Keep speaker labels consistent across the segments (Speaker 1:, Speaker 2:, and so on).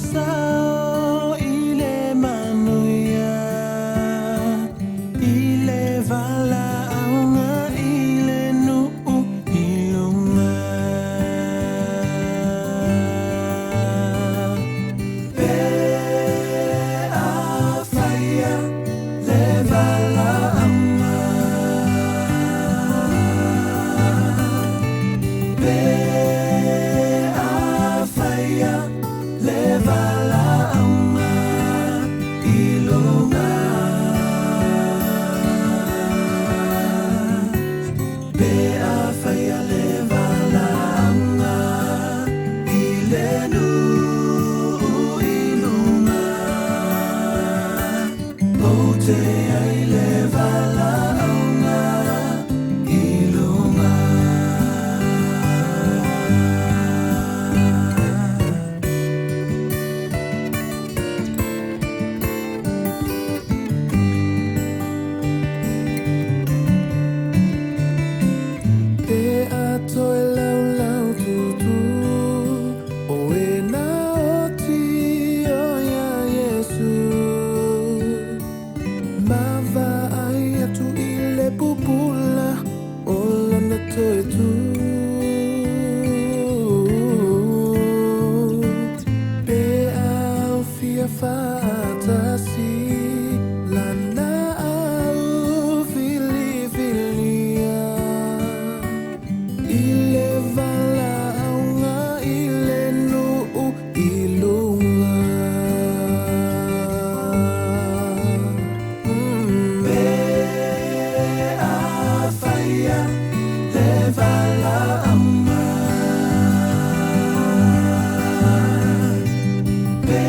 Speaker 1: sao i le manuia, i le valaauga i le nuu i luga. Pe afaia le valaauga, pe afaia le valaauga i luga. Pe afaia le valaauga i le nuu i luga, o te ai le valaauga i luga.
Speaker 2: Pe a toe laulau tutu o e na oti o ia Iesu, ma vaai atu i le pupula o lana toe tu. Pe au fia faatasi lana au filifilia, i le valaauga i le nuu i luga.
Speaker 1: Pe afaia le valaauga, pe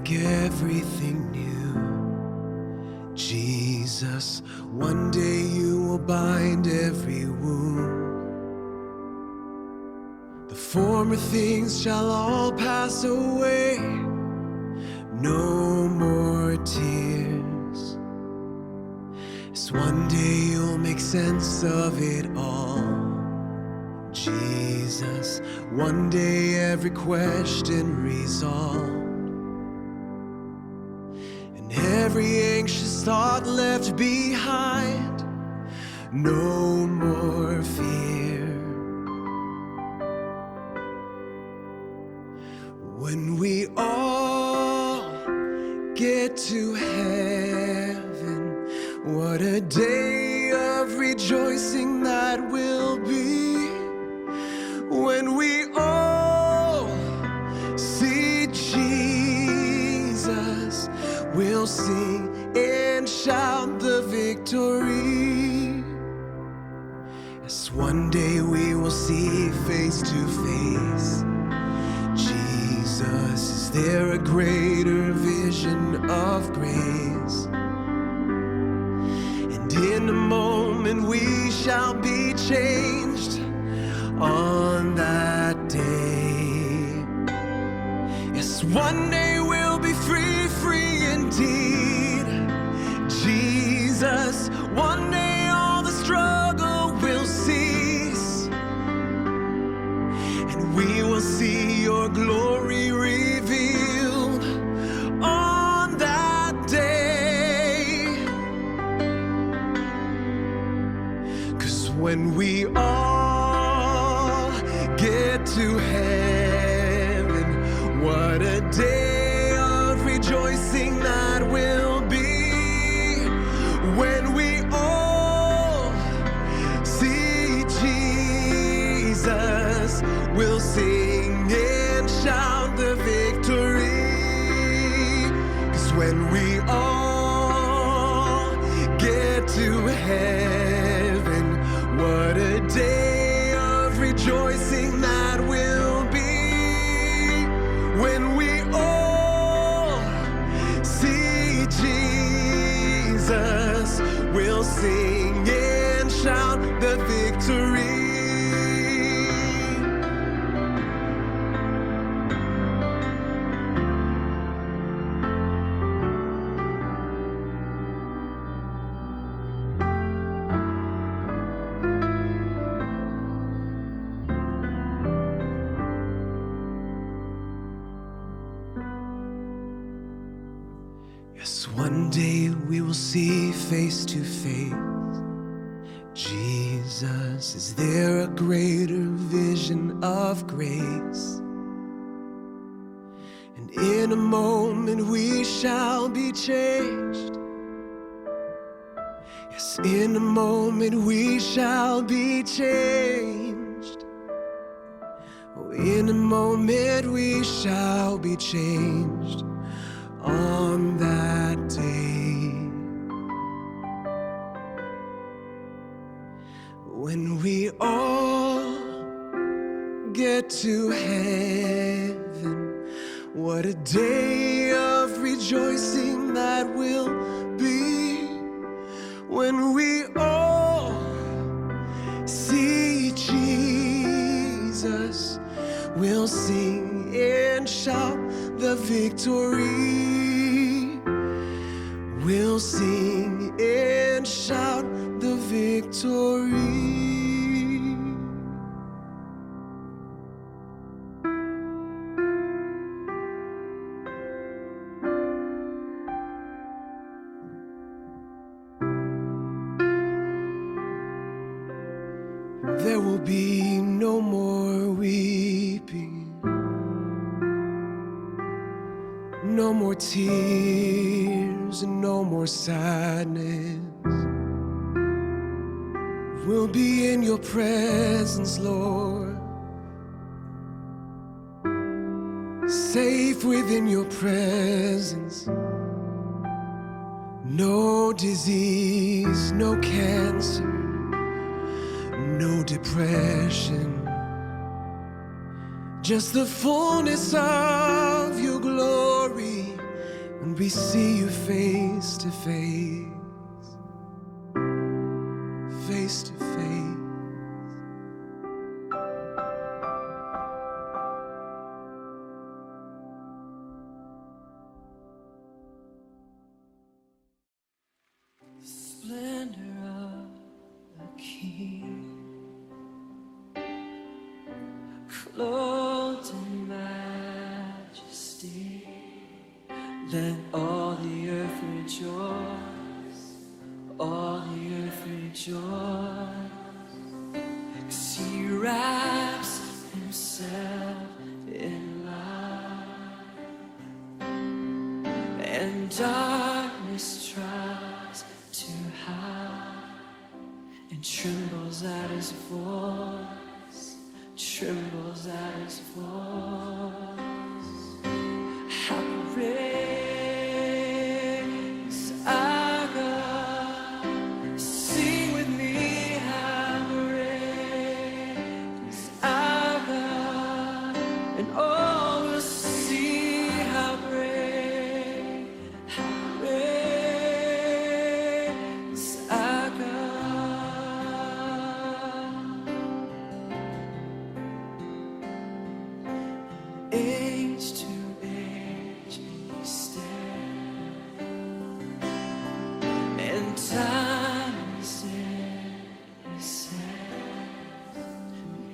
Speaker 1: make everything new. Jesus, one day you will bind every wound. The former things shall all pass away. No more tears. Yes, one day you'll make sense of it all. Jesus, one day every question resolved. And every anxious thought left behind. No more fear. When we all get to heaven, what a day of rejoicing that will be. When we all see Jesus, we'll sing and shout the victory. Yes, one day we will see face to face. Jesus, is there a greater vision of grace? And in a moment we shall be changed on that day. Yes, one day we'll be free, free indeed. Jesus, one day all the struggle will cease, and we will see your glory revealed on that day. 'Cause when we all get to heaven, what a day of rejoicing that will be. When we all see Jesus, we'll sing and shout the victory. 'Cause when we all get to heaven, what a day of rejoicing that will be. When we all see Jesus, we'll sing and shout the victory. Yes, one day we will see face to face. Jesus, is there a greater vision of grace? And in a moment we shall be changed. Yes, in a moment we shall be changed. Oh, in a moment we shall be changed on that day. When we all get to heaven, what a day of rejoicing that will be. When we all see Jesus, we'll sing and shout the victory. We'll sing and shout the victory. There will be no more weeping, no more tears, and no more sadness. We'll be in your presence, Lord, safe within your presence. No disease, no cancer, no depression, just the fullness of your glory When we see you face to face, face to face.
Speaker 3: Splendor of the King, clothed in majesty. Let all the earth rejoice, all the earth rejoice. 'Cause he wraps himself in light, and darkness tries to hide, and trembles at his voice, trembles at his voice. How great is our God? Sing with me, how great is our God, and all will see how great is our God. Age to age he stands, and time is in his hands,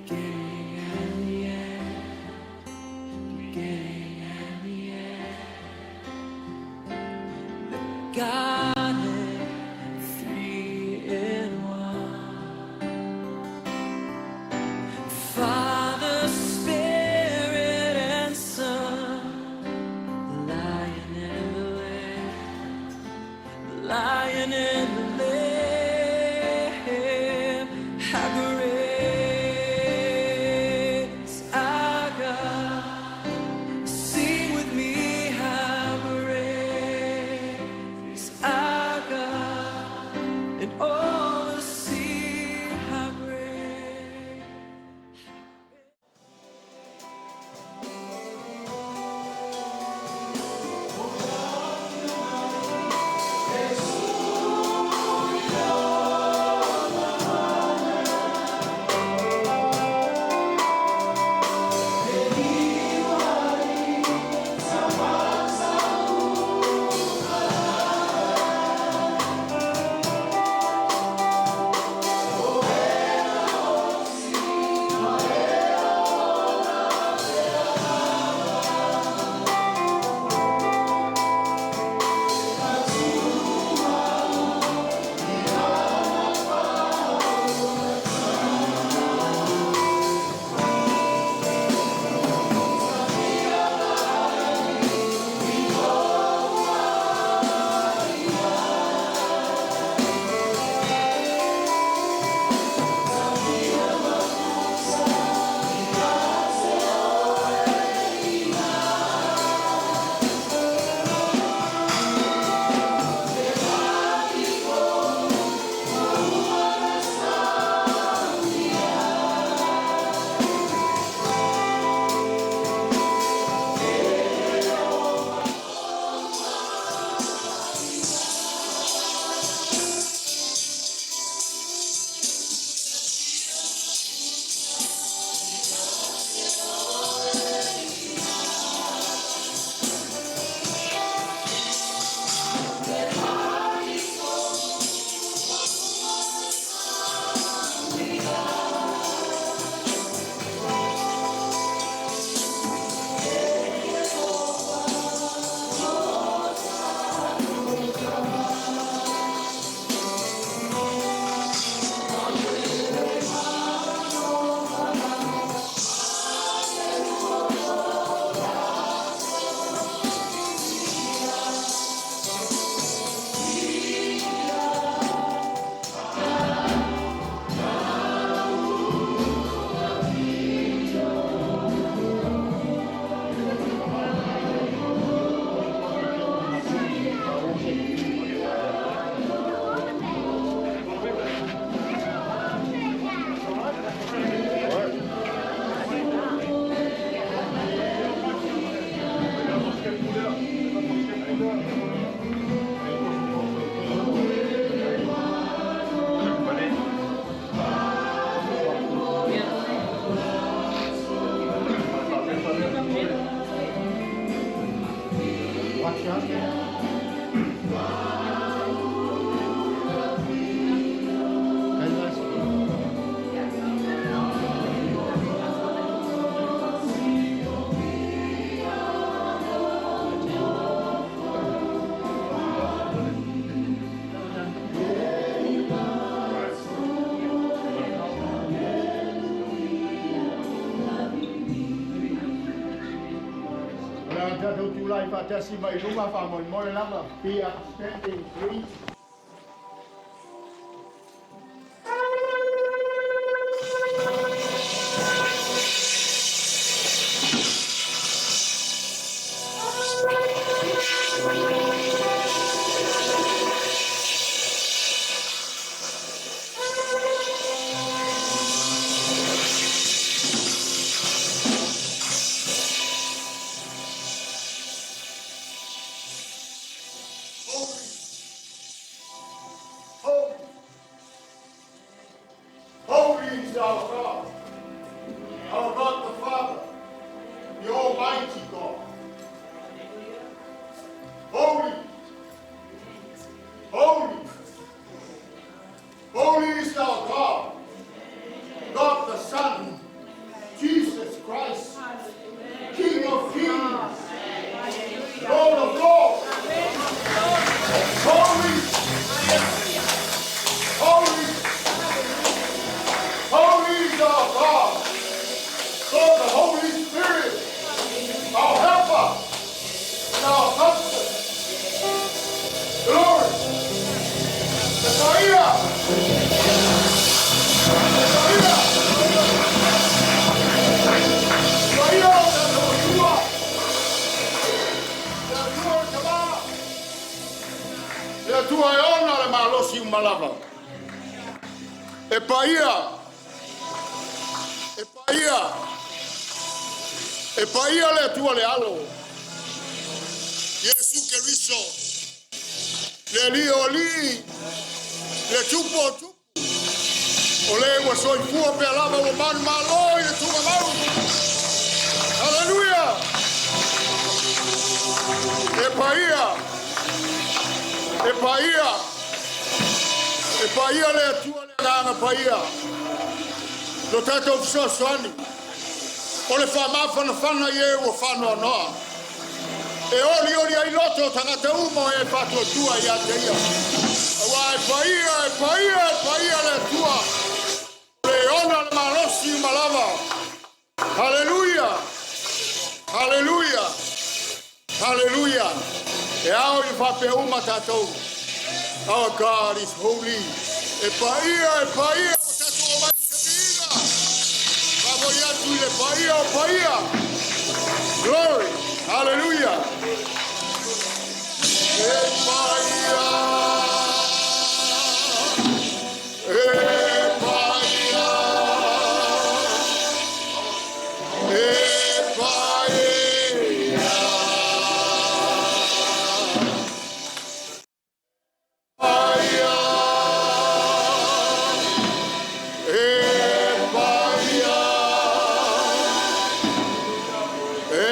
Speaker 3: beginning and the end, beginning and the end. The Godhead, three in one. Father, Spirit, and Son, the Lion and the Lamb, the Lion and the Lamb. How great is our God? Sing with me, how great is our God, and all will see how great.
Speaker 4: your husband.
Speaker 5: O le a tatou tulai faatasi mai luma faamolemole lava. Be upstanding, please. Holy, holy is our God, our God the Father, the Almighty God. Holy, holy, holy is our God, God the Son, Jesus Christ, King of kings, Lord of lords. Holy, holy, holy is our God, God the Holy Spirit, our helper and our comforter. Glory. Messiah. Messiah. Messiah, le Atua. Le Atua le Tama. Le Atua e ona le malosi uma lava. E paia. E paia. E paia le Atua le Alo. Iesu Keriso. Le Alii o alii. Le Tupu o tupu. O le ua soifua pea lava ua manumalo i le tugamau. Haleluia. E paia. E paia. E paia le Atua le Agaga Paia. Lo tatou fesoasoani. O le faamafanafana i e ua faanoanoa. E olioli ai loto o tagata uma o e faatuatua ia te ia. Auā e paia, e paia, e paia le Atua. Le ona le malosi uma lava. Haleluia. Haleluia. Haleluia. E ao i faapea uma tatou. Our God is holy. E paia, e paia o tatou omai i se viiga. Faamoli atu i le paia o paia. Glory. Hallelujah. E paia. E paia. E paia. Paia. E paia. E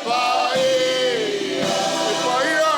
Speaker 5: paia. E paia.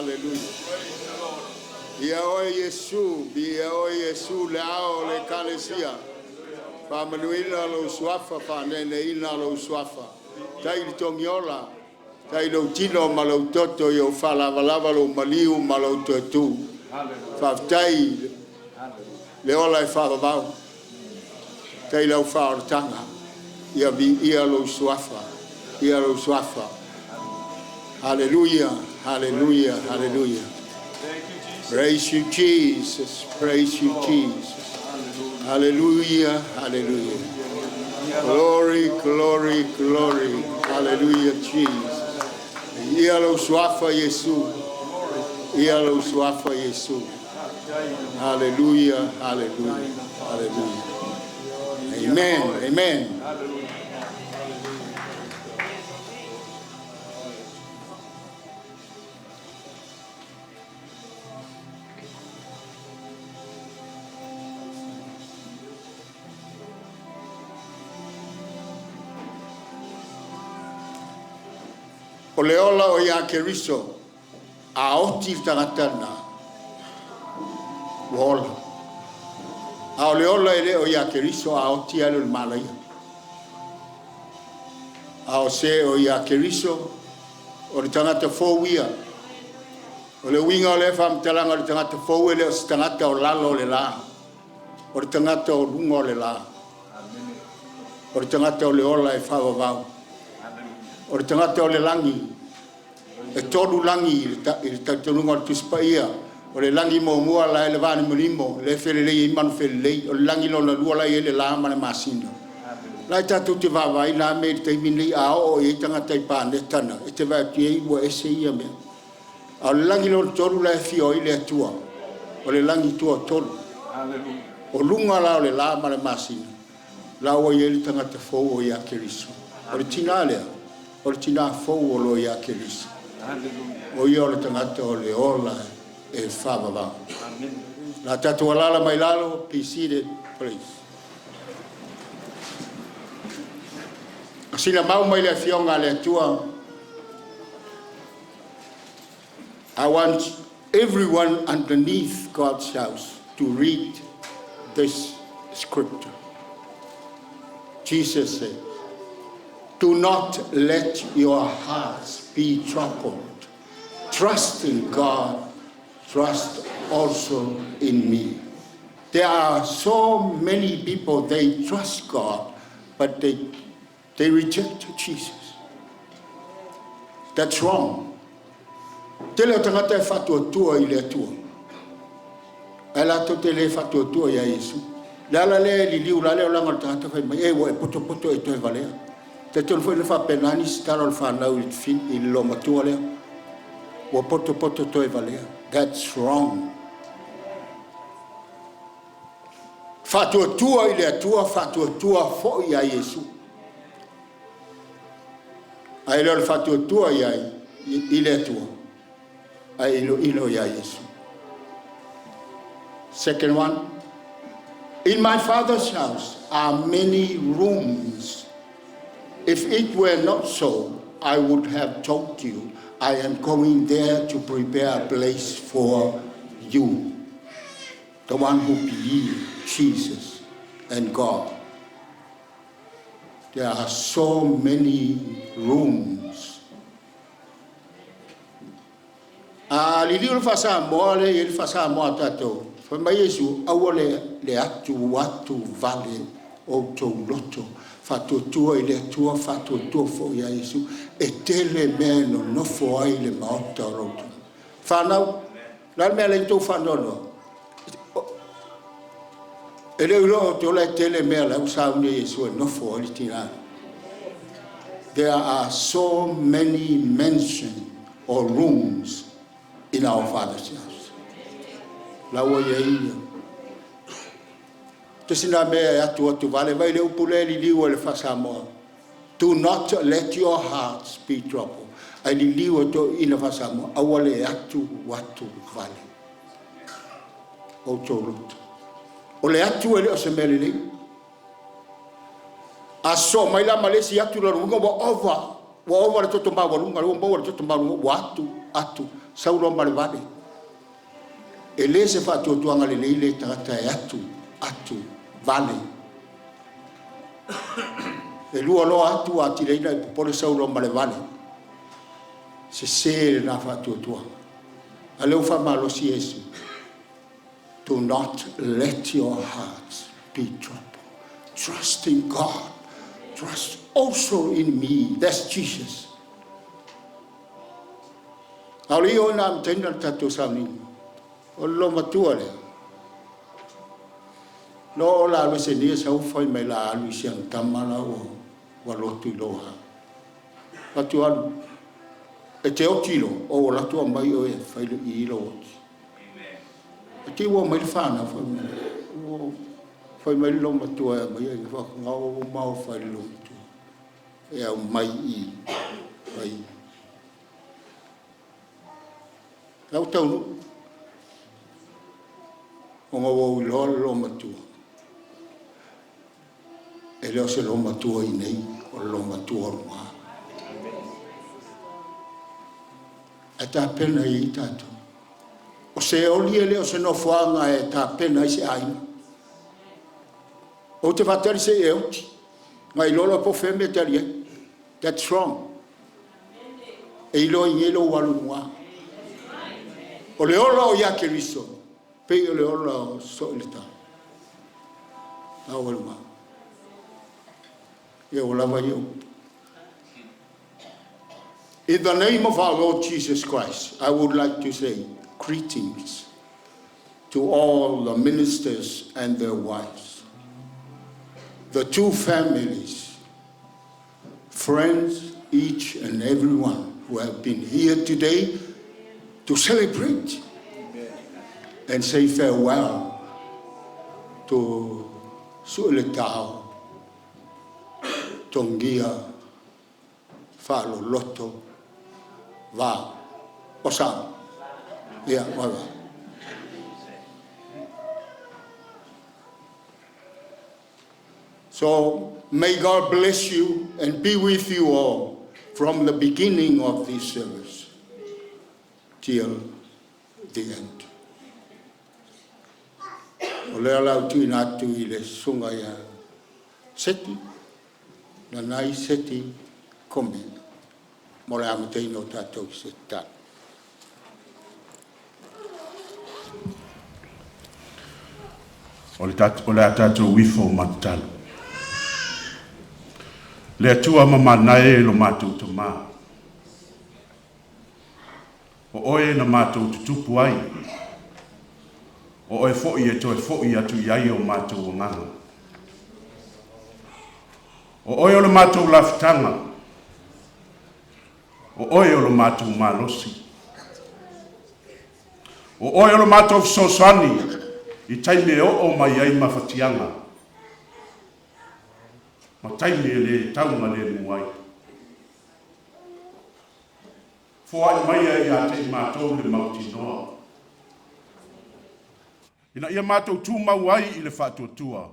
Speaker 5: Haleluia. Ia oe Iesu, ia oe Iesu le ao o le Ekalesia. Faamanuina lou suafa, faaneeneina lou suafa. Tai le togiola, tai lou tino ma lou toto i ou faalavalava lou maliu ma lou toetu. Faafetai le ola e faavavau. Tai lau faaolataga, ia viia lou suafa, ia lou suafa. Hallelujah, hallelujah, hallelujah. Praise you, Jesus. Praise you, Jesus. Hallelujah, hallelujah. Glory, glory, glory. Hallelujah, Jesus. Ia lou suafa Iesu. Ia lou suafa Iesu. Hallelujah, hallelujah, hallelujah. Amen, amen. O le ola o ia Keriso, a oti le tagata na, ua ola. A o le ola e le o ia Keriso a oti ale o le malaia. A o se o ia Keriso, o le tagata fou ia. O le uiga o le faamatalaga o le tagata fou e le o se tagata o lalo o le la. O le tagata o luga o le la. O le tagata o le ola e faavavau. O le tagata o le lagi. E tolu lagi i le talitonuga o le Tusi Paia. O le lagi muamua la e le vaalimalimo, le felelei ai manu felelei. O le lagi lona lua la i ai le la ma le masina. La e tatou te vaavaai la me i le taimi nei a oo i ai tagata i paneta na, e te vaai atu i ai ua ese ia mea. A o le lagi lona tolu la e afio ai le Atua. O le lagi tuatolu. O luga la o le la ma le masina, la ua i ai le tagata fou o ia Keriso. O le tinā lea, o le tinā fou o lo ia Keriso. O ia o le tagata o le ola e faavavau. La tatou alala mai lalo, be seated, please. Sina mau mai le afioga a le Atua. I want everyone underneath God's house to read this scripture. Jesus said, "Do not let your hearts be troubled. Trust in God, trust also in me." There are so many people, they trust God, but they reject Jesus. That's wrong. Tele o tagata e faatuatua i le Atua. Ae latou te le faatuatua ia Iesu. Le ala lea e liliu la le olaga o le tagata fai mai, e ua e poto poto e toe valea. Te tolu foi le faapena nisi tala o le fanau i le lomatua lea. Ua poto poto toe valea. That's wrong. Faatuatua i le Atua, faatuatua foi ia Iesu. Ae le o le faatuatua i ai i le Atua, ae ilo ilo ia Iesu. Second one, "In my Father's house are many rooms. If it were not so, I would have told you, I am going there to prepare a place for you." The one who believes Jesus and God. There are so many rooms. A liliu le faasamoa le i le faasamoa tatou. Fai mai Iesu, aua le atu atu vale o tou loto. Faatuatua i le Atua, faatuatua foi ia Iesu. E tele mea e nonofo ai le maota o loto. Whanau, la le mea le tou whanono. E le ulo o te ola e tele mea la usaune Iesu e nofo ai le tina. There are so many mansions or rooms in our Father's house. La ua ia ia. Te sina mea e atu atu vale vai le upu le liliu e le faasamoa. "Do not let your hearts be troubled." Ai liliu e to ina faasamoa. Aua le atu atu vale o tou loto. O le atu e le o se mea lelei. A so mai la ma le isi atu la lunga ua ova. Ua ova le toto maualuga, lea ua maua le toto maualuga, ua atu, atu, sau loa ma le vale. E le se faatuatuaga lelei le tagata e atu, atu, vale. E lua loa atu ua atili ai ona e popole sau loa ma le vale. Sese lena faatuatuaga. A o lea ua faamalosi Iesu, do not let your hearts be troubled. Trust in God. Trust also in me. That's Jesus. A o le i oo ina amataina le tatou sauniga, o le loomatua lea, no o la alu ese nei e sau fai mai la alu i si ana tama la ua lotu i loha. Atu alu, e te oti loa, o atu aumai oe e fai le i lou oti. E te i ua omai le whanau fai mai. Ua fai mai le loomatua e aumai e whakangau o mao fai le loomatua. E aumai i fai. Lau taunu. Ona ua ou iloa le loomatua. E le o se loomatua i inei, o le loomatua o luga. Ae tapena i ai tatou. O se oli e le o se nofoaga e tapena ai se aiga. Ou te faatali se i e oti. Na iloa loa po o fea le mea e te alu i ai. That's wrong. E iloa i inei lou alu i luga. O le ola o ia Keriso, pei o le ola o So'oiletau. Lau alu i luga. Ia ua lava ia upu. In the name of our Lord Jesus Christ, I would like to say greetings to all the ministers and their wives, the two families, friends, each and everyone who have been here today to celebrate and say farewell to Sueletao Tongia Faaloloto Va Osa. Yeah, well. So may God bless you and be with you all from the beginning of this service till the end. O lea la ou tuuina atu i le susuga ia Seti, Nanai Seti Kombe, mo le amataina o tatou i se tatalo.
Speaker 4: O le, o le a tatou ifo ma tatalo. Le Atua mamanae e lo matou tamā. O oe na matou tutupu ai. O oe foi e toe foi atu i ai o matou agaga. O oe o le matou lafutaga. O oe o le matou malosi. O oe o le matou fesoasoani i taimi e oo mai ai mafatiaga. Ma taimi e le taugalemu ai. Foai mai ia te i matou le mautinoa. Ina ia matou tumau ai i le faatuatua.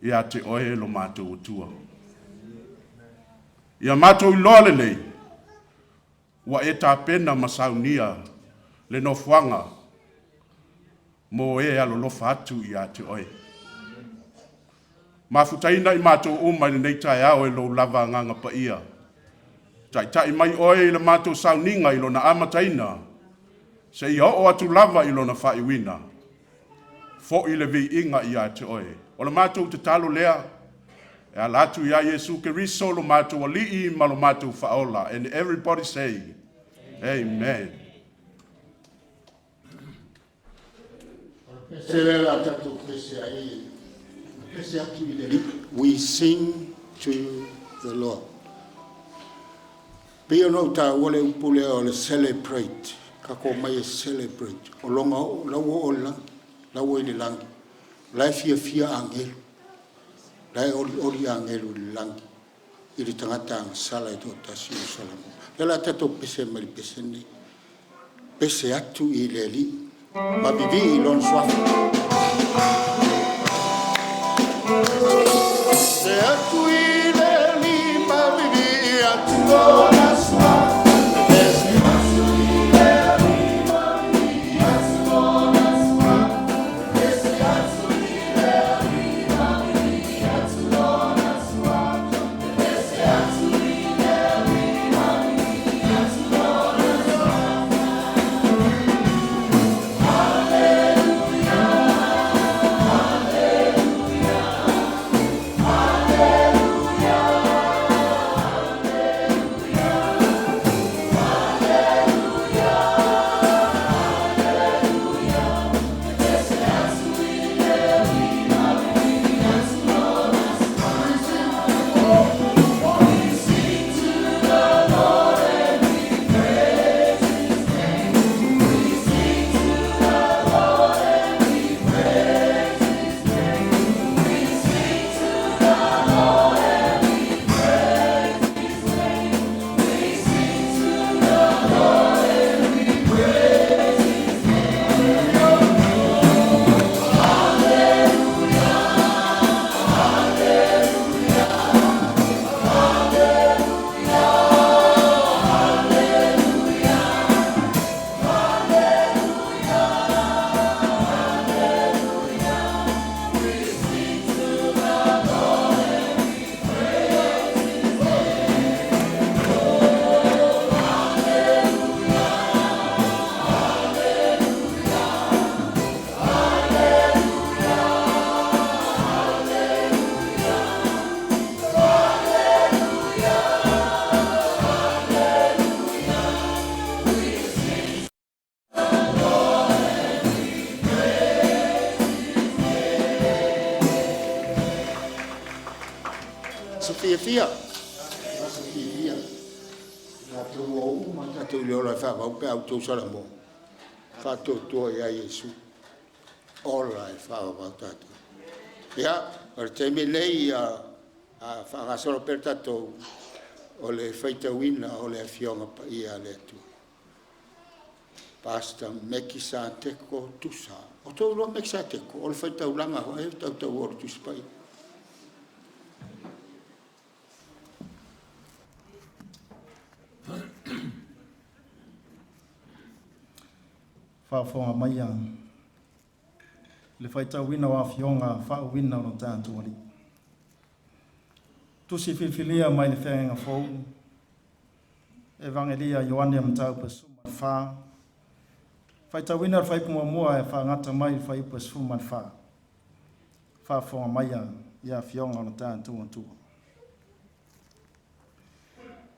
Speaker 4: Ia te oe lo matou Atua. Ia matou iloa lelei, ua e tapena ma saunia le nofoaga mo e alolofa atu ia te oe. Mafutaina i matou uma i lenei taeao e lou lava agaga paia. Taitai mai oe i le matou sauniga i lona amataina, seia oo atu lava i lona faaiuina. Foi le viiga ia te oe. O le matou tatalo lea, e ala atu ia Iesu Keriso lo matou Alii ma lo matou Faaola. And everybody say, Amen.
Speaker 5: Se le la tatou pese ai, pese atu i le Alii. We sing to the Lord. Pei ona ou taua le upu lea o le celebrate, tatou omai e celebrate. O loga o la ua oo i le lagi, la ua i le lagi. O la e fiafia agelu, la e olioli agelu i le lagi i le tagata agasala e toatasi o salamo. Le la tatou pese mai le pese lenei. Pese atu i le Alii, ma vivii i lona suafa. Se atu i le Alii ma Aso fiafia. Aso fiafia. Tatou o uma tatou i le ola e faavau pe a outou salamo. Faatuatua ia Iesu. Ola e faavavau tatou. Ia, o le taimi lenei ia faagasolo pea le tatou o le faitauina o le Afioga Paia a le Atua. Pastor Meki Sateko Tusa. O outou iloa Meki Sateko, o le faitaulaga foi e tautaua o le Tusi Paia.
Speaker 6: Faafofoga maia le faitauina o afioga faauuina o lo tatou Alii. Tusi filifilia mai le Feagaiga Fou, Evagelia a Ioane Mataupu 14, faitauina le fuaiupu 1 e faagata mai i le fuaiupu 14. Faafofoga maia i afioga o lo tatou Atua.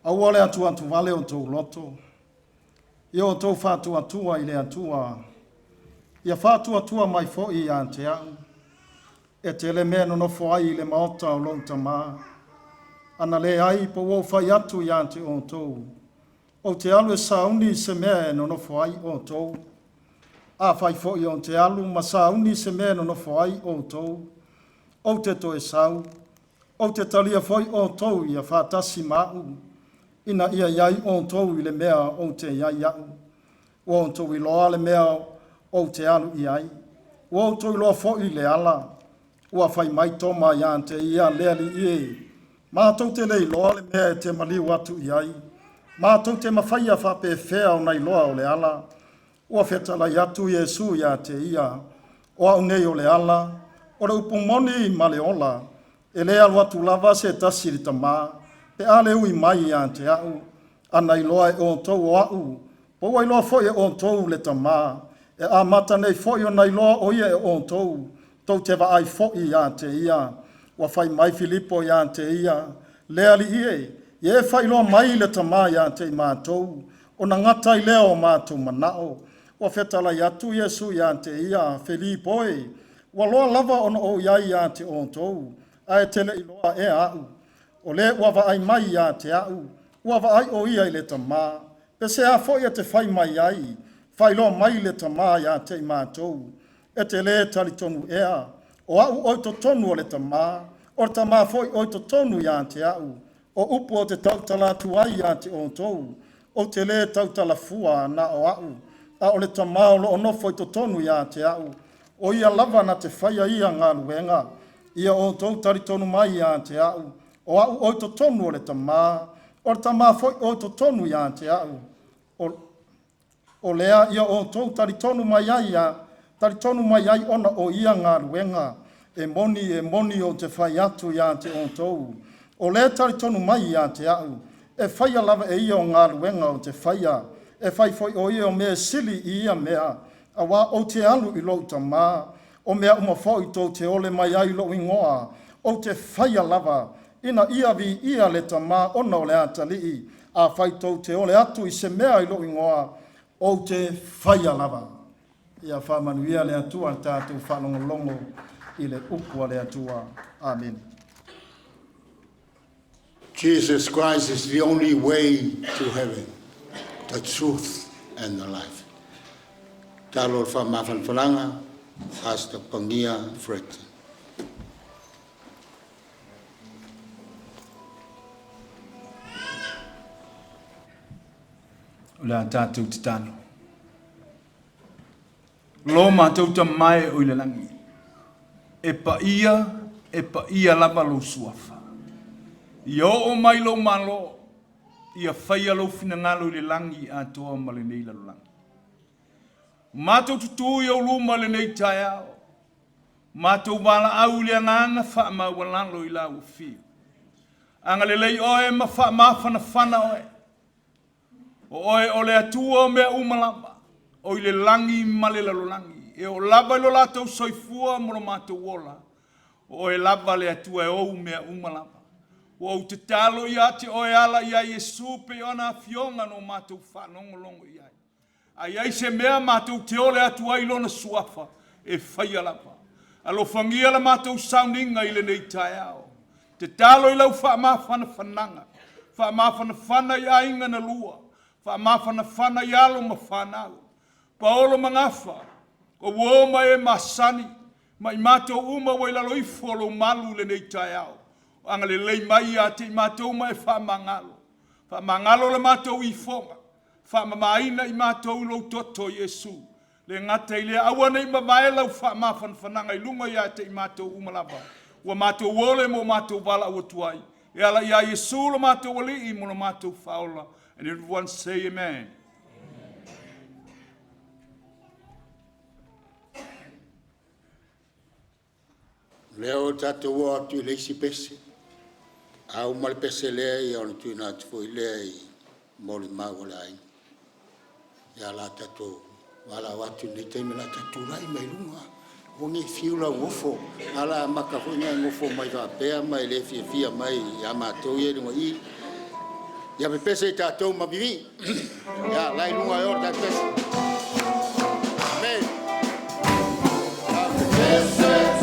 Speaker 6: Aua le atuatuvale o outou loto, ia outou faatuatua i le Atua, ia faatuatua mai foi ia te a'u. E tele mea e nonofo ai i le maota o lo'u Tamā. Ana leai, pe ua ou fai atu ia te outou, ou te alu e sauni se mea e nonofo ai outou. Afai foi ou te alu ma sauni se mea e nonofo ai outou, ou te toe sau, ou te talia foi outou ia faatasi ma a'u, ina ia i ai outou i le mea ou te i ai a'u. Ua outou iloa le mea ou te alu i ai, ua outou iloa foi le ala." Ua fai mai Toma ia te ia, “Le Alii e, matou te le iloa le mea e te maliu atu i ai, matou te mafaia faapefea ona iloa o le ala?” Ua fetalai atu Iesu ia te ia, “O a'u nei o le ala, o le upu moni ma le ola. E le alu atu lava se tasi i le Tamā, pe a le ui mai ia te a'u. Ana iloa e outou o a'u, pe ua iloa foi e outou le Tamā. E amata nei foi ona iloa o ia e outou, tou te vaai foi ia te ia.” Ua fai mai Filipo ia te ia, “Le Alii e, ia e faailoa mai le Tamā ia te i matou, ona gata ai lea o matou manao.” Ua fetalai atu Iesu ia te ia, “Filipo e, ua loa lava ona ou i ai ia te outou, ae e te le iloa ea a'u? O le ua vaai mai ia te a'u, ua vaai o ia i le Tamā. Pe sea foi e te fai mai ai, faailoa mai le Tamā ia te i matou? E te lē talitonu ea, o a'u oi totonu o le Tamā, o le Tamā foi oi totonu ia te a'u? O upu ou te tautala atu ai ia te outou, ou te lē tautala fua na o a'u, a o le Tamā o loo nofo i totonu ia te a'u, o ia lava na te faia ia galuega. Ia outou talitonu mai ia te a'u, o a'u oi totonu o le Tamā, O le Tamā foi o i totonu ia te a'u. O lea ia outou talitonu mai ai ia talitonu mai ai ona o ia galuega. E moni, e moni ou te fai atu ia te outou, o le talitonu mai ia te a'u, e faia lava e ia o galuega ou te faia, e fai foi o ia o mea e sili i ia mea, auā ou te alu i lou Tamā. O mea uma foi tou te ole mai ai i lou igoa, ou te faia lava, ina ia viia le Tamā ona o le Atalii. Afai tou te ole atu i se mea i lou igoa, ou te faia lava. Ia faamanuia le Atua i le tatou faalogologo i le upu a le Atua. Amene.
Speaker 5: Jesus Christ is the only way to heaven, the truth and the life. Talo whaamafanafanaga, Pastor Pagia Fred.
Speaker 7: O le a tatou tatalo. Lo matou Tamā e o i le lagi, e paia, e paia lava lou suafa. Ia oo mai lou malo, ia faia lou finagalo i le lagi atoa ma lenei lalolagi. Matou tutū i ou luma i lenei taeao, matou valaau i le agaga faamaualalo i lau afio. Agalelei oe ma faamafanafana oe. O oe o le Atua o mea uma lava, o i le lagi ma le lalolagi. E oo lava i lo latou soifua ma lo matou ola, o oe lava le Atua e ou mea uma lava. Ua ou tatalo ia te oe e ala ia Iesu pei ona afioga na o matou faalogologo i ai. A i ai se mea matou te ole atu ai i Lona Suafa, e faia lava. Alofagia la matou sauniga i lenei taeao. Tatalo i lau faamafanafanaga, faamafanafana i aiga na lua, faamafanafana i alo ma fanau, paolo ma gafa, o uō ma e masani, ma i matou uma ua i lalo ifo o lou malu i lenei taeao. Agalelei mai ia te i matou ma e faamagalo. Faamagalo le matou ifoga, faamamaina i matou i lou toto Iesu. Le gata i lea, aua ne i mavae lau faamafanafanaga i luga ia te i matou uma lava, ua matou ole ma o matou valaau atu ai. E ala ia Iesu lo matou Alii ma lo matou Faaola. And everyone say amen.
Speaker 5: Lea o tatou o atu i le isi pese, a uma le pese lea ia ona tuuina atu foi lea i molimau a le aiga. Ia la tatou valaau atu i lenei taimi o le a tatou tulai mai luga. Aua ne i fiu lau nofo, a o le a amata foi ona e nofo mai faapea ma e le fiafia mai ia matou ia i luga i i. Ia pepese i tatou ma vivii. Ia la i luga e o le tatou pese. Amen. Ia pepese.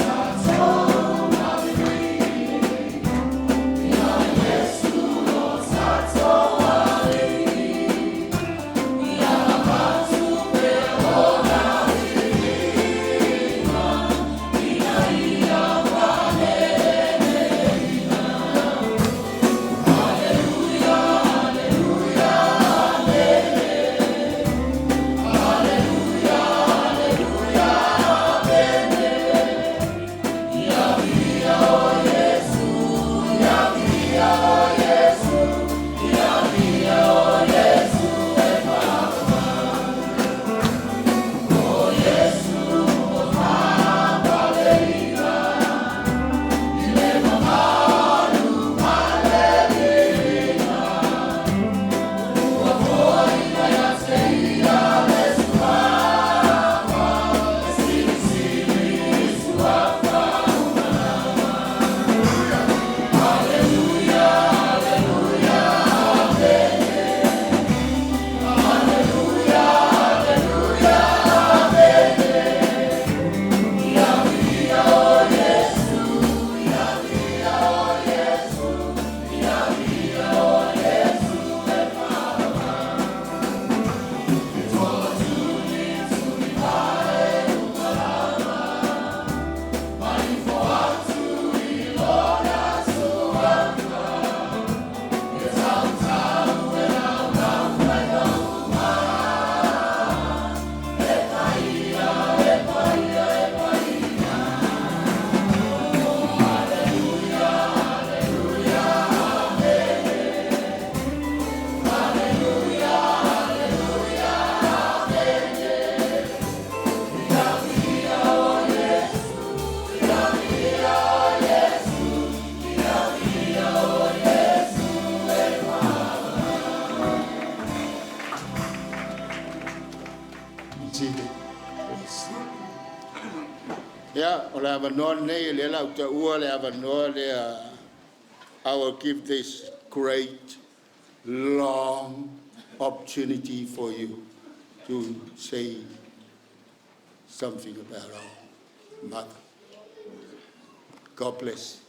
Speaker 5: Seated, please. Ia, o le avanoa lenei, lea o le a ou taua le avanoa lea. I will give this great long opportunity for you to say something about our mother. God bless.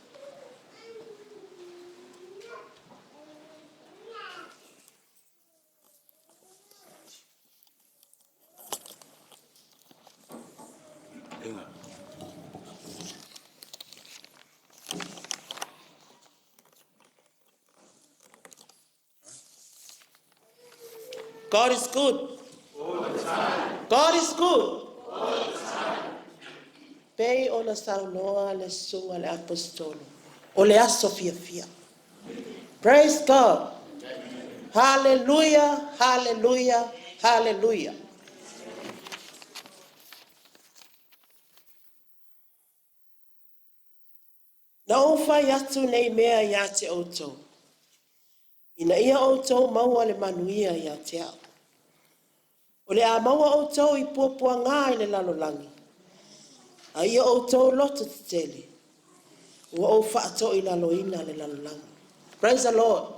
Speaker 8: God is good. All the time. God is good. All the time. Pei ona saunoa le susuga i le Aposetolo, o le aso fiafia. Praise God. Hallelujah, hallelujah, hallelujah. Na ou fai atu nei mea ia te outou, ina ia outou maua le manuia ia te au. O le a maua outou i puapuagā i le lalolagi, a ia outou loto tetele, ua ou faatoilaloina le lalolagi. Praise the Lord.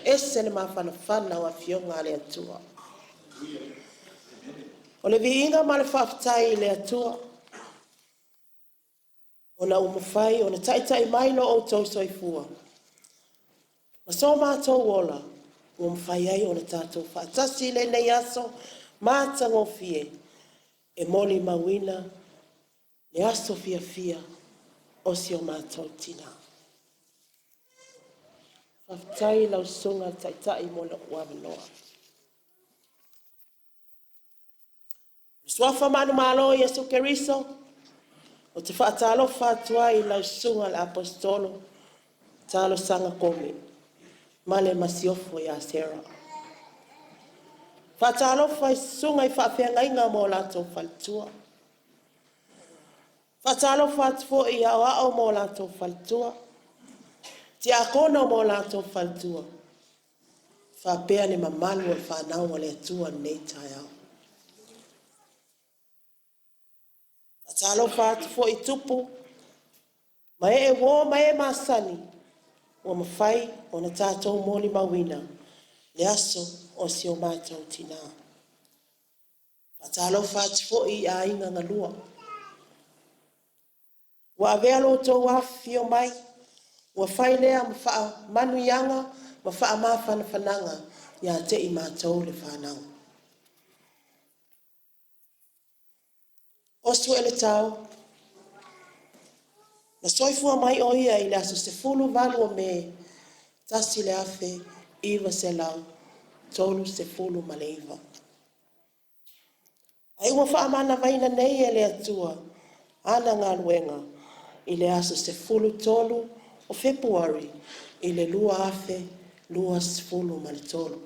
Speaker 8: Ese le mafanafana o afioga a le Atua. O le viiga ma le faafetai i le Atua, ona ua mafai ona taitai mai lo outou soifua ma so matou ola ua mafai ai ona tatou faatasi i lenei aso matagofie e molimauina le aso fiafia o si o matou tinā. Faafetai i lau Susuga i le Taitai mo lou avanoa. O le suafa manumalo o Iesu Keriso, ou te faatalofa atu ai i lau Susuga i le Aposetolo Talosaga Kome ma le Masiofo ia Sarah. Faatalofa i susuga i faafeagaiga ma o latou faletua. Faatalofa atu foi i aoao ma o latou faletua, tiakono ma o latou faletua, faapea le mamalu o le fanau a le Atua i lenei taeao. Faatalofa atu foi i tupu ma ee uo ma e masani ua mafai ona tatou molimauina le aso o si o matou tina. Faatalofa atu foi i aiga galua ua avea lo outou afifio mai, ua fai lea ma faamanuiaga ma faamafanafanaga ia te i matou le fanau. O Sueletao, na soifua mai o ia i le aso 18 o Me 1939. Ae ua faamanavaina nei e le Atua ana galuega i le aso 13 o Fepuari i le 2023.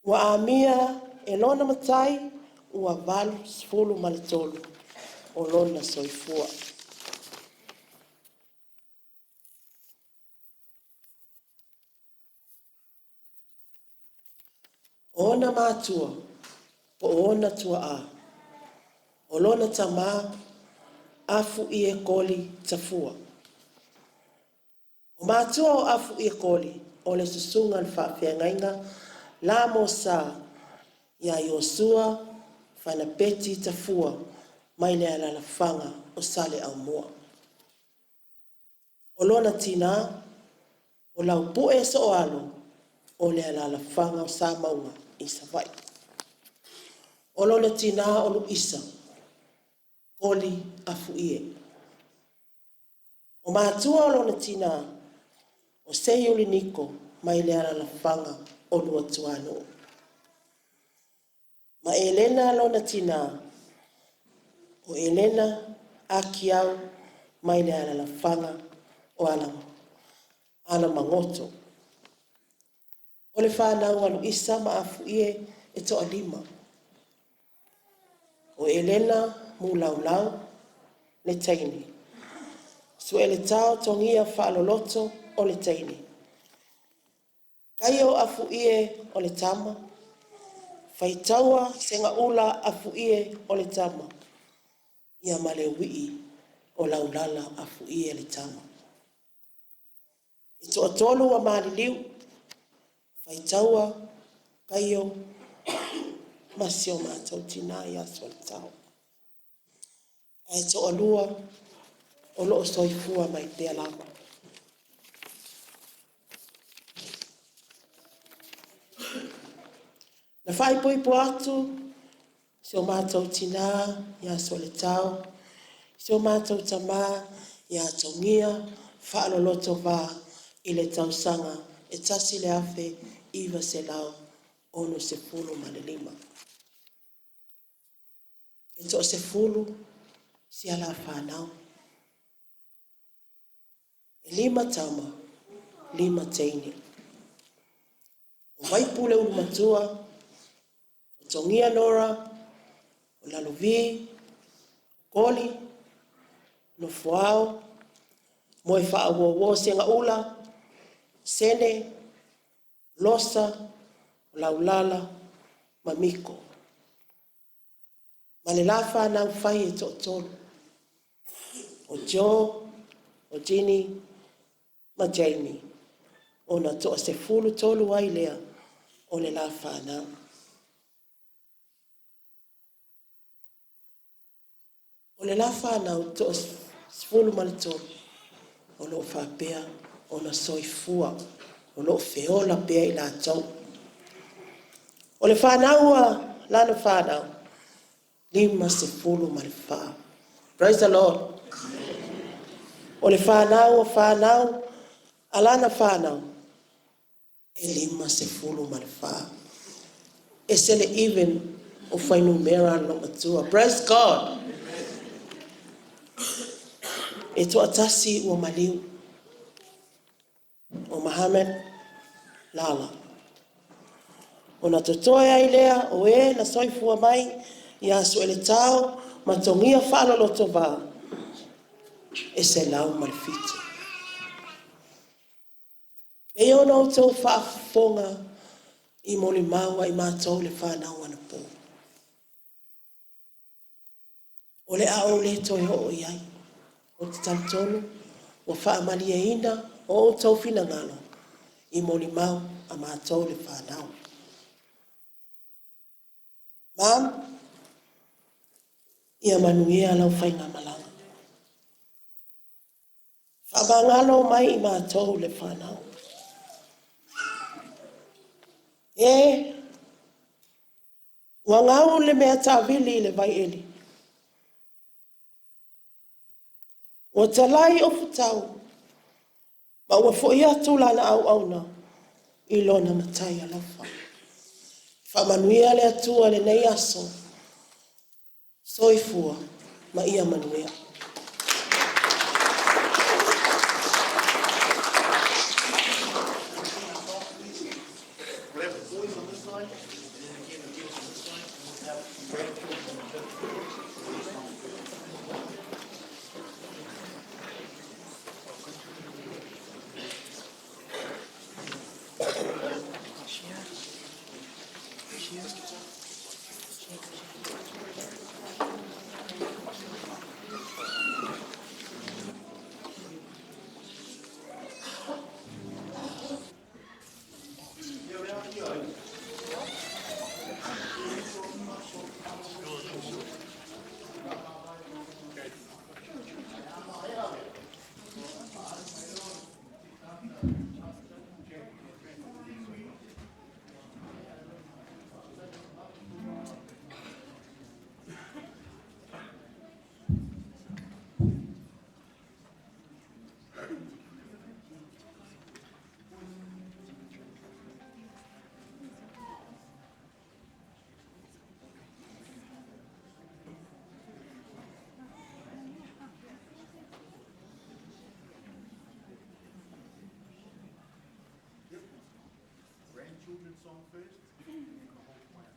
Speaker 8: Ua amia e lona Matai ua 83 o lona soifua. O ona matua po o ona tuaa, o lona tamā Afuie Koli Tafua. O matua o Afuie Koli o le susuga i le faafeagaiga Lamosa ia Iosua Fanapeti Tafua mai le alalafaga o Saleaaumua. O lona tinā, o Laupue Sooalo o le alalafaga o Samauga i Savaii. O lona tinā o Luisa Koli Afuie. O matua o lona tinā, o Seiuli Niko mai le alalafaga o Luatuanuu. Ma Elena lona tinā, o Elena Akiau mai le alalafaga o Alamagoto. O le fanau a Luisa ma Afuie e toalima. O Elena Mulaulau le teine. Sueletao Togia Faaloloto o le teine. Kaio Afuie o le tama. Faitaua Segaula Afuie o le tama, ia ma le uii o Laulala Afuie le tama. E toatolu ua maliliu, Faitaua, Kaio ma si o matou tina ia Soletao. Ae toalua o lo o soifua mai pea lava. Na faaipoipo atu si o matou tina ia Soletao, si o matou tama ia Togia Faalolotovā i le tausaga e 1965. E toasefulu si a la fanau. E 5 tama, 5 teine. O Vaipu le ulumatua, o Togia Nora, o Lalovi, o Koli, Nofoao, Moefaauouo Segaula, Sene, Losa, Laulala ma Miko. Ma le la fanau fai e toatolu, o Joe, o Ginny ma Jamie, ona toa-13 ai lea o le la fanau. O le la fanau toa-13 o lo o faapea ona soifua, o lo o feola pea i latou. O le fanau a lana fanau, 54. Praise the Lord. O le fanau o fanau a lana fanau, e 54. Ese le even o fuainumera a le loomatua. Praise God. E toatasi ua maliu, o Mohammed Lala. Ona totoe ai lea o e na soifua mai ia Soletao ma Togia Faalolotovā, e 107. E pei ona outou faafofoga i molimau a i matou le fanau anapo, o le a ou le toe oo i ai. Ou te talitonu ua faamalieina o outou finagalo i molimau a matou le fanau. Mom, ia manuia lau faigamalaga. Faamagalo mai i matou le fanau. E, ua gau le mea taavili i le vaieli. Ua talai o futau, ma ua foi atu lana auauna i lona matai alofa. Faamanuia le Atua lenei aso, soifua ma ia manuia.
Speaker 9: Grab the boys on this side, and then again the girls on this side, and we'll have grandchildren on the
Speaker 5: Grandchildren song first, and then the whole choir.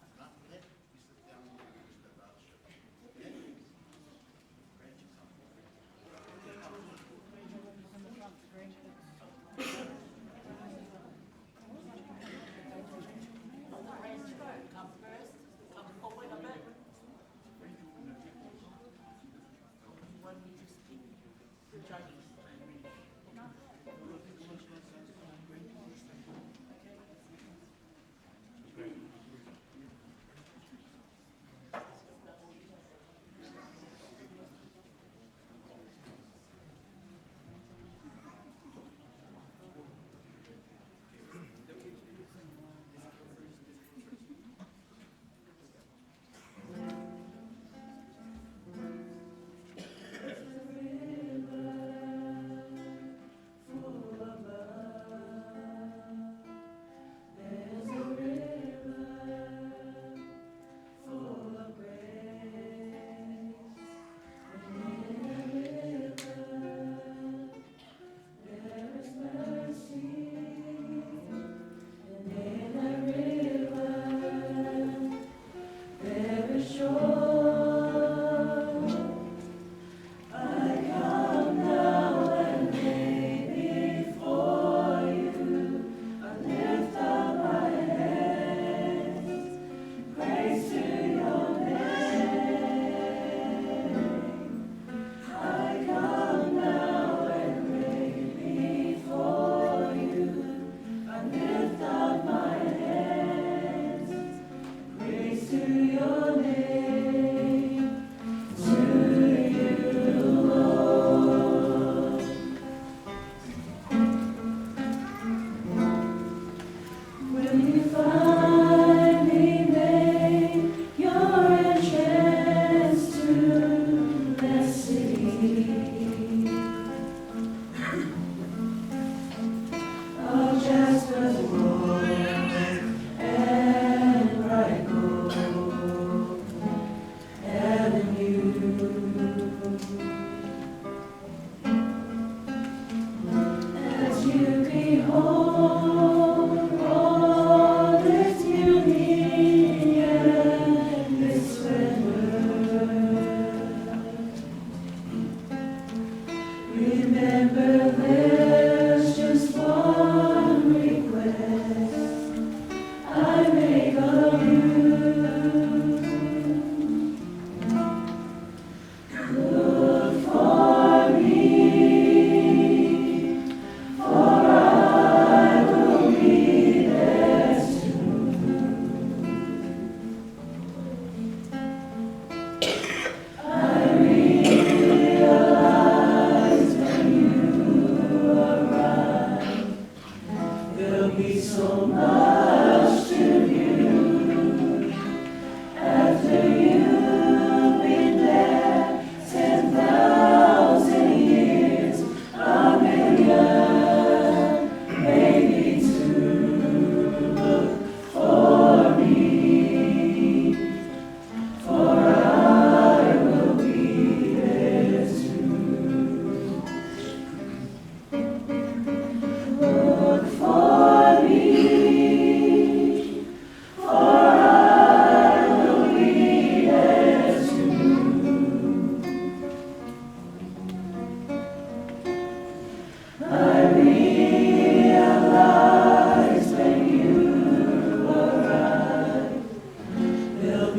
Speaker 5: And after that, we sit down and we'll finish the fellowship. Okay? Grandchildren song.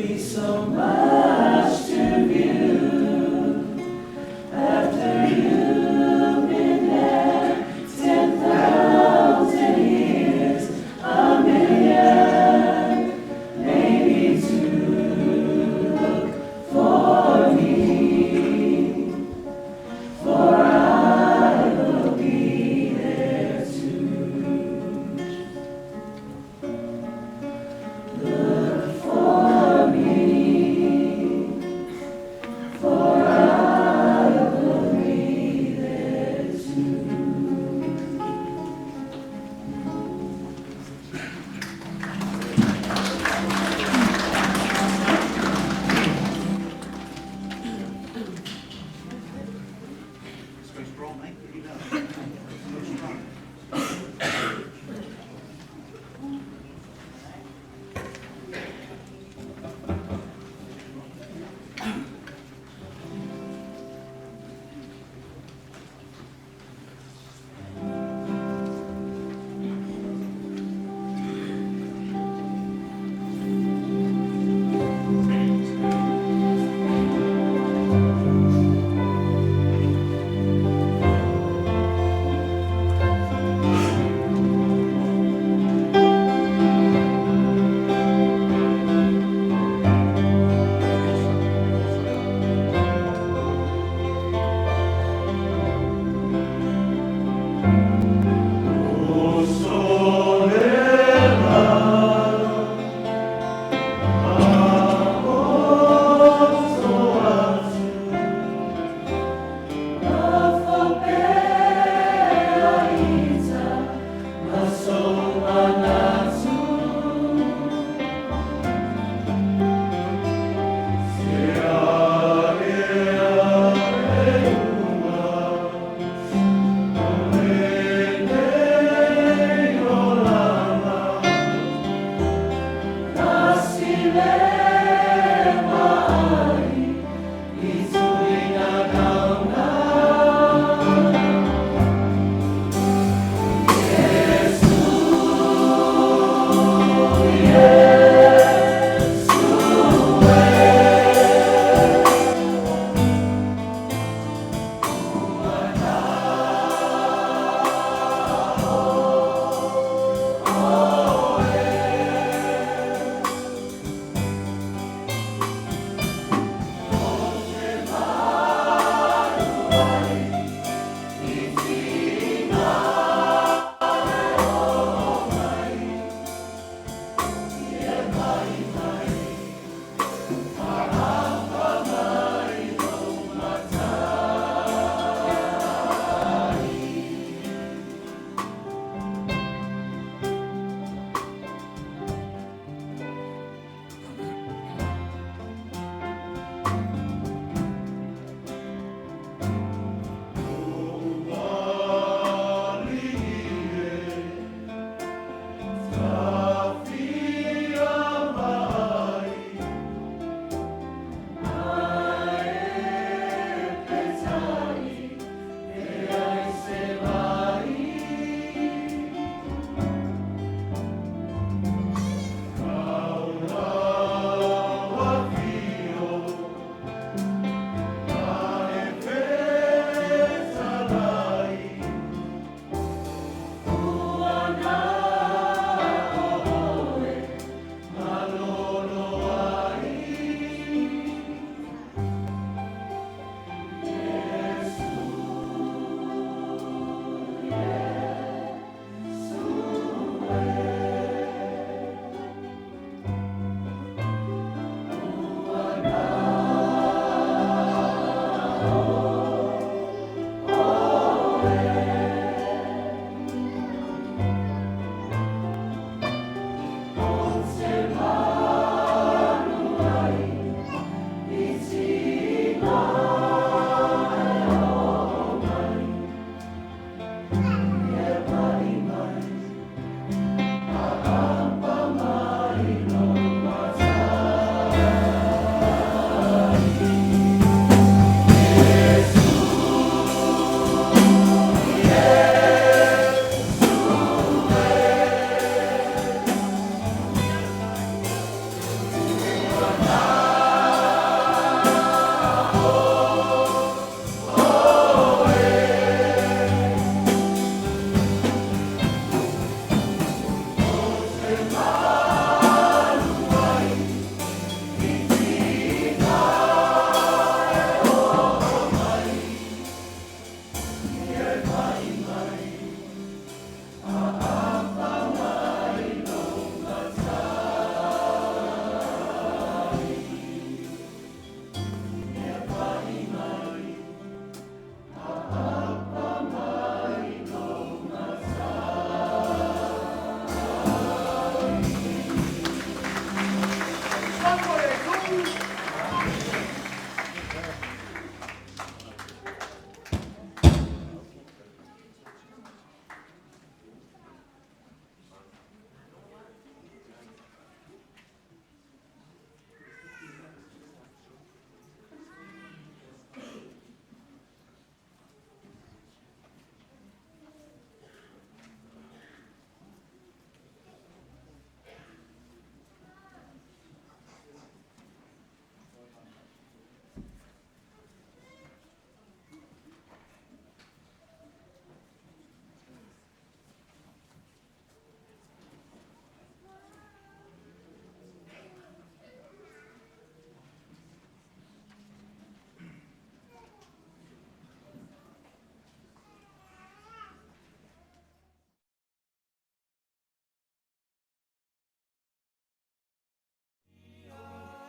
Speaker 3: be so much to view after you've been there 10,000 years, a million, maybe two. Look for me, for I will be there too. Look for me.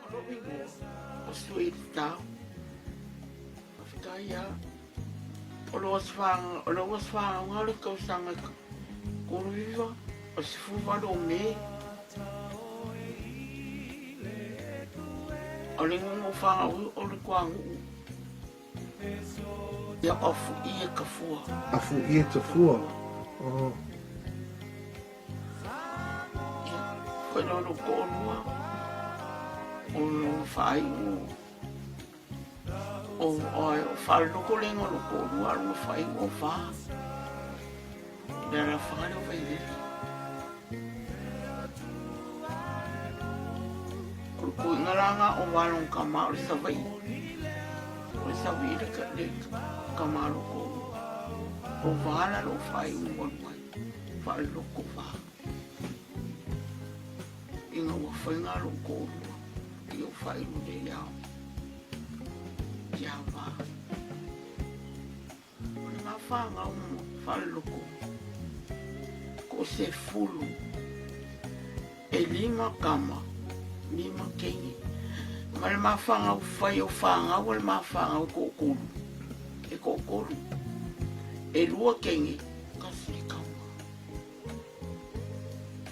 Speaker 9: O lou igoa o Suelitao. Faafetai lava. O lou aso o lou aso fanauga o le tausaga 39 o le 18 o Me. O le igoa na ou fanau ai o le Toanuu. Ia o Afuie Tafua.
Speaker 10: Afuie Tafua. Oh.
Speaker 9: Ia, koe loa lou toalua, o lona faaiuga o, o, o faaleloko lena o lou toalua, a o lona faaiuga o fa. I le alafaga lea o Vailele. O le tuuaiga la lena o va lona tama o le Savaii. O le Savaii le, le tama o lou toalua. O va la lou faaiuga muamua. Faaleloko va. Ina ua faiga lou toalua i ou faailu lele ao. Ia va. O le mafanau ma faaleloko ko 15. E lima tama, lima teine. Ma le mafanau fai o fanau a le mafanau e toatolu. E toatolu. E lua teine, tasi le tama.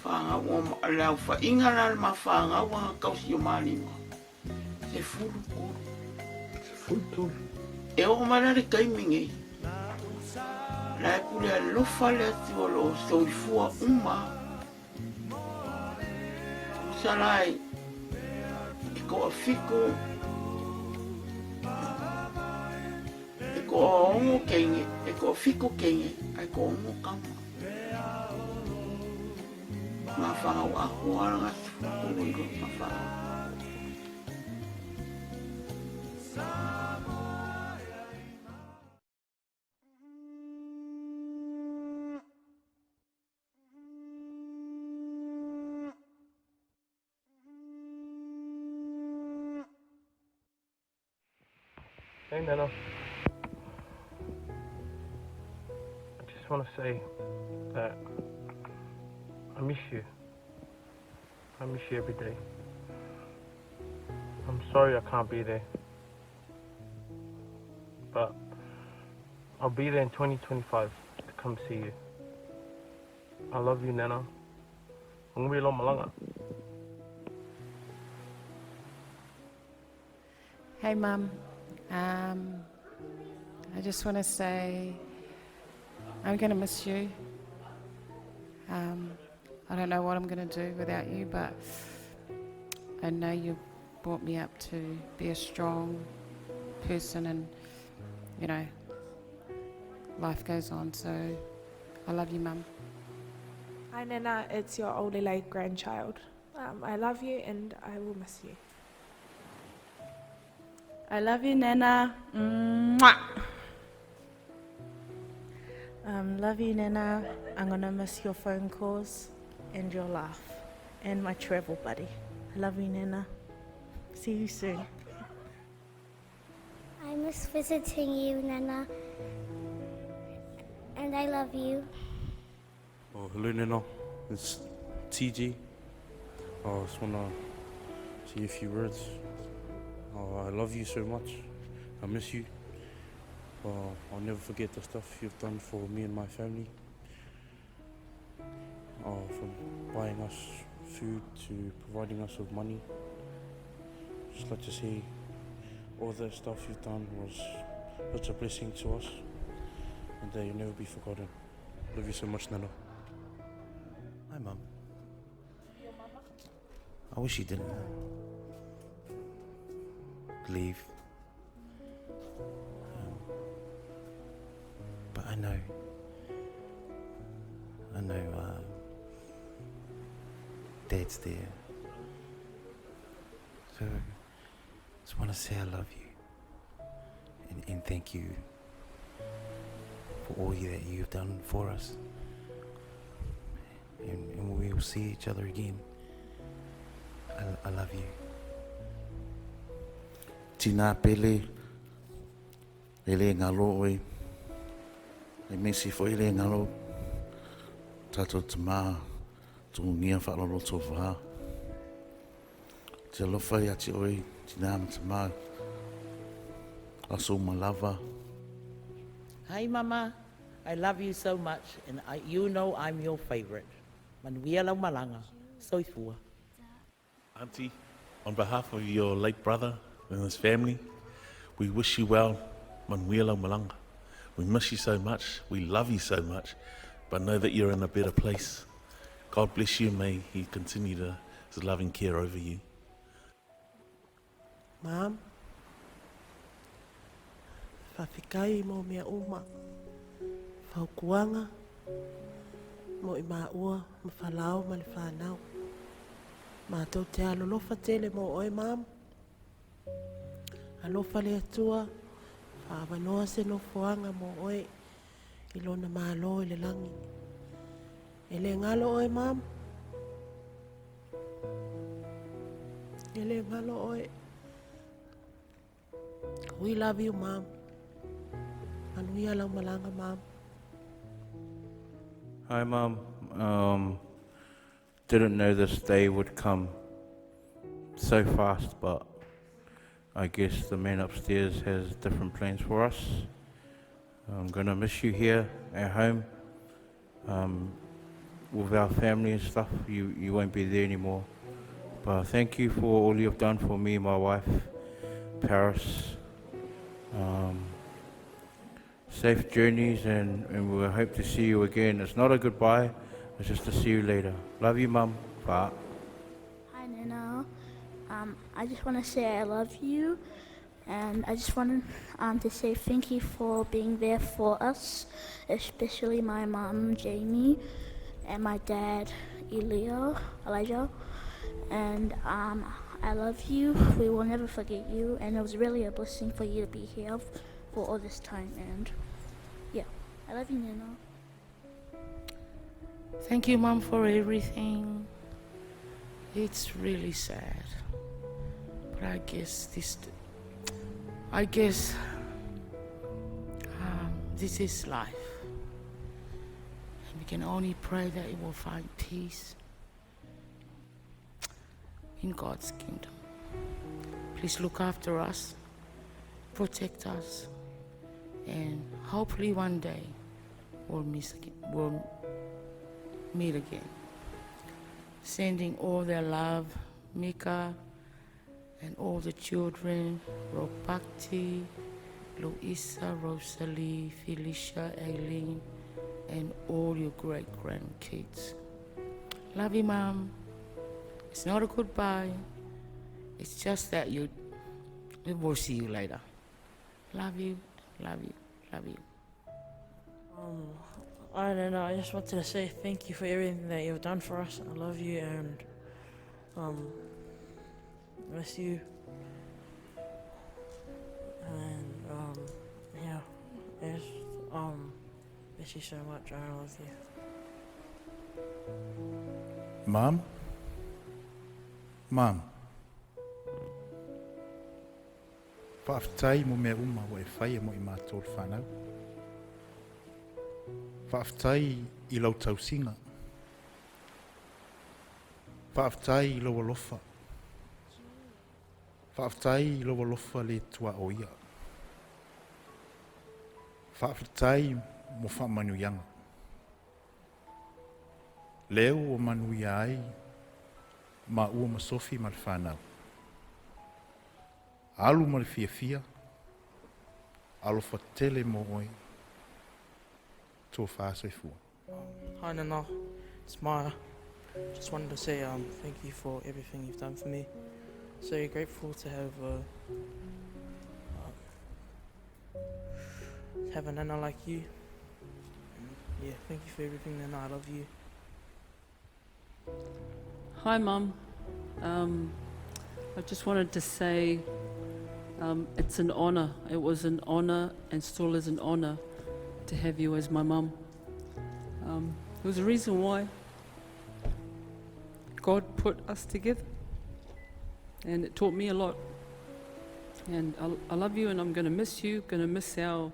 Speaker 9: Fanau o le aofaiga la le mafanau a tausi o malima. 13.
Speaker 10: 13.
Speaker 9: E oo mai la le taimi nei, la e pule alofa le Atua o lo o soifua uma. Tusa la e toafitu, e toaono teine, e toafitu teine, ae toaono tama. Mafanau atoa la 13 i lona mafanau.
Speaker 11: Hey, Nana. I just want to say that I miss you. I miss you every day. I'm sorry I can't be there. But I'll be there in 2025 to come see you. I love you, Nana. I'm gonna be malanga.
Speaker 12: Hey, Mum. I just want to say I'm going to miss you. I don't know what I'm going to do without you, but I know you brought me up to be a strong person and, you know, life goes on. So I love you, Mum.
Speaker 13: Hi, Nana. It's your old late grandchild. I love you and I will miss you. I love you, Nana. Mwah!
Speaker 14: Um, love you, Nana. I'm gonna miss your phone calls and your laugh and my travel buddy. I love you, Nana. See you soon.
Speaker 15: I miss visiting you, Nana. And I love you.
Speaker 16: Oh, hello, Nana. It's TG. Oh, I just want to say a few words. Oh, I love you so much. I miss you. Oh, I'll never forget the stuff you've done for me and my family. Oh, from buying us food to providing us with money. Just like to say all the stuff you've done was such a blessing to us and that you'll never be forgotten. Love you so much, Nana.
Speaker 17: Hi, Mum. I wish you didn't leave. Um, but I know. I know uh, Dad's there. So, just want to say I love you. And, and thank you for all that you've done for us. And, and we will see each other again. I, I love you.
Speaker 18: Tina pele, e le ngalo oe, e mesi foi le ngalo, tātou te mā, tūngia whaalolo tō wā. Te alofa ia te oe, tina ma te mā, aso malava.
Speaker 19: Hi Mama, I love you so much and I, you know I'm your favorite. Manuia lau malanga, soifua.
Speaker 20: Auntie, on behalf of your late brother and his family, we wish you well, Manuia lau malanga. We miss you so much, we love you so much, but know that you're in a better place. God bless you, may he continue to his loving care over you.
Speaker 8: Mom, faafetai mo mea uma, fautuaga mo i maua ma Falao ma le fanau. Matou te alolofa tele mo oe, Mom. Alofa le Atua, faaavanoa se nofoaga mo oe i lona Malo i le lagi. E le galo oe, Mom. E le galo oe. We love you, Mom. Manuia lau malaga, Mom.
Speaker 16: Hi, Mom. Um, didn't know this day would come so fast, but I guess the man upstairs has different plans for us. I'm gonna miss you here at home um, with our family and stuff. You, you won't be there anymore. But thank you for all you've done for me, my wife, Paris. Um, safe journeys, and, and we hope to see you again. It's not a goodbye, it's just to see you later. Love you, Mum. Bye.
Speaker 15: Hi, Nana. Um, I just want to say I love you, and I just want um, to say thank you for being there for us, especially my mom, Jamie, and my dad, Elio, Elijah. And um, I love you. We will never forget you, and it was really a blessing for you to be here for all this time. And yeah, I love you, Nana.
Speaker 9: Thank you, Mom, for everything. It's really sad. But I guess this. I guess. Um, this is life. And we can only pray that it will find peace in God's kingdom. Please look after us, protect us, and hopefully one day we'll, miss, we'll meet again. Sending all their love, Mika and all the children, Ropakti, Luisa, Rosalie, Felicia, Aileen, and all your great grandkids. Love you, Mom. It's not a goodbye. It's just that you, we will see you later. Love you, love you, love you.
Speaker 14: Um, I don't know. I just wanted to say thank you for everything that you've done for us. I love you and um, miss you.
Speaker 11: Miss you so much. I love you.
Speaker 18: Mum? Mum? Faafetai mo mea uma ua e faia mo i matou le whanau. Faafetai i lau tausiga. Faafetai i lou alofa. Faafetai i lou alofa le tuaoia. Faafetai mo faamanuiaga. Lea ua manuia ai maua ma Sofi ma le whanau. Alu ma le fiafia, alofa tele mo oe, tofa soifua.
Speaker 11: Hi Nana, it's Maya. Just wanted to say um, thank you for everything you've done for me. So grateful to have a, um, have a nana like you. And yeah, thank you for everything, Nana. I love you.
Speaker 21: Hi, Mum. Um, I just wanted to say um, it's an honour. It was an honour and still is an honour to have you as my mum. Um, there was a reason why God put us together, and it taught me a lot. And I, I love you, and I'm going to miss you. Going to miss our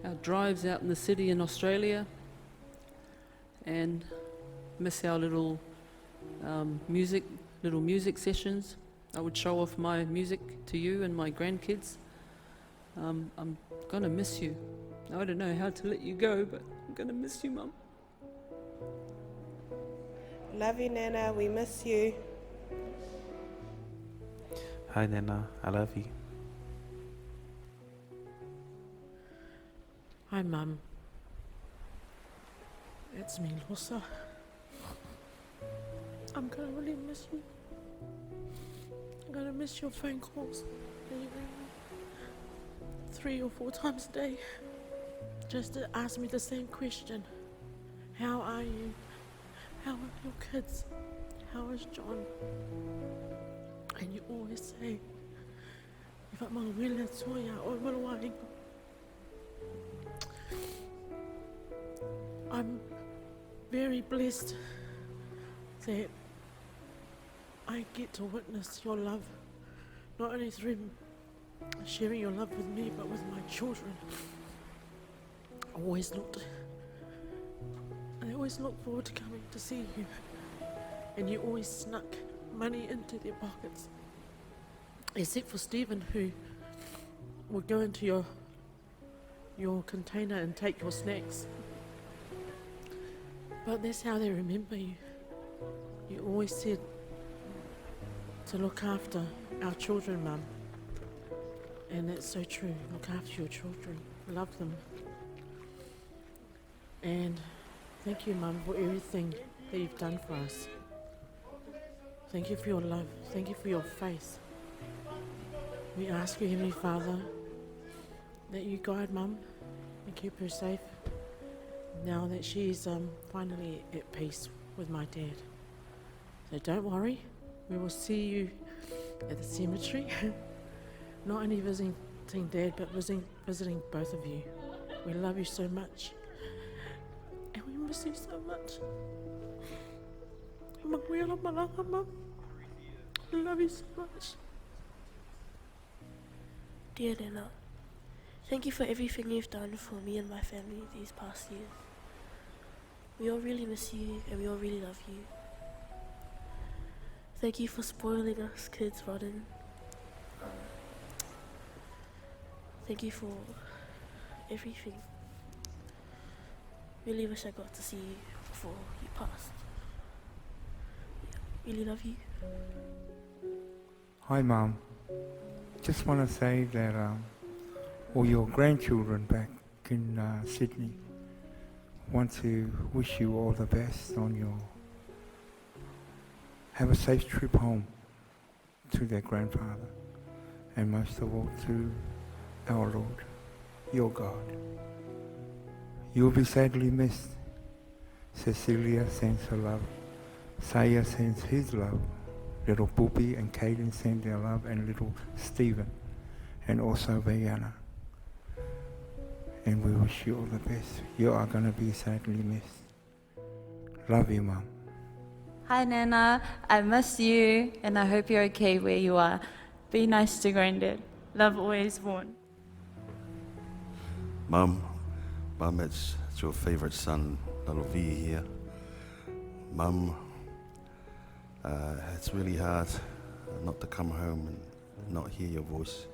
Speaker 21: our drives out in the city in Australia, and miss our little um, music, little music sessions. I would show off my music to you and my grandkids. Um, I'm gonna miss you. I don't know how to let you go, but I'm gonna miss you, Mum.
Speaker 14: Love you, Nana. We miss you.
Speaker 17: Hi, Nana. I love you.
Speaker 22: Hi, Mum. It's me, Losa. I'm gonna really miss you. I'm gonna miss your phone calls that you ring me three or four times a day just to ask me the same question. How are you? How are your kids? How is John? And you always say, if I'm on I'm very blessed that I get to witness your love, not only through sharing your love with me, but with my children. I always looked, I always look forward to coming to see you, and you always snuck money into their pockets, except for Stephen, who would go into your your container and take your snacks. But that's how they remember you. You always said to look after our children, Mum. And that's so true. Look after your children, love them. And thank you, Mum, for everything that you've done for us. Thank you for your love. Thank you for your faith. We ask you, Heavenly Father, that you guide Mum and keep her safe now that she's um, finally at peace with my dad. So don't worry, we will see you at the cemetery. Not only visiting Dad, but visiting, visiting both of you. We love you so much. And we miss you so much. I love you so much.
Speaker 15: Dear Nana, thank you for everything you've done for me and my family these past years. We all really miss you and we all really love you. Thank you for spoiling us kids rotten. Um, thank you for everything. Really wish I got to see you before you passed. Yeah, really love you.
Speaker 23: Hi, Mum. Just want to say that um, all your grandchildren back in uh, Sydney want to wish you all the best on your. Have a safe trip home to their grandfather and most of all to our Lord, your God. You'll be sadly missed. Cecilia sends her love. Saya sends his love. Little Booby and Caden send their love, and little Stephen, and also Vayana. And we wish you all the best. You are going to be sadly missed. Love you, Mum.
Speaker 13: Hi, Nana. I miss you, and I hope you're okay where you are. Be nice to Granddad. Love always, Vaughan.
Speaker 1: Mum, Mum, it's, it's your favourite son, Lalovi here. Mum, it's really hard not to come home and not hear your voice.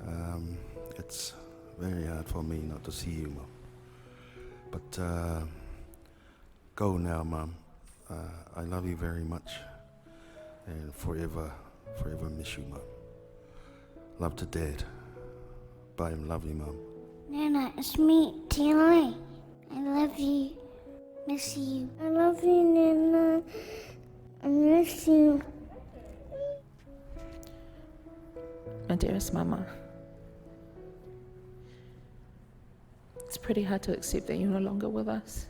Speaker 1: Um, it's very hard for me not to see you, Mum. But uh, go now, Mum. Uh, I love you very much and forever, forever miss you, Mum. Love to Dad. Bye, love you, Mum.
Speaker 15: Nana, it's me, Tilly. I love you. Miss you. I love you, Nana. I miss you.
Speaker 2: My dearest Mama, it's pretty hard to accept that you're no longer with us.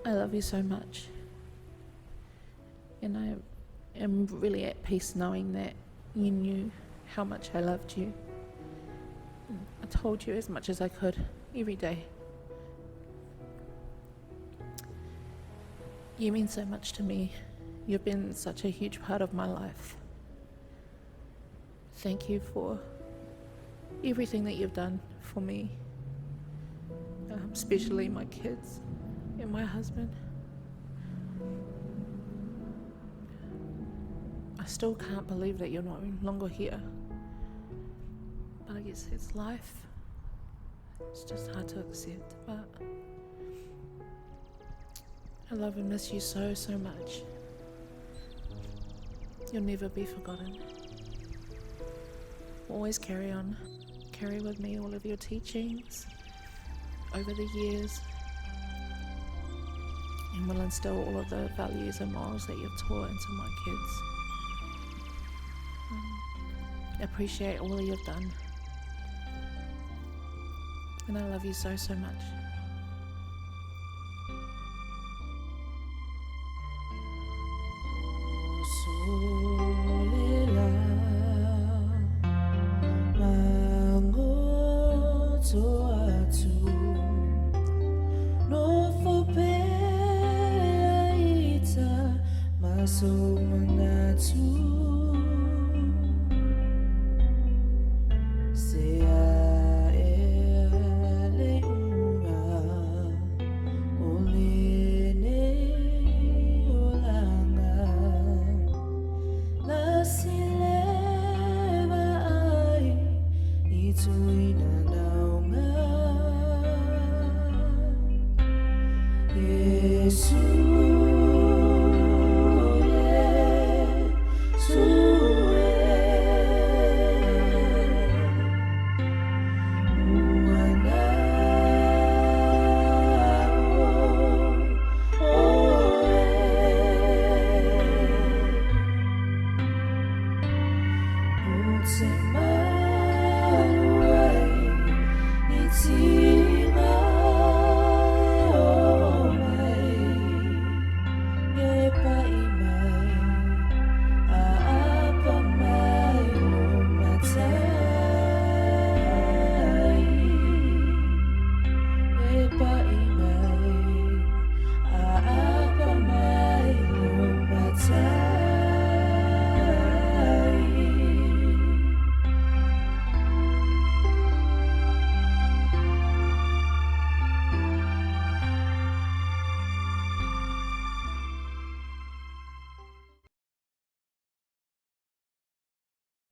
Speaker 2: I love you so much. And I am really at peace knowing that you knew how much I loved you. I told you as much as I could every day. You mean so much to me. You've been such a huge part of my life. Thank you for everything that you've done for me, um, especially my kids and my husband. I still can't believe that you're no longer here. But I guess it's life. It's just hard to accept, but I love and miss you so, so much. You'll never be forgotten. Always carry on. Carry with me all of your teachings over the years and will instill all of the values and morals that you've taught into my kids. Um, appreciate all that you've done. And I love you so, so much.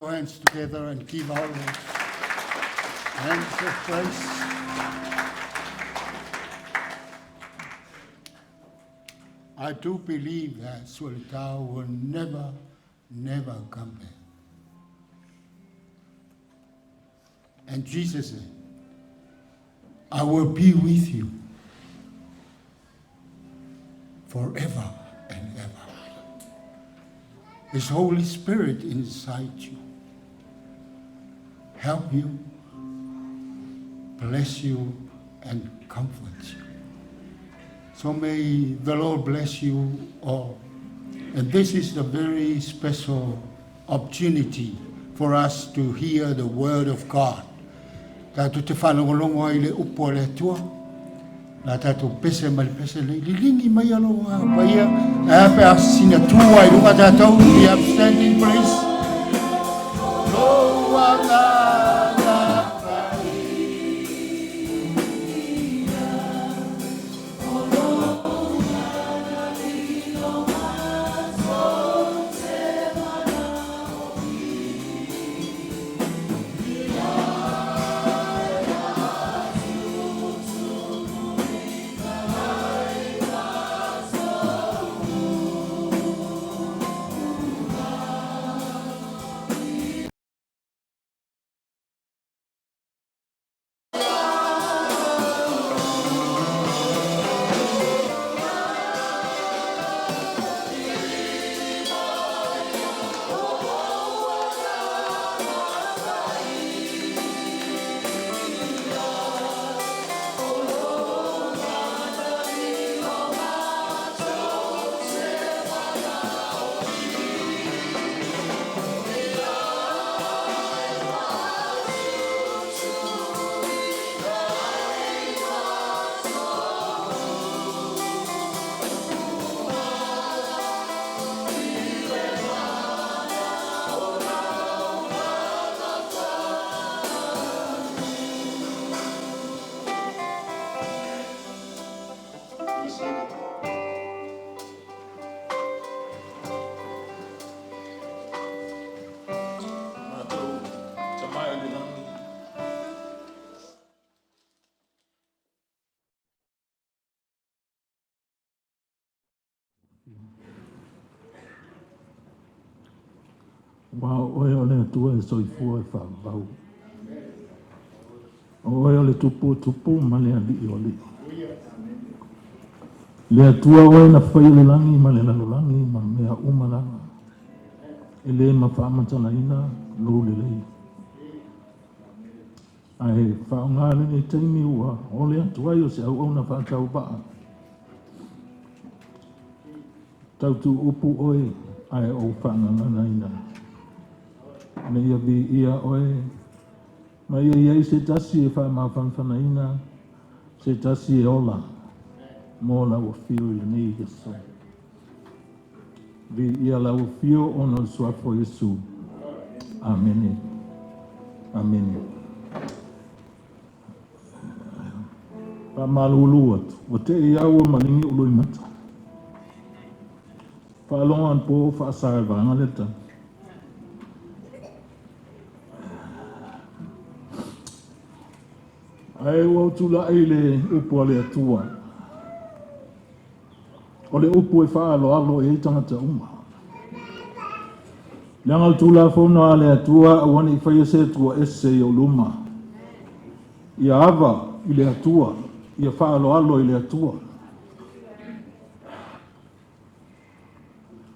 Speaker 5: Hands together and give our hands of praise. I do believe that Suelitau will never, never come back. And Jesus said, I will be with you forever and ever. His Holy Spirit inside you. Help you, bless you, and comfort you. So may the Lord bless you all. And this is a very special opportunity
Speaker 4: for us to hear the word of God. Tatou te faalogologo ai i le upu a le Atua. La tatou pese ma le pese nei. Liligi mai alo paia. E a pe a sina tu ai luga tatou. Be upstanding, please. Lo
Speaker 6: Aua o Oe o le Atua e soifua e faavavau. O Oe o le Tupu o Tupu ma le Alii o Alii. Le Atua Oe na faia le lagi ma le lalolagi ma mea uma lava. E le ma faamatalaina lou lelei. Ae faaaoga lenei taimi ua ole atu ai o se auauna faatauvaa. Tautu upu oe ae ou faagaganaina. Ina ia viia oe, ma ia i ai se tasi e faamafanafanaina, se tasi e ola mo lau afio i lenei aso. Viia lau afio ona o le suafa o Iesu. Amene. Amene. Faamalulu atu, ua tei au ua maligi ou loimata. Faalogo anapo o faasa e le vaega lea tala. Ae ua ou tulai i le upu a le Atua. O le upu e faaaloalo i ai tagata uma. Leaga o le Tulafono a le Atua aua ne i faia se Atua ese i ou luma. Ia ava i le Atua, ia faaaloalo i le Atua.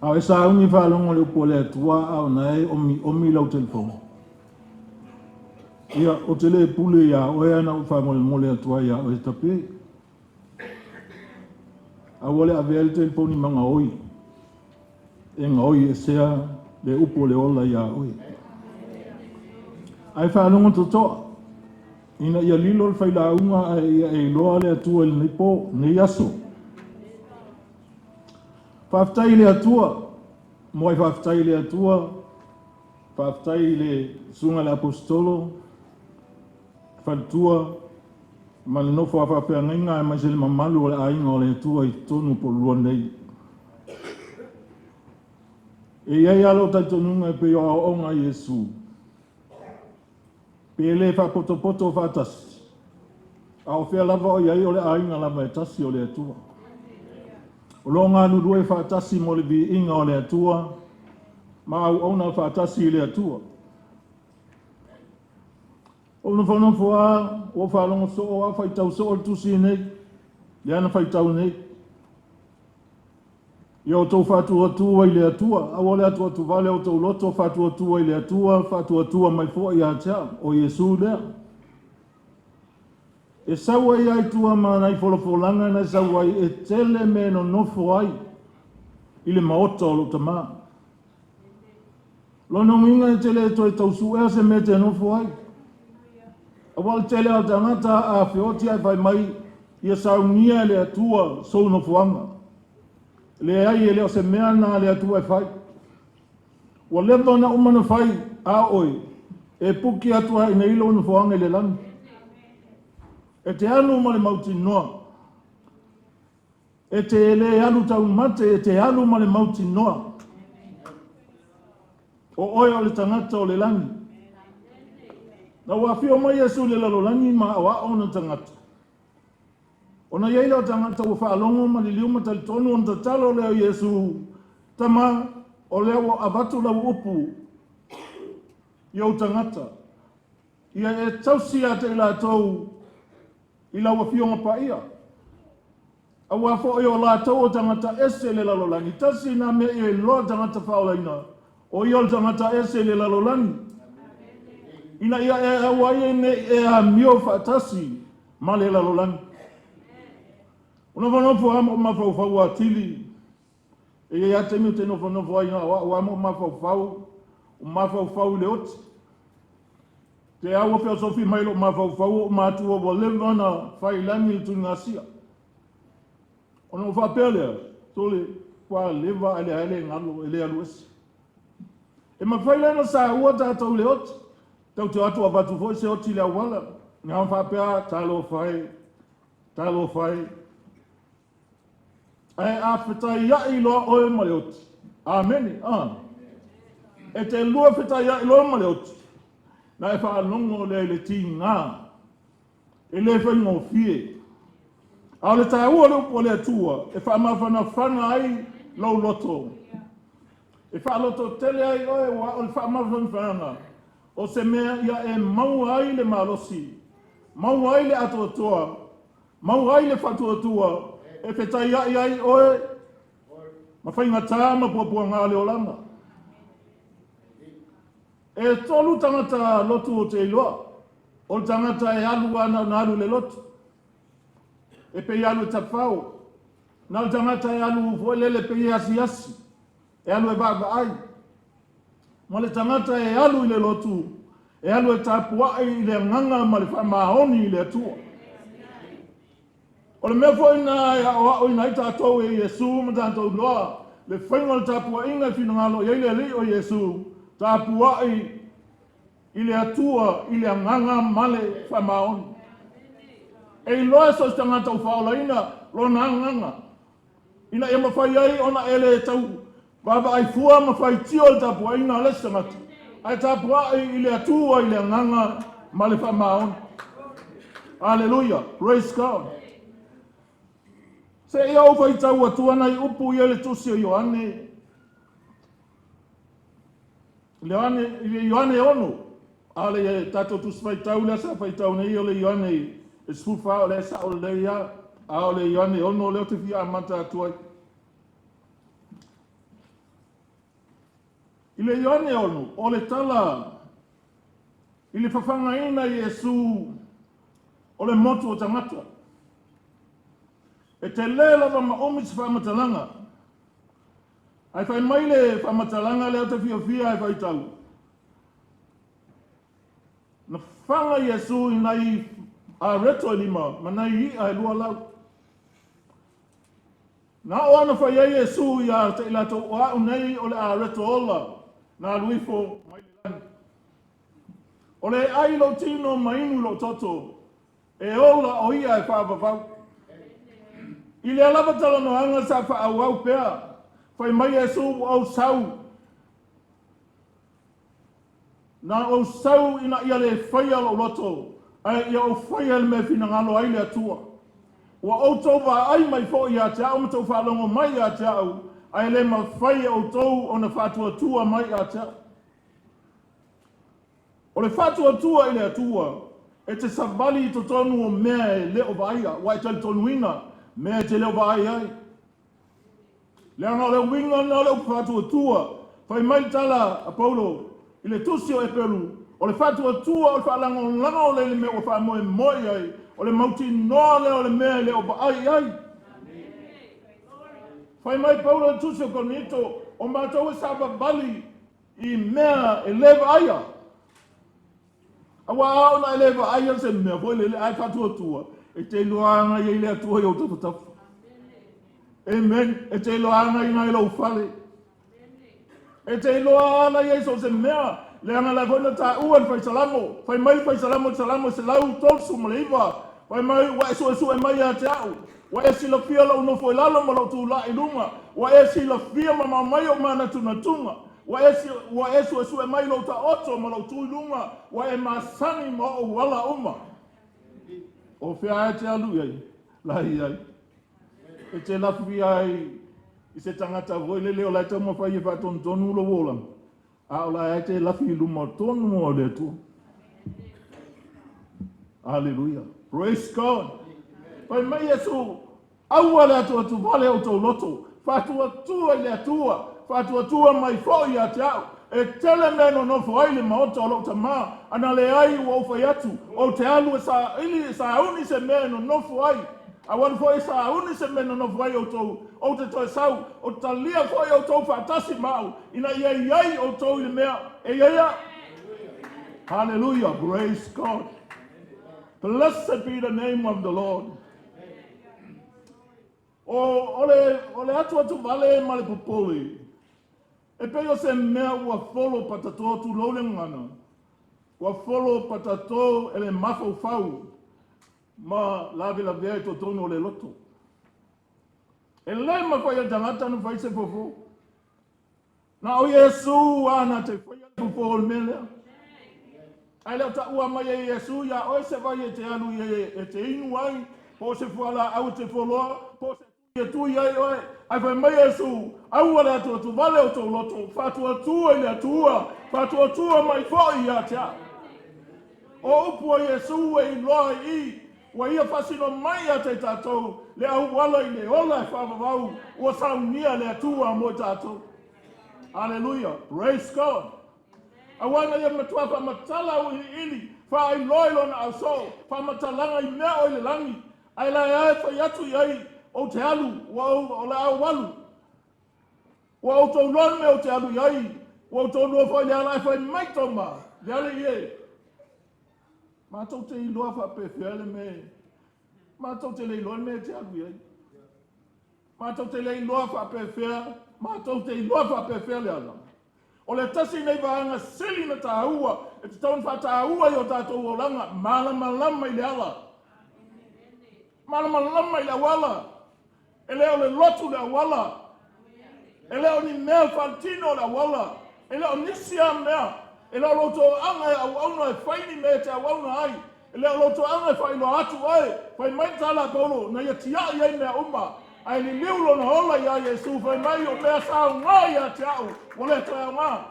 Speaker 6: A o e sauni faalogo i le upu a le Atua a o na e omiomi lau telefoni. Ia, ou te le pule iā oe ana ou faamolemole atu ai iā oe tape. Aua le avea le telefoni ma gaoi e gaoi esea le upu o le ola iā oe. Ae faalogo totoa, ina ia lilo le failauga ae ia e iloa le Atua i lenei po, lenei aso. Faafetai i le Atua, muai faafetai i le Atua, faafetai i le Susuga i le Aposetolo, faletua, ma le nofo a faafeagaiga aemaise le mamalu o le aiga o le Atua i totonu o Pololua nei. E i ai lava lou talitonuga e pei o aoaoga a Iesu, pe le faapotopoto faatasi, a o fea lava o i ai o le aiga lava e tasi o le Atua. O lo o galulue faatasi mo le viiga o le Atua ma auauna faatasi i le Atua. Ou nofonofo lava, ua ou faalogo soo lava, faitau soo le tusi nei, lea na faitau nei. Ia outou faatuatua i le Atua, aua le atuatuvale o outou loto, faatuatua i le Atua, faatuatua mai foi ia te au, o Iesu lea. E sau ai lava i tua ma nai folafolaga na e sau ai, e tele mea e nonofo ai i le maota o lou Tama. Lona uiga e te le toe tau suea se mea e te nofo ai. Aua o le tele lava o tagata a feoti ae fai mai, Ia saunia e le Atua sou nofoaga. Leai, e le o se mea na a le Atua e fai. Ua leva ona uma ona fai, a o oe, e puki atu lava i inei lou nofoaga i le lagi. E te alu ma le mautinoa. E te le alu taumate, e te alu ma le mautinoa. O oe o le tagata o le lagi. Na ua afio mai Iesu i le lalolagi ma aoao ona tagata. Ona i ai lea o tagata ua faalogo ma liliu ma talitonu ona tatalo lea o Iesu, Tama, o lea ua avatu lau upu i ou tagata, ia e tausi ia te i latou i lau Afioga Paia. Aua foi o latou o tagata ese i le lalolagi. Tasi na mea ia iloa tagata faaolaina, o ia o le tagata ese i le lalolagi. Ina ia e aua ai ne i e amio faatasi ma le lalolagi. O nofonofo lava ma ou mafaufau atili. E i ai lava taimi ou te nofonofo ai na o au lava ma ou mafaufau, ou mafaufau i le oti. Te au ua feosofi mai lou mafaufau o ou matua ua leva ona fai i lagi le tuligasia. Ona ou faapea lea, sole, ua leva ae lea e le galo, e le alu ese. E mafai la ona saua tatou i le oti. Tatou te o atu avatu foi se oti i le auala. Na ona faapea, talofa e, talofa e. Ae a fetaiai loa oe ma le oti. Amene. Ah. E te lua fetaiai loa ma le oti. Na e faalogo lea i le tiga. E le faigofie. A o le taua o le upu a le Atua e faamafanafana ai lou loto. E faalototele ai oe aua o le faamafanafanaga o se mea ia e maua ai le malosi, maua ai le atoatoa, maua ai le faatuatua e fetaiai ai oe ma faigata ma puapuaga o le olaga. E tolu tagata lotu ou te iloa, o le tagata e alu lava na ona alu i le lotu, e pei e alu e tafao. Na o le tagata e alu foi lele pei e asiasi, e alu e vaavaai. Ma le tagata e alu i le lotu, e alu e tapuai i le agaga ma le faamaoni i le Atua. O le mea foi lena e aoaoina ai tatou e Iesu ma tatou iloa le faiga o le tapuaiga e finagalo i ai le Alii o Iesu, tapuai i le Atua i le agaga ma le faamaoni. E iloa e so o se tagata ua faaolaina lona agaga, ina ia mafai ai ona e le tau vaavaai fua ma faitio i le tapuaiga a le isi tagata, ae tapuai i le Atua i le agaga ma le faamaoni. Aleluia! Praise God! Seia ou faitau atua nai upu ia i le tusi o Ioane, Ioane, i le Ioane 6, a o le tatou tusi faitau lea sa faitau nei o le Ioane e 14, o lea e sao lelei lava, a o le Ioane 6 lea ou te fia amata atu ai. I le Ioane 6, o le tala i le fafagaina Iesu o le motu o tagata. E tele lava ma umi se faamatalaga. Ae fai mai le faamatalaga lea ou te fiafia e faitau. Na faga Iesu i nai areto e lima ma nai i'a e 200. Na oo ana fai ai Iesu ia te i latou o a'u nei o le areto ola na alu ifo mai le lagi. O le e ai i lou tino ma inu i lou toto, e ola o ia e faavavau. I lea lava talanoaga sa faaauau pea, fai mai Iesu ua ou sau. Na ou sau ina ia le faia lou loto, ae ia ou faia le mea e finagalo ai le Atua. Ua outou vaai mai foi ia te au ma tou faalogo mai ia te au, ae le mafai e outou ona faatuatua mai ia te au. O le faatuatua i le Atua, e te savali i totonu o mea e le o vaaia, ua e talitonuina mea e te le o vaai ai. Leaga o le uiga lena o le upu faatuatua, fai mai le tala a Paulo i le tusi o Eperu, o le faatuatua o le faalagolago lea i le mea ua faamoemoe i ai, o le mautinoa lea o le mea e le o vaai i ai. Fai mai Paulo i le tusi o Korinito, o matou e savavali. i mea e le vaaia. Auā a oo ina e le vaaia se mea foi lele ae faatuatua, e te iloa lava na i ai le Atua i ou tafatafa. Amen. E te iloa lava na i ina i lou fale. E te iloa lava na i ai so o se mea, leaga la foi na taua e le Fai Salamo. Fai mai le Fai Salamo i le Salamo 139, fai mai, Ua e suesue mai ia te au, ua e silafia lou nofo i lalo ma lou tulai i luga, ua e silafia mamao mai ou manatunatuga, ua e, ua e suesue mai lou taoto ma lou tu i luga, ua e masani ma ou ala uma. O fea e te alu i ai? La i ai. E te lafia ai i se tagata foi lele o la e taumafai e faatonutonu lou olaga, a o la e te lafi i luma tonu o le Atua. Aleluia. Praise God. Fai mai Iesu, aua le atuatuvale o outou loto, faatuatua i le Atua, faatuatua mai foi ia te au. E tele mea e nonofo ai le maota o lou Tama, ana leai ua ou fai atu, ou te alu e saili e sauni se mea e nonofo ai. A ua alu foi e sauni se mea e nonofo ai outou, ou te toe sau, ou te talia foi outou faatasi ma au, ina ia i ai outou i le mea e i ai au. Hallelujah, praise God. Blessed be the name of the Lord. O, o le, o le atuatuvale ma le popole, e pei o se mea ua folo patatō tulou le gagana, ua folo patatō e le mafaufau ma lavelavea i totonu o le loto. E lē mafai e le tagata ona fai se fofo. Na o Iesu lava na te faia le fofo o le mea lea. Ae le o taua mai e Iesu iā oe se vai e te alu i ai e te inu ai, po o se fualaau e te foloa, po o se tui e tui ai oe. Ae fai mai Iesu, Aua le atuatuvale o tou loto, faatuatua i le Atua, faatuatua mai foi ia te au. O upu a Iesu e iloa ai i Ua ia faasino mai ia te tatou le auala i le ola e faavavau ua saunia le Atua mo i tatou. Aleluia! Praise God! Auā na ia matua faamatala auiliili, faailoa i lona ausoo, faamatalaga i mea o i le lagi, ae la e a e fai atu i ai, Ou te alu, ua ou, o le a ou alu. Ua outou iloa le mea ou te alu i ai, ua outou iloa foi le ala e fai mai Toma, le Alii e. Matou te iloa faapefea le mea e, matou te le iloa le mea e te alu i ai. Matou te le iloa faapefea, matou te iloa faapefea le ala. O le tasi nei vaega sili na tāua e tatau ona faataua i o tātou olaga, malamalama i le ala. Malamalama i le auala. E le o le lotu le auala. E le o ni mea faaletino le auala. E le o nisi lava mea. E le o lou toaga e auauna e fai ni mea e te auauna ai. E le o lou toaga e faailoa atu oe. Fai mai le tala a Paulo, na ia tiai ai mea uma, ae liliu lona ola iā Iesu, fai mai, o mea sa aoga ia te au, ua le toe aoga.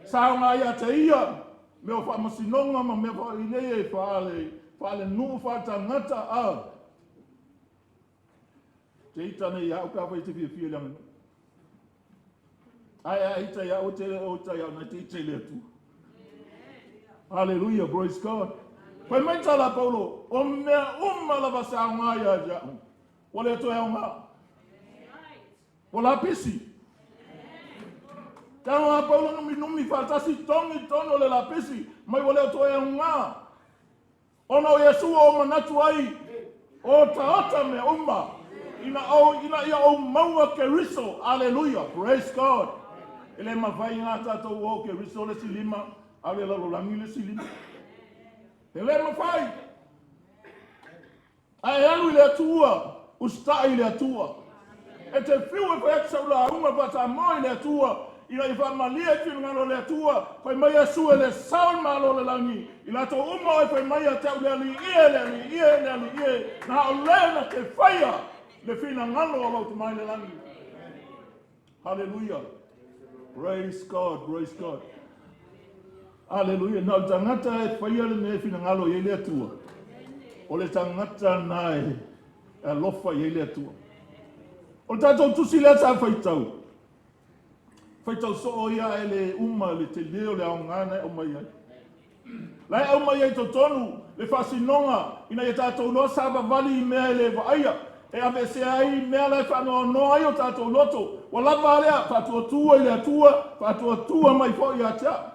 Speaker 6: Sa aoga ia te ia, mea o faamasinoga ma mea faailei e faale, faalenuu, faaletagata, a. Te ita nei ia au pe afai e te fiafia i le aganuu. Ae a ita ia au te o ita ia au na te ita i le Atua. Hallelujah, praise God. Fai mai tala Paulo, o mea uma lava sa aoga ia te au. Ua le toe aoga. Ua lapisi. Te aoga Paulo numinumi faatasi togi tonu o le lapisi, mai ua le toe aoga. Ona o Iesu ua ou manatu ai, o otaota mea uma, ina ou, ina ia ou maua Keriso. Aleluia! Praise God! E le mafai ngā tātou o Keriso le isi lima, a o le lalolagi le isi lima. E le mafai. Ae alu i le Atua, usitai i le Atua. E te fiu e fai atu sau lauga faa-Samoa i le Atua, ina ia faamalie i finagalo o le Atua, fai mai Iesu e le sao le Malo o le lagi, i latou uma o e fai mai ia te au le Alii e, le Alii e, le Alii e, na o le na te faia le finagalo o lou Tama i le lagi. Haleluia. Praise God, praise God. Aleluia. Na o le tagata e faia le mea e finagalo i ai le Atua. O le tagata na e alofa i ai le Atua. O le tatou tusi lea sa faitau. Faitau soo ia ae le uma le tele o le aoga na e aumai ai. La e aumai ai totonu le faasinoga ina ia tatou iloa savavali i mea e le vaaia. e aveesea ai mea la e faanoanoa ai o tatou loto. Ua lava a lea, faatuatua i le Atua, faatuatua mai foi ia te au.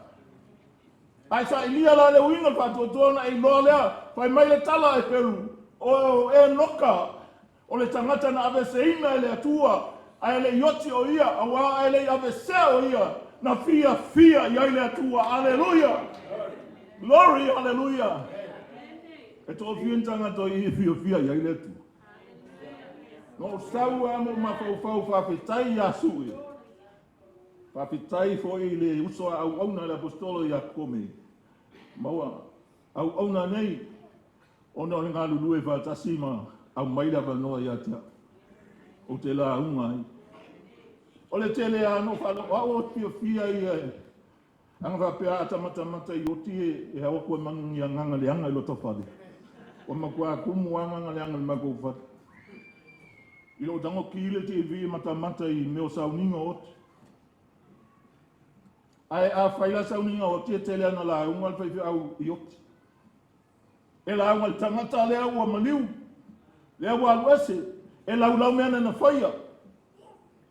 Speaker 6: A e sailia la le uiga o le faatuatua ona e iloa lea, fai mai le tala a Eperu, o Enoka, o le tagata na aveeseina e le Atua, ae le i oti o ia, auā ae le i aveesea o ia, na fiafia i ai le Atua. Aleluia! Glory, aleluia! E toafia ni tagata o i e fiafia i ai le Atua? Na ou sau lava ma ou mafaufau faafetai ia Sue. Faafetai foi i le uso a auauna le Aposetolo ia Kome. Ma ua auauna nei ona o le galulue faatasi ma aumai le avanoa ia te au. Ou te lauga ai. O le tele lava na ou faalogo, o au ou te fiafia ia e aga faapea a ta matamata i oti e ao atu e manugia agaga leaga i lota fale. Ua matua tumu lava agaga leaga i le matou fale. I lou tago ki le TV e matamata i mea o sauniga o oti. Ae afai la sauniga o oti e tele ana lauga le faifeau i oti. E lauga i le tagata lea ua maliu, lea ua alu ese, e laulau mea na faia.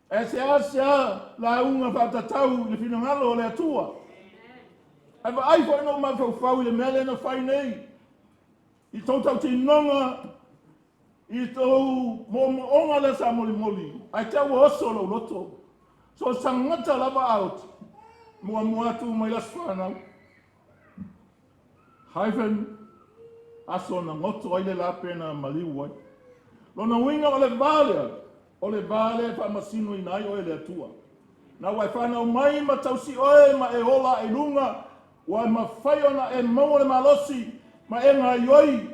Speaker 6: Ae seasea lauga faatatau i le finagalo o le Atua. Ae vaai foi na ou mafaufau i le mea lea na fai nei, i tou tautinoga, i tou moomooga lea sa molimoli, ae te ua oso lou loto. So o se tagata lava a oti, muamua atu mai le aso fanau. Hyphen, aso na goto ai le lape na maliu ai. Lona uiga o le va lea, o le va lea e faamasinoina ai oe e le Atua. Na ua e fanau mai ma tausi oe ma e ola ae i luga, ua e mafai ona e maua le malosi ma e gaioi,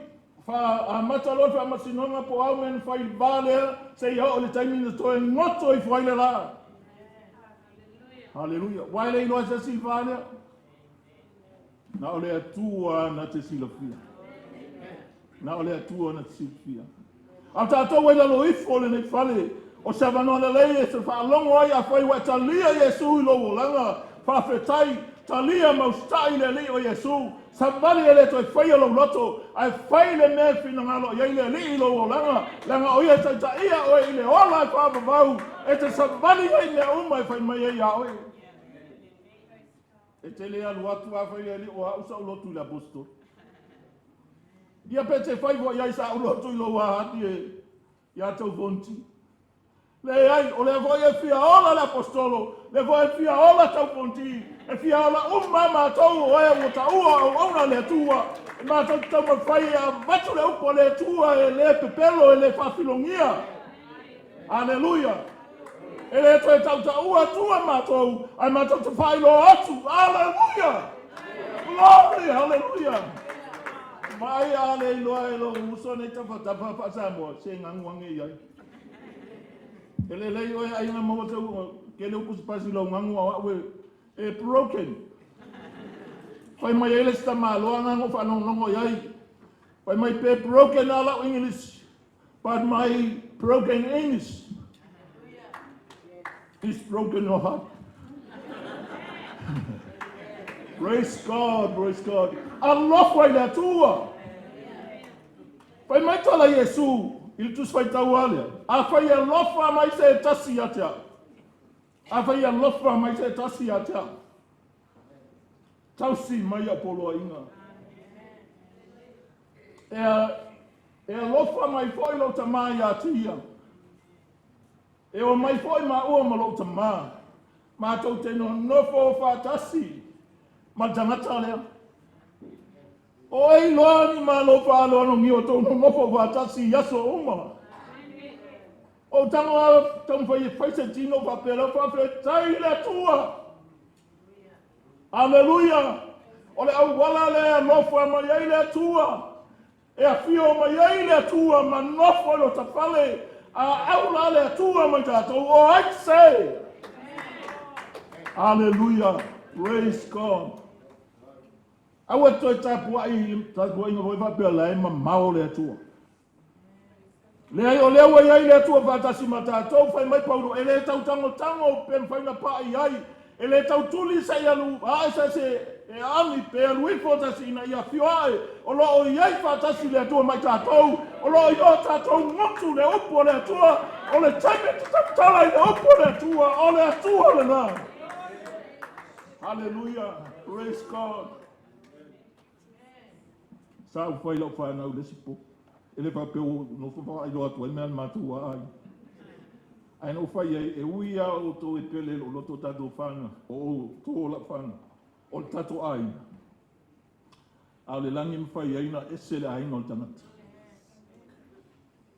Speaker 6: fa amata loa le faamasinoga po o a mea na fai i le va lea, seia oo i le taimi na toe goto ifo ai le la. Haleluia. Ua e le iloa e se isi le va lea. Na o le Atua na te silafia. Na o le Atua na te silafia. A o tatou ai lalo ifo o lenei fale, o se avanoa lelei e te faalogo ai afai ua e talia Iesu i lou olaga, faafetai, talia ma usitai le Alii o Iesu, savali e le toe faia lou loto, ae fai le mea e finagalo i ai le Alii i lou olaga, leaga o Ia e taitaia oe i le ola e faavavau, e te savali ai i mea uma e fai mai ai iā oe. E te le alu atu a fai le Alii o au sa ou lotu i le Aposetolo. Ia pe te fai foi ai sa ou lotu i lou ahani e ia tou fonti. Leai, o lea foi e fia ola le Aposetolo, lea foi e fia ola tau fonti, e fia ola uma matou o e ua taua auauna a le Atua, e matou te taumafai e avatu le upu a le Atua e le pepelo, e le faafilogia. Aleluia! E le toe tautaua atua matou, ae matou te faailoa atu. Aleluia! Glory! Haleluia! Vaai a le iloa e lou uso nei tafatafa faa-Samoa, se ganu ane i ai. E lelei oe aiga maua se kele upu sipasi lou ganu a au e, e broken. Fai mai ai le isi tamaloa na ou faalogologo i ai. Fai mai pe broken a lau English. But my broken English is broken your heart. Praise God, praise God. Alofa i le Atua. Fai mai tala Iesu i le Tusi Faitau a lea. Afai e alofa mai se tasi ia te au. Afai e alofa mai se tasi ia te au. Tausi mai au poloaiga. E, e alofa mai foi lou tamā iā te ia. E o mai foi māua ma lou tamā. Mātou te nonofo faatasi ma le tagata lea. O ai loa ni malo faaloalogia o tou nonofo faatasi i aso uma. O tago a taumafai e fai se tino faapea lau faafetai i le Atua. Aleluia! O le auala lea e alofa mai ai le Atua, e afio mai ai le Atua ma nofo i lota fale, a au la le Atua mai tatou, o ai se? Aleluia! Praise God! Aua e toe tapuai i le tapuaiga foi faapea la e mamao le Atua. Leai, o lea ua i ai le Atua faatasi ma tatou, fai mai Paulo, e le tau tagotago pe mafai ona pa'i ai, e le tau tuli se i alu ae se se e aami pe alu ifo tasi ina ia afio ae, o lo o i ai faatasi le Atua ma i tatou, o lo o i o tatou motu le upu a le Atua, o le taimi e te tautala i le upu a le Atua, o le Atua lena. Hallelujah. Praise God. Sa ou fai lau whanau le sipo. E le faapea ua nofo faailoa atu ai mea a le matou aiga. Ae na ou fai ai, e ui lava o outou e pele i lou loto o tatou fanau, o outou o lau fanau, o le tatou aiga. A o le lagi e mafai ai ona ese le aiga o le tagata.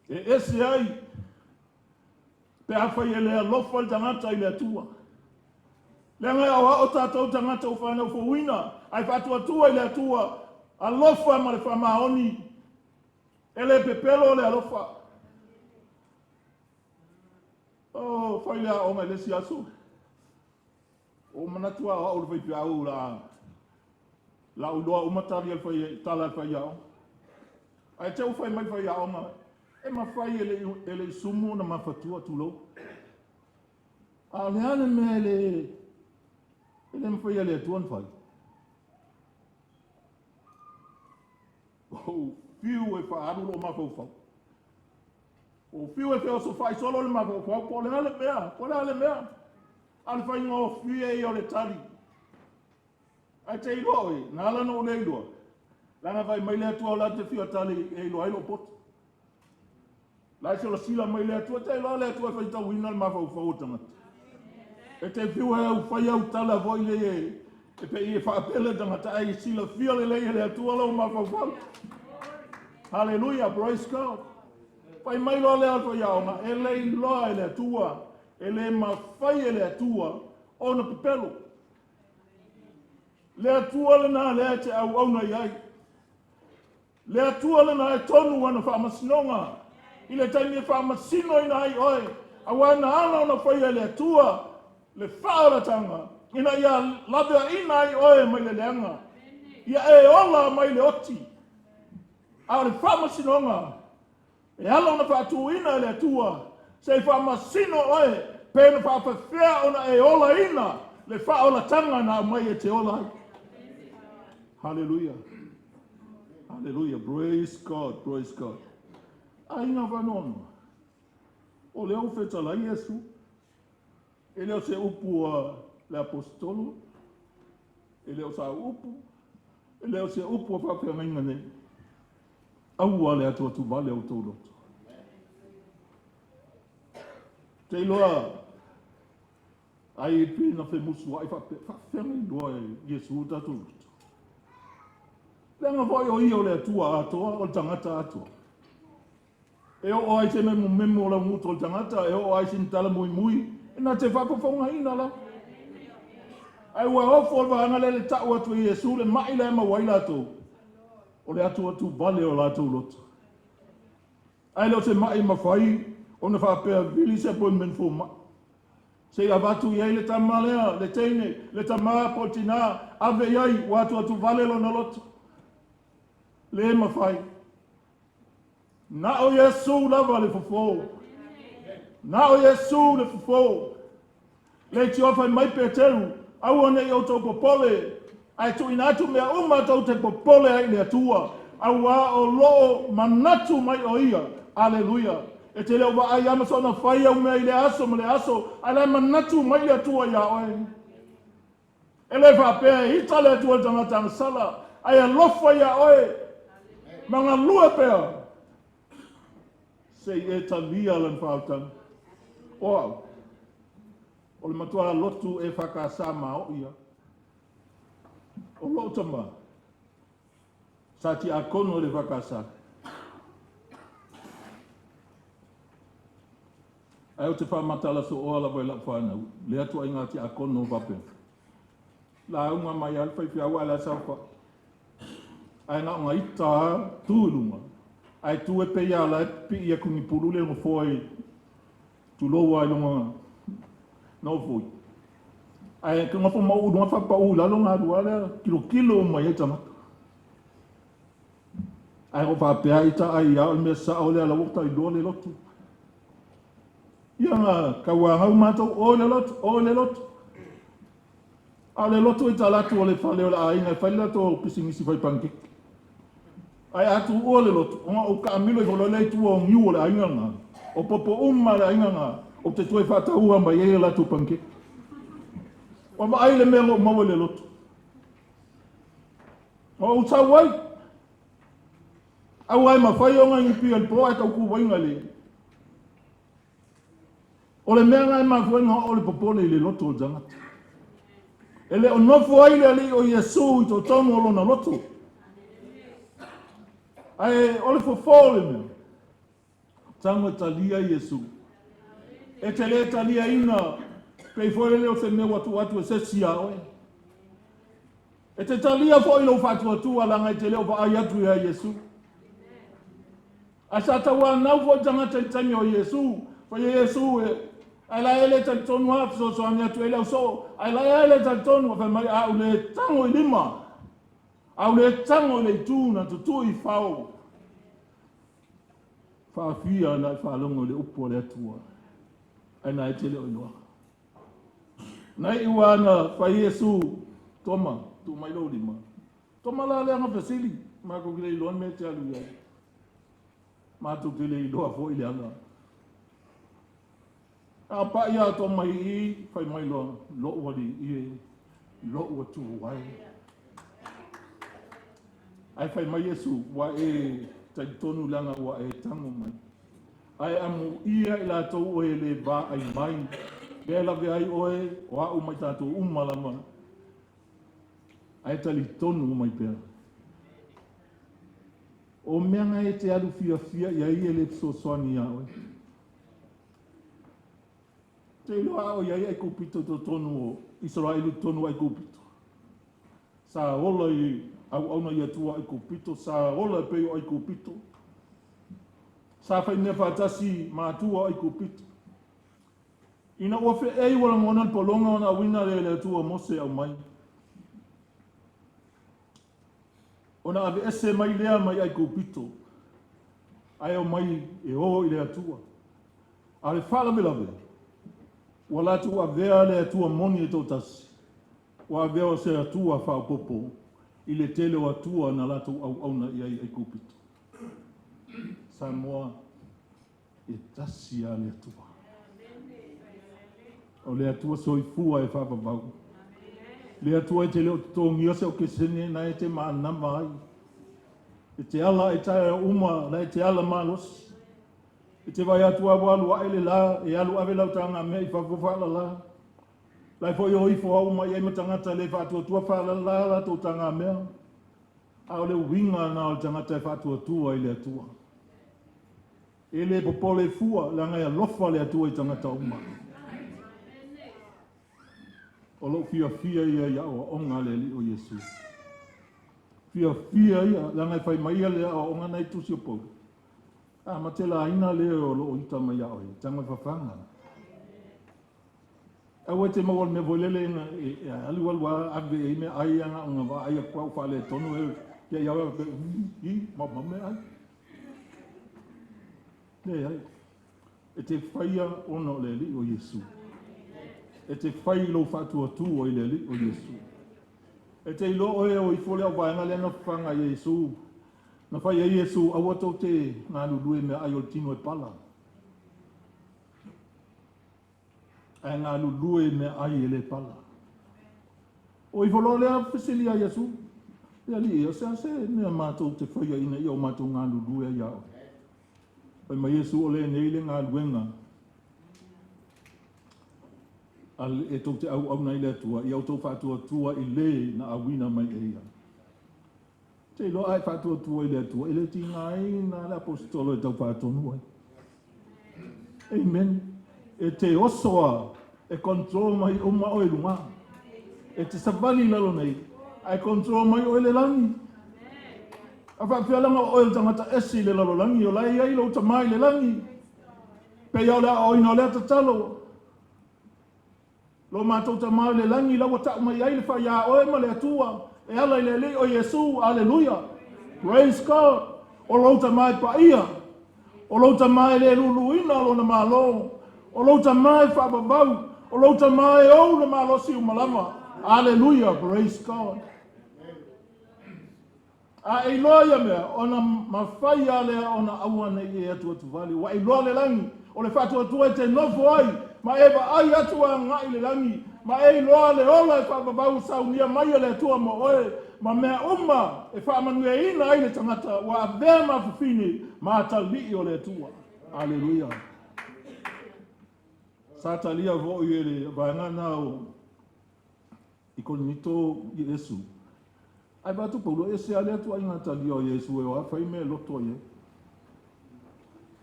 Speaker 6: E ese ai pe afai e le alofa le tagata i le Atua. Leaga e aoao tatou tagata ua fanau fouina, ae faatuatua i le Atua, alofa ma le faamaoni. E le pepelo le alofa. Oh, fai le aoga i le isi aso. O manatu a o le faifeau la la ou iloa uma tali al fai tala al fai aoga. Ae te u fai mai fai aoga e mafai e le sumu na mafatua tulou. A o le a le mea e le mafai e le Atua ona fai? Ou fiu e faaalu lou mafaufau. Ou fiu e feosofai solo le mafaufau, po o le a le mea, po o le a le mea. A o le faigofie ia o le tali. Ae te iloa oe, na ala ona ou le iloa, leaga fai mai le Atua o la te fia tali e iloa ai lou poto. La e silasila mai le Atua, te iloa le Atua e faitauina le mafaufau o tagata. E te fiu e au fai au tala foi le e pe i e faapele tagata, ae silafia lelei e le Atua lou mafaufau. Hallelujah, praise God. Fai mai loa lea o le faiaoga, e le iloa e le Atua, e le mafai e le Atua ona pepelo. Le Atua lena lea e te auauna i ai. Le Atua lena e tonu ana faamasinoga i le taimi e faamasinoina ai oe, auā na ala ona faia e le Atua le faaolataga ina ia laveaiina ai oe mai le leaga, ia e ola mai le oti. A o le faamasinoga e ala ona faatuina e le Atua se i faamasino oe pe na faafefea ona e olaina le faaolataga na aumai e te ola ai. Hallelujah. Hallelujah. Praise God. Praise God. Aiga faanoanoa. O lea ua fetalai Iesu. E le o se upu a le aposetolo, e le o sa upu, e le o se upu a faafeagaiga nei. Aua le atuatuvale o outou loto. Te iloa ai pe na femusuai faafeagai loa e Iesu o tatou loto. Leaga foi o ia o le Atua atoa, o le tagata atoa. E oo ai se memumemu o lau gutu o le tagata, e oo ai sina tala muimui, e na te faafofogaina lava. Ae ua ofo le vaega lea i le tau atu e Iesu le mai lea e maua ai latou, o le atuatuvale o latou loto. Ae le o se mai e mafai ona faapea vili se appointment fomai. Se i avatu i ai le tama lea, le teine, le tama po o le tinā, ave i ai, ua atuatuvale lona loto. Le mafai. Na o Iesu lava le fofo. Na o Iesu le fofo. Le tio fai mai Peteru, aua ne i outou popole, ae tuuina atu mea uma tou te popole ai i le Atua, auā o lo o manatu mai o Ia. Aleluia. E te le o vaai lava ma soona fai au mea i lea aso ma lea aso, ae la e manatu mai le Atua iā oe. E le faapea e ita le Atua i le tagata agasala, ae alofa iā oe ma galue pea se i e talia lana faautaga. O au, o le matua lotu e whakasa maoi ia. O lou tama, sa tiakono le whakasa. Ae ou te faamatala sooa lava i lau fanau, le atu ai ngā tiakono faapea. Lauga mai lava le faifeau ae o la e saofai. Ae na ona ita lava tu i luga, ae tu e pei lava o la e pipii atu ni pulu le nofoa i tulou lava i lona nofoi. Ae nofo mauu i luga faapau i lalo ona alu lava lea tilotilo uma i ai tagata. Ae na ou faapea ita ai lava o le mea sao lea la ua tailoa le lotu. Ia na tauanau matou, oi le lotu, oi le lotu. A o le lotu i talatu o le fale o le aiga e fai le latou pisinisi fai panikeke. Ae a tuua le lotu, ona ou taamilo ifo loa lea i tua o niu o le aiga lena, o popo uma a le aiga lena, ou te toe faataua mai ai a latou panikeke. Ua vaai le mea na ou maua i le lotu. Na ou sau ai, aua e mafai ona inipia i le po ae tau tuvaina i le... O le mea lena e mafua ai ona oo le popole i le loto o le tagata. E le o nofo ai le Alii o Iesu i totonu o lona loto. Ae o le fofo o le mea, tago e talia Iesu. E te le taliaina pei foi lele o se mea ua tuu atu e se isi ia oe. E te talia foi lou faatuatua leaga e te le o vaai atu ia Iesu. Ae sa tauanau foi tagata i le taimi o Iesu, fai ai Iesu e ae la e le talitonu lava fesoasoani atu ai le ausoo, ae la e le talitonu, fai mai a ou le tago i lima, a ou le tago i le itu na tutui i fao, faafia na e faalogo i le upu a le Atua, ae na e te le o iloa. Na iu lava na fai Iesu, Toma, tuu mai lou lima. Toma la lea na fesili, matou te le iloa le mea e te alu i ai. Matou te le iloa foi le ala. A pai lava Toma i i, fai mai loa, lou alii e, lou Atua e. Ae fai mai Iesu, ua e talitonu leaga ua e tago mai. Ae amuia i latou o e le vaai mai, lea e lave ai oe, o au ma i tatou uma lava. Ae talitonu mai pea. O mea na e te alu fiafia i ai e le fesoasoani iā oe. Te iloa a o i ai Aikupito i totonu o Isaraelu i totonu o Aikupito. Sa ola i auauna i Atua Aikupito, sa ola e pei o Aikupito. Sa fai mea faatasi ma Atua o Aikupito. Ina ua feei ua lagona le pologa ona auina lea e le Atua o Mose e aumai. Ona aveese mai lea mai Aikupito, ae omai e o i le Atua. A o le faalavelave, ua latou avea le Atua moni e toatasi, ua avea o se Atua faaopoopo i le tele o Atua na latou auauna i ai i Aikupito. Samoa, e tasi lava le Atua. O le Atua soifua e faavavau. Le Atua e te le o totogia se okesene na e te manava ai. E te ala e taeao uma, la e te ala malosi. E te vaai atu lava ua alu ae le la, e alu ave lau tagamea i fafo faalala. La e foi o ifo au uma i ai ma tagata le faatuatua faalala latou tagamea. A o le uiga lena o le tagata e faatuatua i le Atua. E le popole fua, leaga e alofa le Atua i tagata uma. O lou fiafia ia i aoaoga a le Alii o Iesu. Fiafia ia, leaga e fai mai ia le aoaoga na i tusi o Paulo. A ma te laina le o loo ita mai ia oe, tago e fafaga. Aua e te maua i le mea foi lele ina e alu alu lava ave i ai meaai ia na ona vaai atu lava ua faaletonu e te i au e faapea, ii, maumau meaai. Leai. E te faia ona o le Alii o Iesu. E te fai i lou faatuatua i le Alii o Iesu. E te iloa oe o ifo le auvaega lea na fafaga ai e Iesu. Na fai ai Iesu, aua tou te galulue i meaai o le tino e pala. Ae galulue i meaai e le pala. O ifo loa lea fesili ia Iesu, Le Alii, o se a se mea matou te faia ina ia o matou galulue ai ia oe? Fai mai Iesu, O lenei le galuega a e tou te auauna ai le Atua, ia outou faatuatua i le na auina mai e ia. Te iloa a e faatuatua i le Atua, e le tigaina le aposetolo e tau faatonu ai. Amen. E te oso a, e control mai uma oe i luga. E te savali i lalo nei, ae control mai oe i le lagi. A faapefea la ona o oe o le tagata ese i le lalolagi, o la e i ai lou tama i le lagi. Pei lava o le aoaoina o lea tatalo. Lo matou Tama i le lagi, la ua tau mai ai le fai iā oe ma le Atua, e ala i le Alii o Iesu. Aleluia! Praise God! O lou Tama e paia, o lou Tama e le luluina lona malo, o lou Tama e faavavau, o lou Tama e ou le malosi uma lava. Aleluia, praise God. A e iloa ia mea, ona mafai lava lea ona aua ne i e atuatuvale, ua e iloa le lagi, o le faatuatua e te nofo ai, ma e vaai atu agai i le lagi, ma e iloa le ola e faavavau saunia mai e le Atua mo oe, ma mea uma e faamanuiaina ai le tagata ua avea ma fafine ma atalii o le Atua. Aleluia. Sa talia foi e le vaega lena o i Korinito Iesu. Ae vaai atu Paulo, e ese lava lea ituaiga talia o Iesu e o a fai mea e loto ai ai.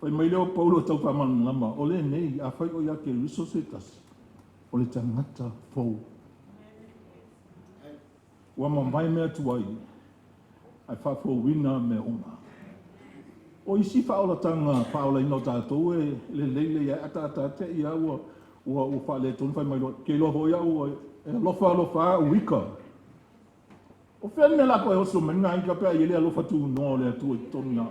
Speaker 6: Fai mai lea o Paulo e tau faamalamalama, o lenei, afai o ia Keriso se tasi, o le tagata fou. Ua mavae mea tuai, ae faafouina mea uma. O isi faaolataga faaolaina o tatou e lelei lelei ai ataata te i lava ua ua ua faaletonu fai mai loa, ke iloa foi au e alofa alofa lava au ika. O fea le mea o le a toe oso mai lena ika pe a i ai le alofa tunoa o le Atua i totonu ia oe?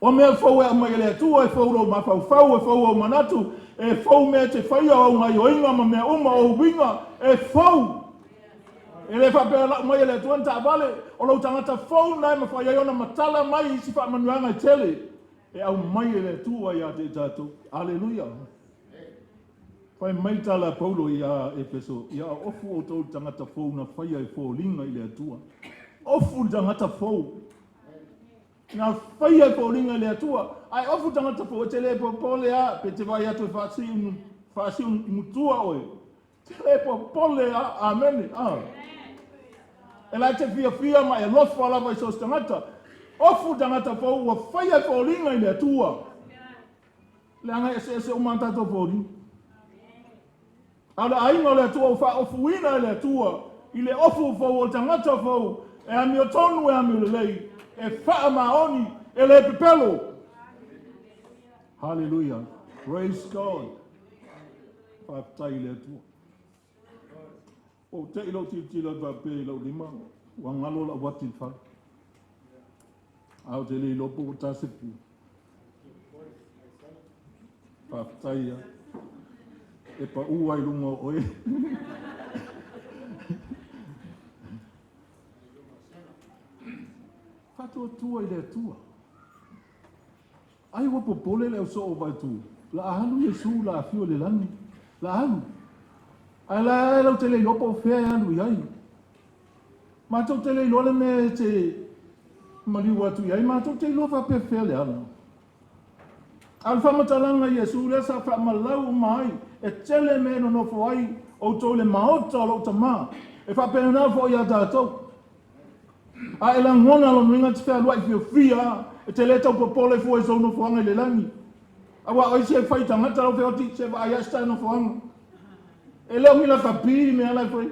Speaker 6: O mea fou e aumai e le Atua, e fou lou mafaufau, e fou ou manatu, e fou mea e te faia, o au gaioiga ma mea uma, o uiga, e fou. E le faapea e lau mai e le Atua ni taavale, o lou tagata fou lena e mafai ai ona matala mai isi faamanuiaga e tele e aumai e le Atua ia te i tatou. Aleluia! Fai mai le tala a Paulo iā Efeso, Ia ofu outou i le tagata fou na faia e foliga i le Atua. Ofu le tagata fou. Na faia e foliga i le Atua. Ae ofu tagata fou, e te le popole a, pe te vaai atu e faasiumutua oe. Te le popole a. Amene. A. E la e te fiafia ma e alofa lava i so o se tagata. Ofu tagata fou ua faia e foliga i le Atua. Leaga e eseese uma a tatou foliga. A o le aiga o le Atua ua faaofuina e le Atua i le ofu fou o le tagata fou e amiotonu e amio lelei, e faamaoni, e le pepelo. Haleluia. Praise God. Faafetai i le Atua. Ua ou te i lou tilotilo atu faapea i lou lima, ua galo lau ati i le fale. A ou te le iloa po ua ta se pio. Faafetai ia. E pau ai luga o oe. Faatuatua i le Atua. Ai ua popole le au soo vae tu. La alu Iesu la afio i le lagi. La alu. Ae la e lau te le iloa po o fea e alu i ai. Matou te le iloa le mea e te maliu atu i ai, matou te iloa faapefea le ala. A o le faamatalaga a Iesu lea sa faamalau uma ai, e tele mea e nonofo ai outou i le maota o lou Tama, e faapena foi ia tatou. A e lagona lona uiga e te fealuai fiafia, e te le tau popole fua i sou nofoaga i le lagi. Aua o isi e fai tagata lau feoti, se vaai ae se ta nofoaga. E le o ni lakapi mea la e fai.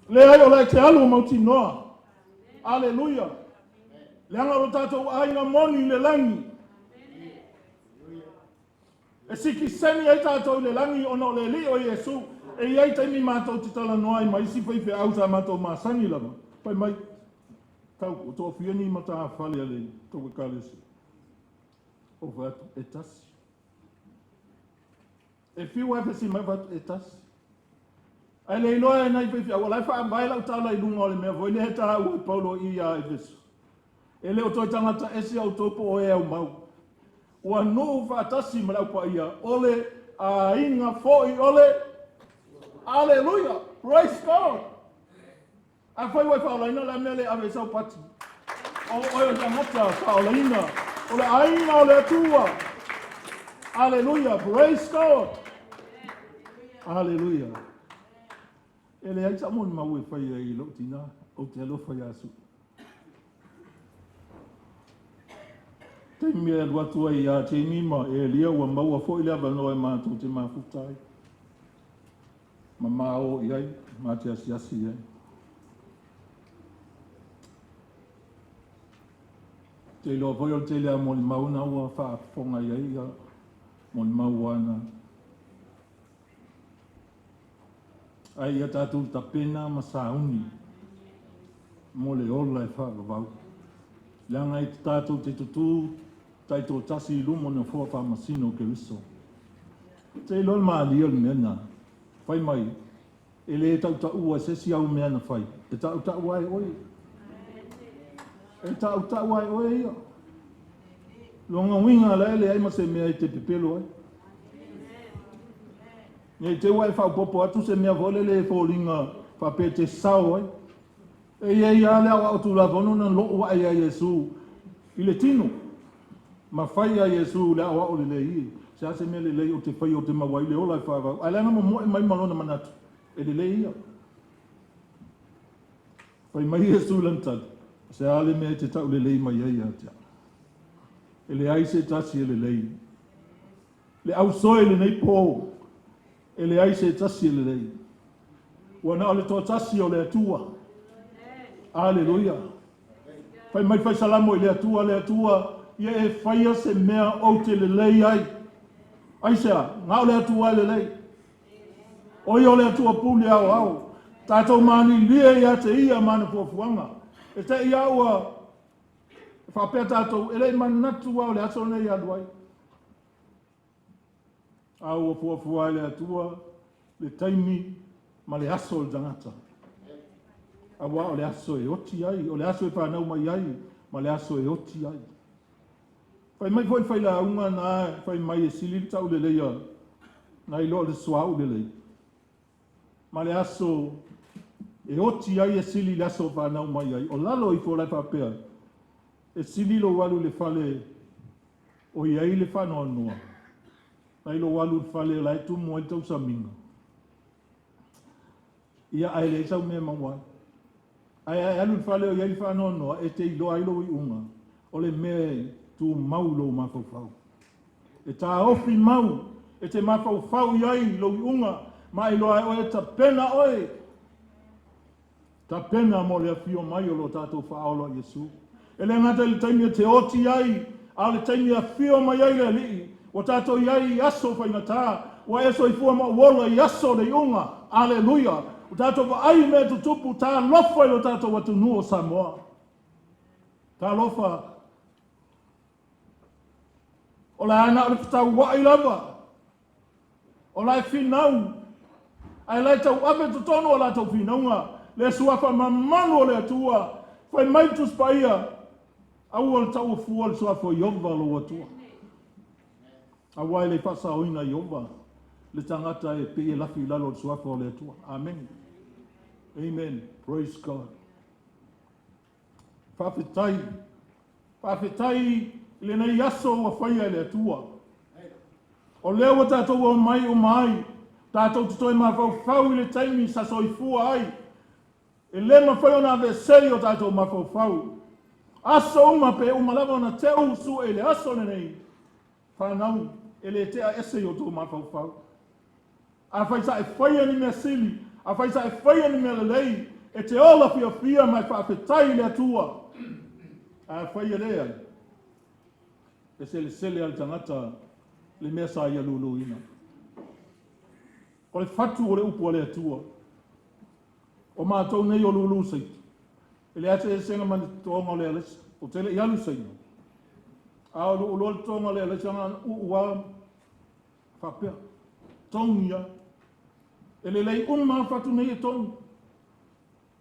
Speaker 6: Leai, o la e te alu o mautinoa. Aleluia. Leaga o lo tatou aiga moni i le lagi. E sikiseni ai tatou i le lagi ona o le Alii o Iesu. E i ai taimi matou te talanoa ai ma isi faifeau sa matou masani lava. Fai mai, Tau, ua toafia ni matafale a le tou Ekalesia? Ou fai atu, E tasi. E fiu ae fesi mai, ou fai atu, E tasi. Ae le iloa e nai faifeau, o la e faavae lau tala i luga o le mea foi lea e taua e Paulo i ia Efeso. E le o toe tagata ese outou po o e aumau. Ua nuu faatasi ma le Au Paia, o le aiga foi o le Aleluia! Praise God! Afai ua e faaolaina, o le a le mea le ave ai sau pati? O oe o le tagata faaolaina, o le aiga o le Atua. Aleluia! Praise God! Aleluia! E leai sau molimau e fai ai i lou tina, ou te alofa iā Sui. Taimi e alu atu ai ia Jamie ma Elia ua maua foi le avanoa e matou te mafuta ai. Ma ma o i ai, ma te asiasi i ai. Te iloa foi o le tele a molimau na ua faafofoga i ai ia molimau ana. Ae ia tatou tapena ma sauni mo le ola e faavavau. Leaga e tatou te tutū taitoatasi i luma o le Nofoa Faamasino o Keriso. Te iloa le malie o le mea lena. Fai mai, e lē tautaua e se isi au mea na fai, e tautaua e oe. E tautaua e oe ia. Lona uiga la e leai ma se mea e te pepelo ai. Nei te ua e faaopoopo atu se mea foi lele e foliga faapea e te sao ai. E i ai lava le aoao Tulafono na lou ae ia Iesu i le tino, ma fai ia Iesu le aoao lelei e se a se mea lelei ou te faia ou te maua ai le ola e faavau. Ae leaga momoe mai ma lona manatu, e lelei ia. Fai mai Iesu i lana tali, O se a le mea e te taulelei mai ai ia te au? E leai se tasi e lelei. Le ausoe i lenei po, e leai se tasi e lelei. Ua na o le toatasi o le Atua. Aleluia. Fai mai fai Salamo i le Atua, le Atua, ia e faia se mea ou te lelei ai. Aisea? Na o le Atua e lelei. O ia o le Atua pule aoao. Tatou malilie ia te ia ma ana fuafuaga. E te i a ua faapea tatou, e le i manatu lava o le aso lenei e alu ai. A ua fuafua e le Atua le taimi ma le aso o le tagata. Auā o le aso e oti ai, o le aso e fanau mai ai, ma le aso e oti ai. Fai mai foi le failauga na fai mai e sili le tauleleia nai lo le suauu lelei. Ma le aso e oti ai e sili i le aso e fanau mai ai. O lalo ifo la e faapea, e sili lou alu i le fale o i ai le faanoanoa, nai lou alu i le fale o la e tumu ai le tausamiga. Ia, ae leai sau mea e maua ai. Ae a e alu i le fale o i ai le faanoanoa, e te iloa ai lou iuga, o le mea e tumau i lou mafaufau. E taofi mau, e te mafaufau i ai i lou iuga, ma e iloa ai oe e tapena oe. Tapena mo le afio mai o lo tatou Faaola o Iesu. E le gata i le taimi e te oti ai, a o le taimi e afio mai ai le Alii. Ua tatou i ai i aso faigata, ua e soifua ma ou ola i aso o le iuga. Aleluia! Ua tatou vaai i mea tutupu, talofa i lo tatou atunuu o Samoa. Talofa! O le a na o le fetauai lava. O la e finau, ae la e tauave i totonu o latou finauga le suafa mamalu o le Atua. Fai mai le Tusi Paia, Aua le taua fua le suafa o Ieova lou Atua. Aua e le faasaoina Ieova le tagata e pei e lafi i lalo o le suafa o le Atua. Amene. Amen. Praise God. Faafetai. Faafetai i lenei aso ua faia e le Atua. O lea ua tatou omai uma ai, tatou te toe mafaufau i le taimi sa soifua ai. E le mafai ona aveesei o tatou mafaufau. Aso uma pe uma lava ona teu sue i le aso lenei, fanau, e le tea ese i o outou mafaufau. Afai sa e faia ni mea sili, afai sa e faia ni mea lelei, e te ola fiafia ma e faafetai i le Atua. Ae afai e leai, e selesele lava le tagata le mea sa ia luluina. O le fatu o le upu a le Atua. O matou nei o lulu saito. E leai se eseesega ma le totoga o le alaisa. Ou te le i alu i Saina. A o lou loa le totoga o le alaisa na uu lava faapea, togi lava. E lelei uma lava fatu nei e togi,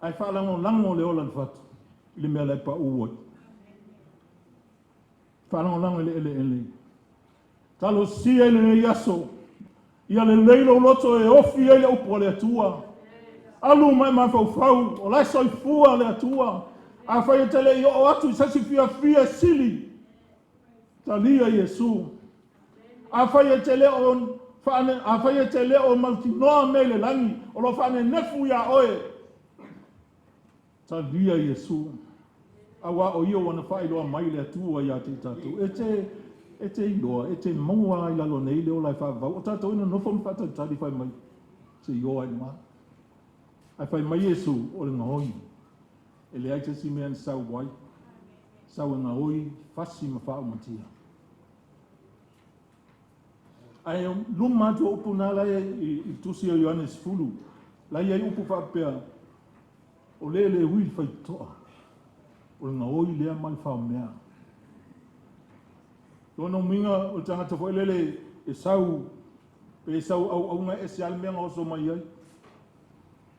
Speaker 6: ae faalagolago le ola i le fatu i le mea la e pau ai. Faalagolago i le eleele. Talosia i lenei aso, ia lelei lou loto e ofi ai le upu a le Atua. Alu ma e mafaufau, o la e soifua le Atua. Afai e te le i oo atu i se isi fiafia e sili, talia Iesu. Afai e te le o faane, afai e te le o mautinoa mea i le lagi, o lo o faanenefu iā oe, talia Iesu. Auā o ia ua na faailoa mai le Atua iā te i tatou. E te, e te iloa, e te maua ai lalo nei le ola e faavavau. O tatou e nonofo ma faatalitali fai mai, se i o ai luga. Ae fai mai Iesu, o le gaoi. E leai se isi mea na sau ai, sau e gaoi, fasi ma faaumatia. Ae luma atu o upu na la i i tusi o Ioane 10, la i ai upu faapea, o le le ui le faitotoa, o le gaoi lea ma le faomea. Lona uiga o le tagata foi lele e sau Pe sau auauna e ese lava le mea na oso mai ai.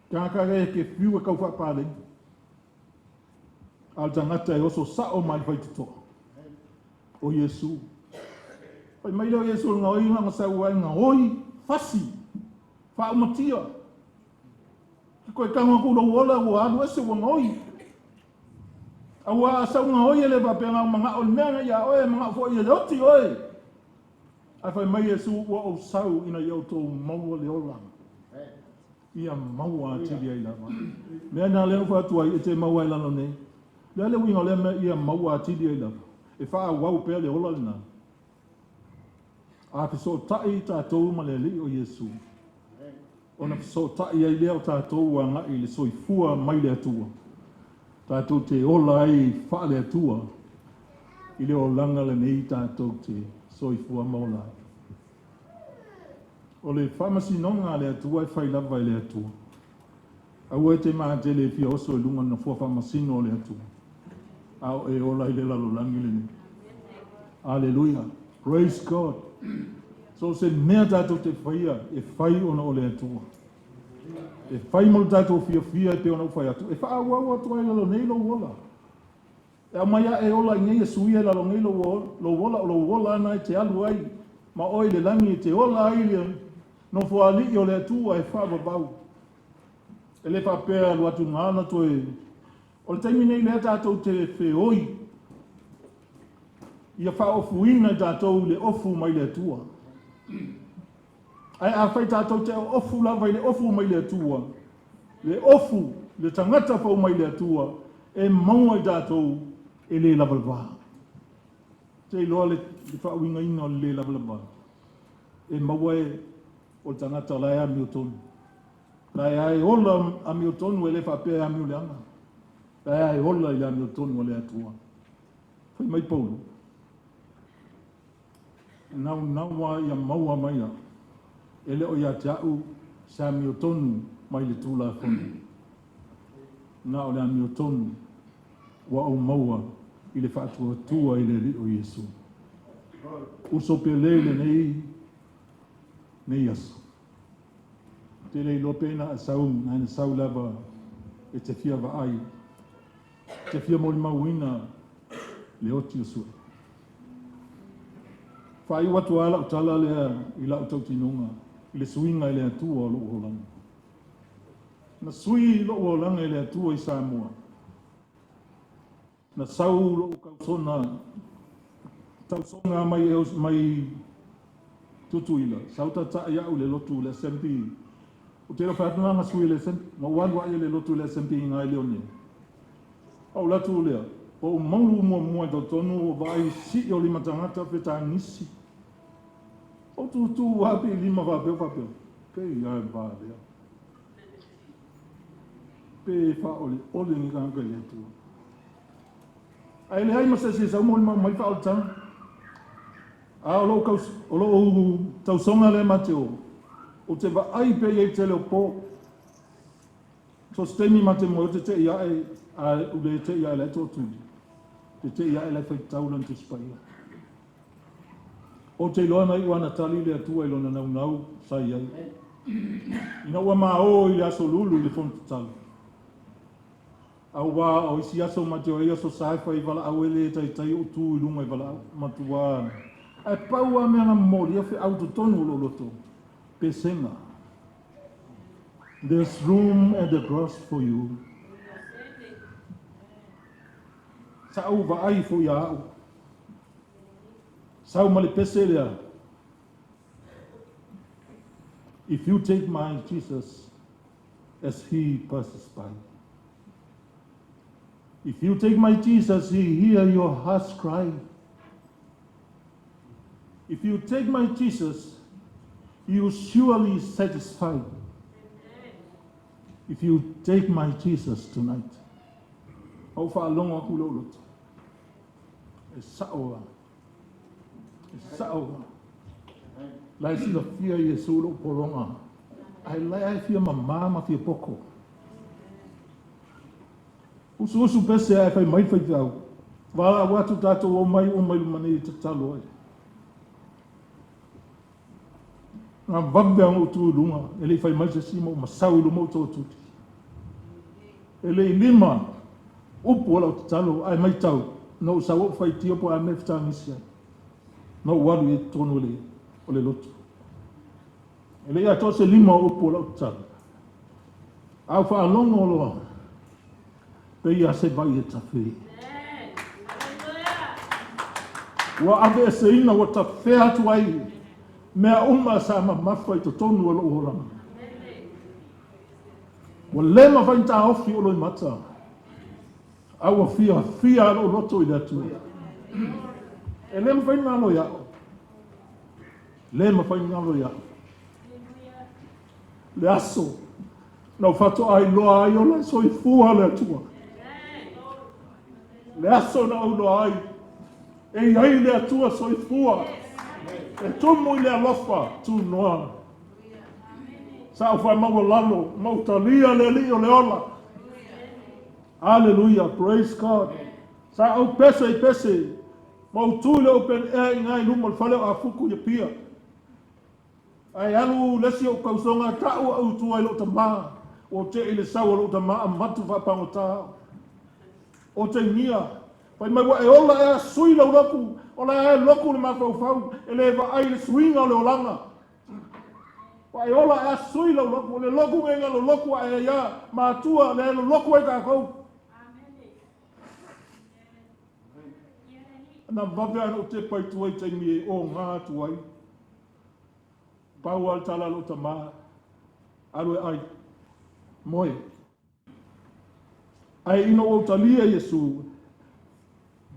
Speaker 6: Tagata e te fiu e tau faapaleni. A o le tagata e oso sao mai le faitotoa, o Iesu. Fai mai lea o Iesu o le gaoiga na sau ai, gaoi, fasi, faaumatia. Ke koe tago atu lou ola ua alu ese ua gaoi. Aua a sau gaoi e le faapea na o manao i le mea na ia oe, e manao foi e le oti oe. Ae fai mai Iesu, ua ou sau ina ia outou maua le ola. Ia maua atili ai lava. Mea na lea na ou fai atu ai, e te maua ai lalo nei. Le a le uiga o lea mea ia maua atili ai lava? E faaauau pea le ola lena. A fesootai tatou ma le Alii o Iesu, ona fesootai ai lea o tatou agai i le soifua mai le Atua, tatou te ola ai faale-Atua i le olaga lenei tatou te soifua ma ola ai. O le faamasinoga a le Atua e fai lava e le Atua. Aua e te matele e fia oso i luga o le nofoa faamasino o le Atua, a o e ola i le lalolagi lenei. Aleluia! Praise God! So o se mea tatou te faia, e fai ona o le Atua. E fai mo le tatou fiafia e pei ona ou fai atu, e faaauau atu ai lalo nei lou ola. E aumai ae ola i nei e suia i lalo nei lou ola, o lou ola ana e te alu ai ma oe i le lagi e te ola ai le Nofoalii o le Atua e faavavau. E le faapea e alu atu na ona toe. O le taimi nei lea tatou te feoi ia faaofuina i tatou i le ofu mai le Atua. Ae afai tatou te ofu lava i le ofu mai le Atua, le ofu, le tagata fou mai le Atua, e maua i tatou e le lavalava. Te iloa le faauigaina o le le lavalava, e maua e o le tagata la e amiotonu. La e ola amiotonu e le faapea e amio leaga. La e ola i le amiotonu a le Atua. Fai mai Paulo, E naunau a ia maua mai au, e le o ia te au se amiotonu mai le Tulafono, na o le amiotonu ua ou maua i le faatuatua i le Alii o Iesu. Uso pele i lenei nei aso. Te le iloa pe na sau, na sau lava e te fia vaai, te fia molimauina le oti o Sue. Faaiu atu lava lau tala lea i lau tautinoga i le suiga i le Atua o lou olaga. Na sui lou olaga i le Atua i Samoa. Na sau lou tausona, tausoga mai, mai Tutuila, sau tata'i a'u i le lotu i le SMP. Ou te le o fai atu na na sui i le SMP. Na ou alu a'i i le lotu i le SMP i ina i Leone. Ou alu atu lea, ua ou maulu muamua i totonu ua vaai sii o lima tagata fetagisi. Ou tūtū lava pe i lima faapea faapea, pei lava e valea. Pe faaoleole ni tagata i le Atua. Ae leai ma se isi e sau molimau mai faaoletaga. A o lou, o lou tausoga lea ma te o, ou te vaai pea i ai tele o po. So se taimi ma te moe o te te'i a'e a u le te'i a'e la e tootuli. Te te'i a'e la e faitau lana Tusi Paia. Ou te iloa na iu ana tali le Atua i lona naunau sa i ai. Ina ua maō i le aso lulu i le fono tatalo. Auā o isi aso ma te o ai aso sa e fai valaau e le taitai ou tu i luga i valaau matua. Ae pau a mea na momoli ia feau totonu o lou loto. Pesega. There's room at the cross for you. Sa ou vaai fo ia au. Sau ma le pese lea. If you take my Jesus as he passes by. If you take my Jesus, he hear your heart's cry. If you take my Jesus, you surely satisfied. If you take my Jesus tonight. Ou faalogo aku lou loto. E sa'o lava. E sa'o lava. La e silafia Iesu lou pologa. Ae la e fia mamā ma fia poko. Usuusu pese ae fai mai le faifeau. Valaau atu tatou omai uma i luma nei e tatalo ai. Na vave lava ona ou tu i luga, e le i fai mai se isi ma ou masau i luma ou tootuli. E le i lima upu o lau tatalo, ae matau, na ou sau ou faitio po o a mea e fetagisi ai. Na ou alu i totonu o le lotu. E le i atoa se lima o upu o lau tatalo, a ou faalogo loa, pei lava se vai e tafe. Ua aveeseina, ua tafea atu ai mea uma sa mamafa i totonu o lou olaga. Ua le mafai ona taofi ou loimata, a ua fiafia lou loto i le Atua. E le mafai ona galo ia au. Le mafai ona galo ia au. Le aso na ou faatoa iloa ai o la e soifua le Atua. Le aso na ou iloa ai e i ai le Atua soifua e tumu i le alofa tunoa. Sa ou faamaualalo ma ou talia le Alii o le ola. Aleluia, praise God. Sa ou pese i pese ma ou tu i le open air i ina i luma o le fale o Afuku i Apia. Ae alu le isi ou tausoga tau au i tua i lou tama, ua ou tei i le sau a lou tama avatu faapagota au. Otegia, fai mai ua e ola ea sui lau lotu, o la e lotu le mafaufau, e le vaai i le suiga o le olaga. Ua e ola ea sui lau lotu, o le lotu nei na lolotu ae ai a, matua, lea e lolotu ai tatou. Na vave lava ona ou tepa i tua i taimi e oga atu ai. Pau lava le tala a lou tama, alu e ai, moe. Ae ina ua ou talia Iesu,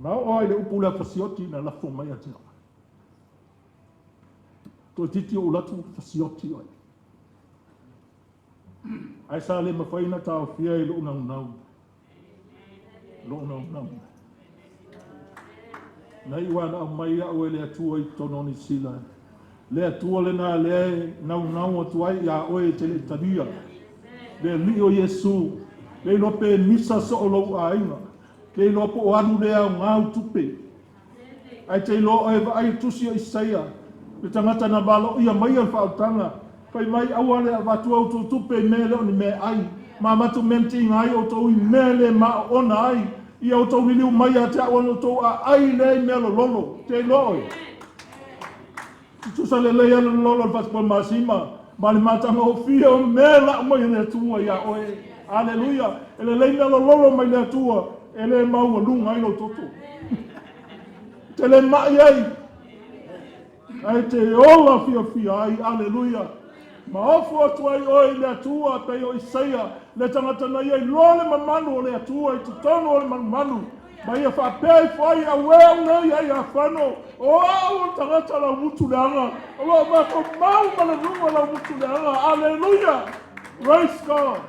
Speaker 6: na oo lava i le upu lea fasioti na lafo mai ia te au. Toeitiiti ou alu atu fasioti oe. Ae sa le mafai ona taofia i lou naunau. Lou naunau. Na iu lava na aumai au e le Atua i totonu o Niu Sila. Le Atua lena lea e naunau atu ai iā oe e te le i talia. Le Alii o Iesu, le iloa pe misa soo lou aiga, le iloa po o alu le aoga au tupe. Ae te iloa oe vaai i le tusi o Isaia, le tagata na valoia maia le faaolataga, fai mai, Aua le avatu outou tupe i mea e le o ni meaai, ma avatu mea na tiga ai outou i mea e le maoona ai, ia outou liliu mai ia te au ona outou aai lea i mea lololo. Te iloa oe? Tutusa lelei lava le lololo o le fasipovi masima ma le matagofie o mea e lau mai e le Atua iā oe. Aleluia! E lelei mea lololo mai le Atua e le maualuga ai lou toto. E te le mai ai, ae te ola fiafia ai. Aleluia! Ma ofo atu ai oe i le Atua pei o Isaia, le tagata na ia iloa le mamalu o le Atua i totonu o le malumalu. Ma ia faapea ifo ai, Auē au nei ai Afano, o au o le tagata laumutu leaga, o lo o matou mau ma le luga laumutu leaga. Aleluia! Praise God!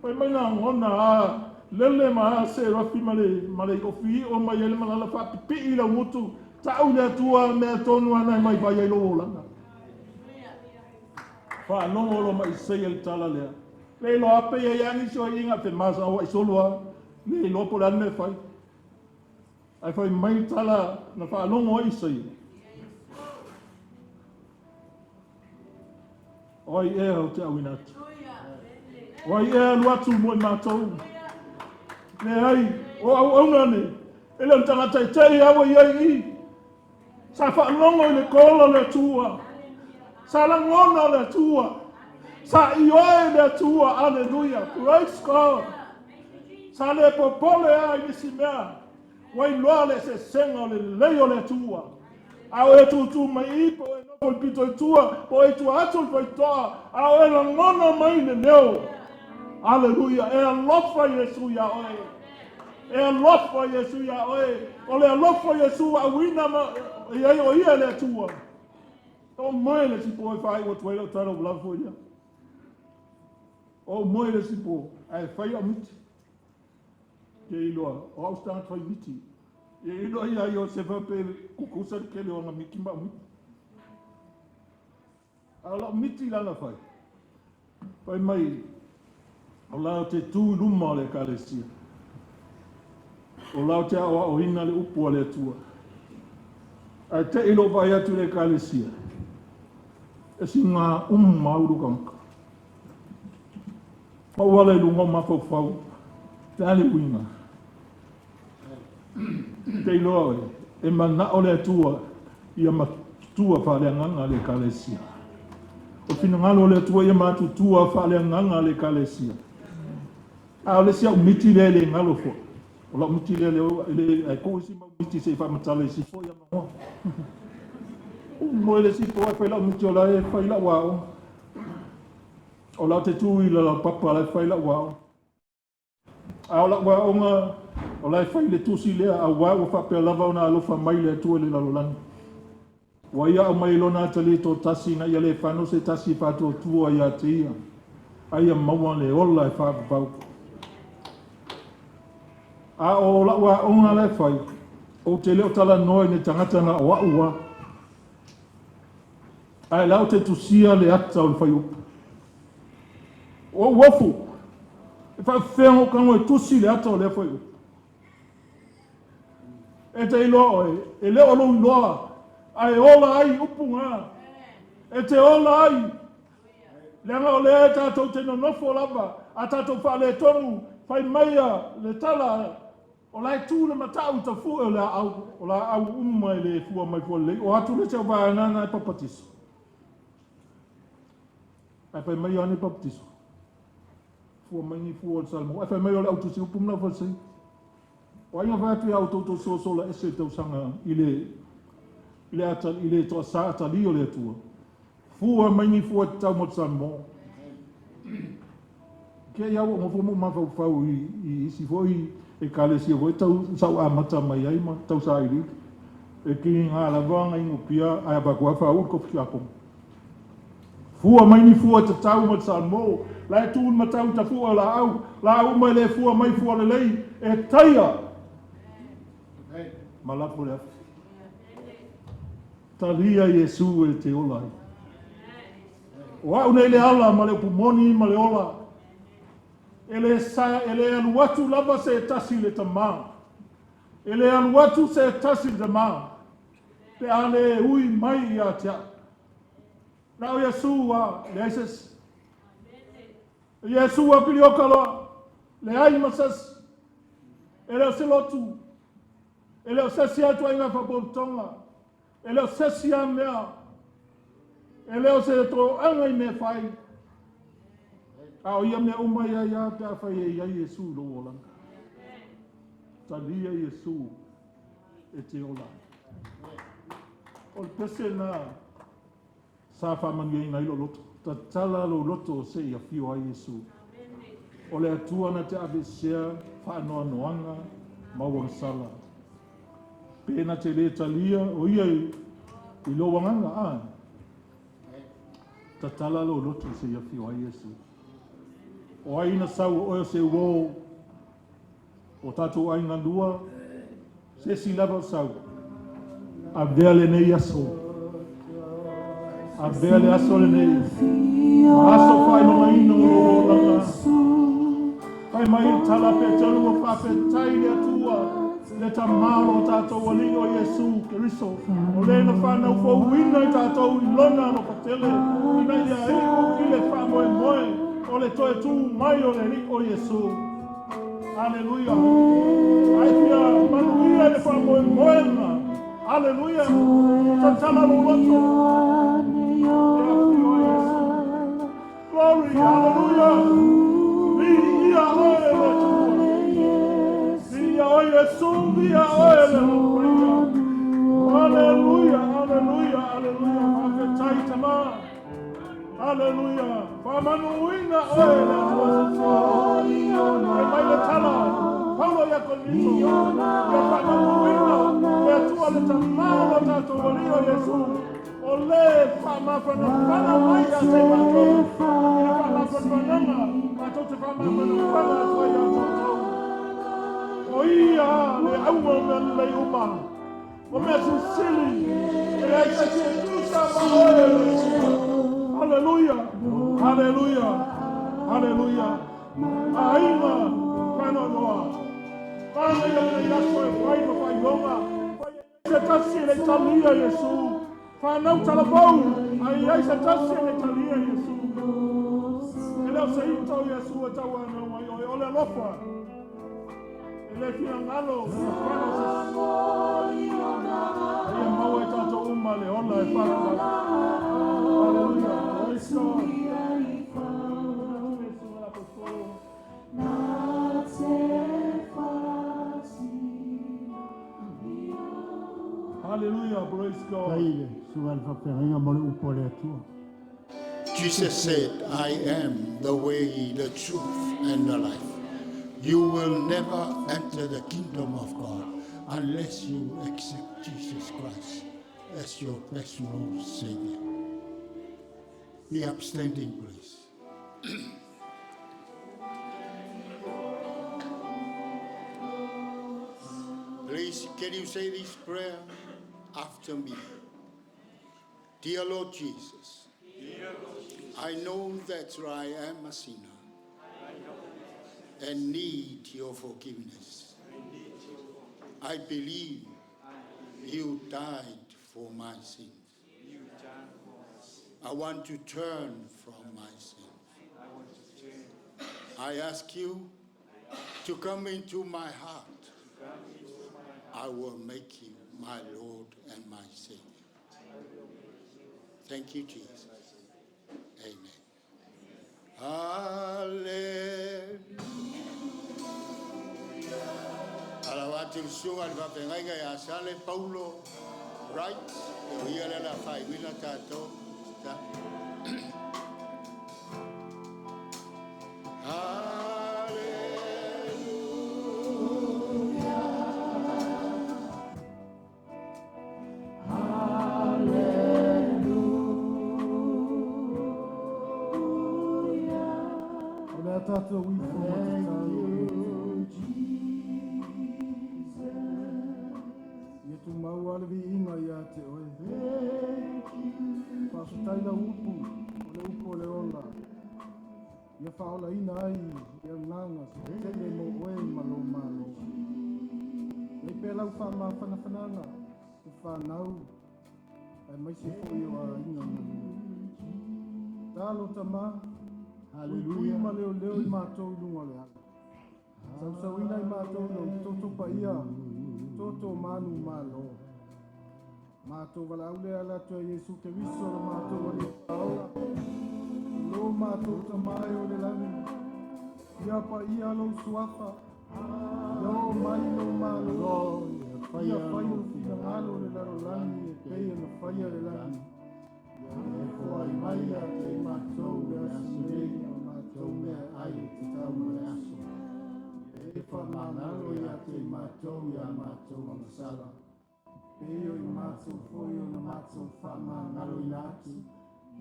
Speaker 6: Fai mai lagona a lele ma a serafi ma le, ma le iofi io mai ai le malala faapipii i laumutu, tau i le Atua mea tonu ana e mai fai ai lou olaga. Faalogo loa ma Isaia le tala lea. Le iloa pe i ai lava nisi o aiaiga fe masa o ai solo a. Le iloa po o le a le mea e fai. Ae fai mai le tala na faalogo ai Isaia. O ai ea ou te auina atu? O ai ea alu atu mo i matou? Leai, o auauna nei, e le o ni tagata e tei a ua i ai i. Sa faalogo i le kola o le Atua. Sa lagona le Atua. Sa ioe le Atua. Aleluia. Praise God. Sa le popole lava i nisi mea. Ua iloa le eseesega o le lelei o le Atua. A o e tūtū mai i, po o e nofo i le pito i tua, po o e i tua atu o le faitotoa, a o e lagona mai le leo. Aleluia. E alofa Iesu iā oe. E alofa Iesu iā oe. O le alofa o Iesu ua auina ma i ai o ia le Atua. O moe le isi po e faaiu atu ai lau tala ua lava foi lea. O moe le isi po ae fai au miti. Ke iloa, o au se tagata fai miti. E iloa ia Iosefa pe kukusa le tele o ana miti ma au miti. A o lau miti la na fai, fai mai, o la ou te tu i luma o le Ekalesia. O la ou te aoaoina le upu a le Atua. Ae te i lou vaai atu i le Ekalesia. E siga uma au lou tagata. Ma ou ala i luga o mafaufau, le a le uiga? Te iloa oe, e manao le Atua ia matutua faaleagaga le Ekalesia. O le finagalo o le Atua ia matutua faaleagaga le Ekalesia. A o le isi au miti lea e le galo foi, o lau miti lea e le, ae tuu isi mau miti se i faamatala i isi foi avanoa. Moe le isi po ae fai lau miti o la e fai lau aoga. O la te tu i la papa la e fai lau aoga. A o lau aoga o la e fai le tusi lea auā ua faapea lava ona alofa mai le Atua i le lalolagi. Ua ia aumai i lona atalii toatasi ina ia le fano se tasi e faatuatua ia te ia, a ia maua le ola e faavavau. A o lau aoga la e fai, ou te le o talanoa i ni tagata na o a'u a, ae la ou te tusia le ata o le fuaiupu. Ua ou ofu, e faafefea ona ou tago e tusi le ata o lea fuaiupu. E te iloa oe, e le o lou iloa, ae ola ai upu na. E te ola ai. Leaga o lea e tatou te nonofo lava, a tatou faaletonu, fai maia le tala, o la e tu le matau i tafue o le aau, o laau uma e le fua mai fua lelei, o atu le isi au vaega na e papatiso. Ae fai mai Ioane Papatiso, fua mai ni fua o le Salamo. Ae fai mai o le au tusi upu ma le au Farisai. O ai na fai atu ia outou tou sosola ese i le tausaga i le i le ata i le toasa atalii o le Atua. Fua mai ni fua tatau mo le Salamo. Ke ia ua nofo mo mafaufau i i isi foi ekalesia foi tau sa ou amata mai ai ma tau sailiili. E kiga lava na inupia ae avatu lava faauu le kofi tiakono. Fua mai ni fua tatau ma le Salamo, la e tu le matau i tafua o laau, laau uma e le fua mai fua lelei, e taia ma lafo le afi. Talia Iesu e te ola ai. O au nei le ala ma le upu moni ma le ola. E le, sa, e le alu atu lava se tasi i le Tamā. E le alu atu se tasi i le Tamā. Pe a le ui mai ia te au. Na o Iesu a, leai se isi. Iesu a pilioka loa, leai ma se isi. E le o se lotu, e le o se isi a ituaiga faapotopotoga, e le o se isi a mea, e le o se toaga i mea fai. A o ia mea uma ia ia pe a fai e iai Iesu i lou olaga. Talia Iesu e te ola. O le pese na sa faamanuiaina ai lou loto. Tatala lou loto se i afio ai Iesu. O le Atua na te aveesea faanoanoaga ma uagasala. Pe na te le talia o ia i lou agaga, a? Tatala lou loto se i afio ai Iesu. O ai na sau o oe o se uō, o tatou aiga lua, se isi lava o sau. Avea lenei aso. Avea le aso lenei. Ma aso faailogaina o lou olaga. Fai mai le tala Peteru ua faafetai le Atua, le Tama o lo tatou Alii o Iesu Keriso, o le na fanau fouina i tatou i lona alofa tele, ina ia iu i le faamoemoe o le toe tu mai o le Alii o Iesu. Aleluia. Ai fia manuia le faamoemoega. Aleluia. Tatala lou loto. E afio ai Iesu. Glory, hallelujah. Viia oe le Atua. Viia oe Iesu, viia oe le Paia. Hallelujah, hallelujah, hallelujah. Faafetai Tama. Hallelujah. Faamanuina oe le Atua soifua. Fai mai le tala, Paulo ia Korinito, ia faamanuina le Atua le Tama o lo tatou Alii o Iesu, o le faamafanafana mai ia te matou, i le faamafanafanaga matou te faamafanafana atu ai ia te outou. O ia le auga o mea lelei uma, o mea silisili, e leai se isi e tusa ma oe le Atua. Haleluia, haleluia, haleluia. Aiga faanoanoa, manaia lenei aso e fai ma faailoga, fai ai se tasi e le i talia Iesu. Fanau talavou, A i ai se tasi e le talia Iesu. E le o se ita o Iesu e tauanau mai oe, o le alofa. E le finagalo ia fano se isi. A ia maua e tatou uma le ola e falavave. Hallelujah. Praise God. Hallelujah. Praise God.
Speaker 4: Tai le susuga i le faafeagaiga mo le upu a le Atua.
Speaker 5: Jesus said, I am the way, the truth, and the life. You will never enter the kingdom of God unless you accept Jesus Christ as your personal Savior. Be upstanding, please. Please, can you say this prayer after me? Dear Lord Jesus, I know that I am a sinner and need your forgiveness. I believe you died for my sins. I want to turn from my sins. I ask you to come into my heart. I will make you my Lord and my Savior. Thank you, Jesus. Amen. Hallelujah. Ala atu le susuga i le faafeagaiga ia Sale Paulo Wright, e o ia le la faaiuina tatou. Ta.
Speaker 6: O le a tatou ifo ma tatalo i le Atua. Ia tumau a le viiga ia te oe. Faafetai lau upu, o le upu o le ola. Ia faaolaina ai le agaga tele mo oe ma lou Malo. Lei pea lau faamafanafanaga i fanau aemaise foi o aiga galue. Talo tamā, puipui
Speaker 4: Hallelujah.
Speaker 6: ma leoleo i matou i luga o le ala. Sausauina i matou lou toto paia, toto manu malo. Matou valaau lea ala atu ai Iesu Keriso lo matou Alii Faaola. Lo matou Tamā e o i le lagi. Ia paia lou suafa. Ia oo mai lou Malo. Ia faia lou finagalo i le lalolagi e pei ona faia i le lagi. Ia e foai mai ia te matou le aso nei o matou meaai e tatau mo le aso. E faamagalo ia te matou ia matou agasala. Pei o i matou foi ona matou faamagaloina atu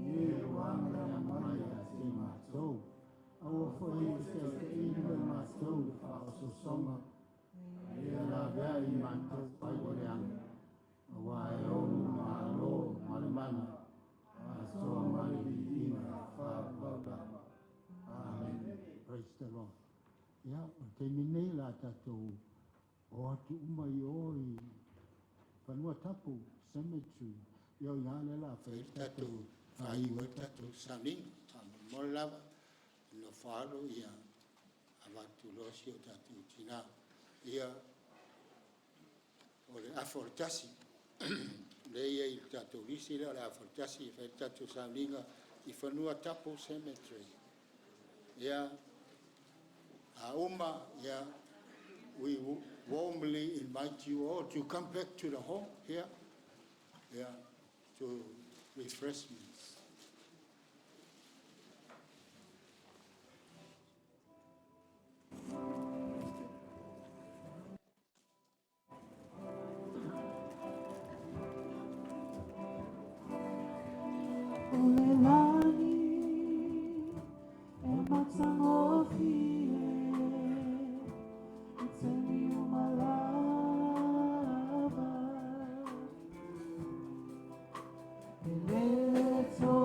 Speaker 6: i e ua agaleaga mai ia te matou. Aua foi e te taitaiina i matou i le faaosoosoga, a ia laveai i matou ai o le aga. Auā e ou le Malo ma le mana, atoa ma le viiga faavavau lava. Amen.
Speaker 4: Praise the Lord. Ia, o le taimi lenei o le a tatou o atu uma i o i Fanua Tapu Cemetery. Ia o i ina lea o le a fai ai le
Speaker 5: tatou
Speaker 4: tatou
Speaker 5: faaiu
Speaker 4: faaiuga.
Speaker 5: Ai tatou sauniga. Faamolemole lava nofo alo ia avatu loa si o tatou tinā. Ia o le afa o le 1 lea e i ai i le tatou lisi lea o le afa o le 1 e fai ai le tatou sauniga i Fanua Tapu Cemetery. Ia, a uma, ia, we warmly invite you all to come back to the hall here, yeah, to refreshments.
Speaker 3: O le lagi e matagofie i taimi uma lava. E le toe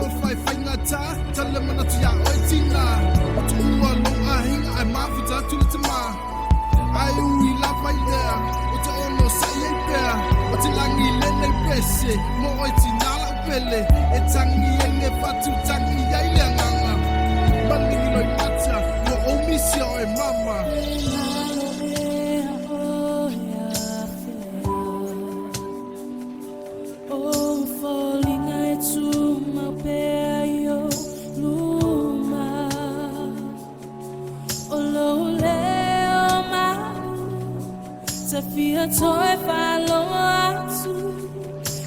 Speaker 7: alofa e faigata, tale manatu iā oe tina. Ua tuua lou aiga ae mafuta atu le tamā. Ae ui lava i lea, ou te onosai ai pea. O te lagi lenei pese, mo oe tinā lau pele. E tagi ai le fatu, tagi ai le agaga. Maligi loimata, ua ou misia oe mama.
Speaker 10: Fia toe whaloa atu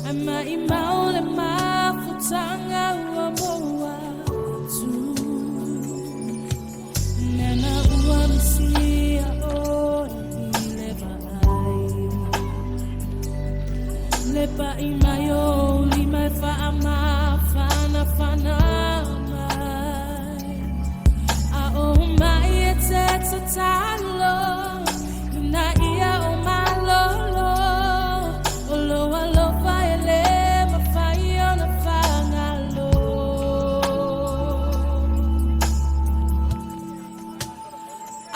Speaker 10: ai mai mau le mafutanga ua moa atu. Nana ua misia oe i le vaai. Le pa'i mai o lima e whaamawhanawhana mai. A o mai e te tatalo ina ia o malolo. O lo alofa e le mawhai ona whangalo.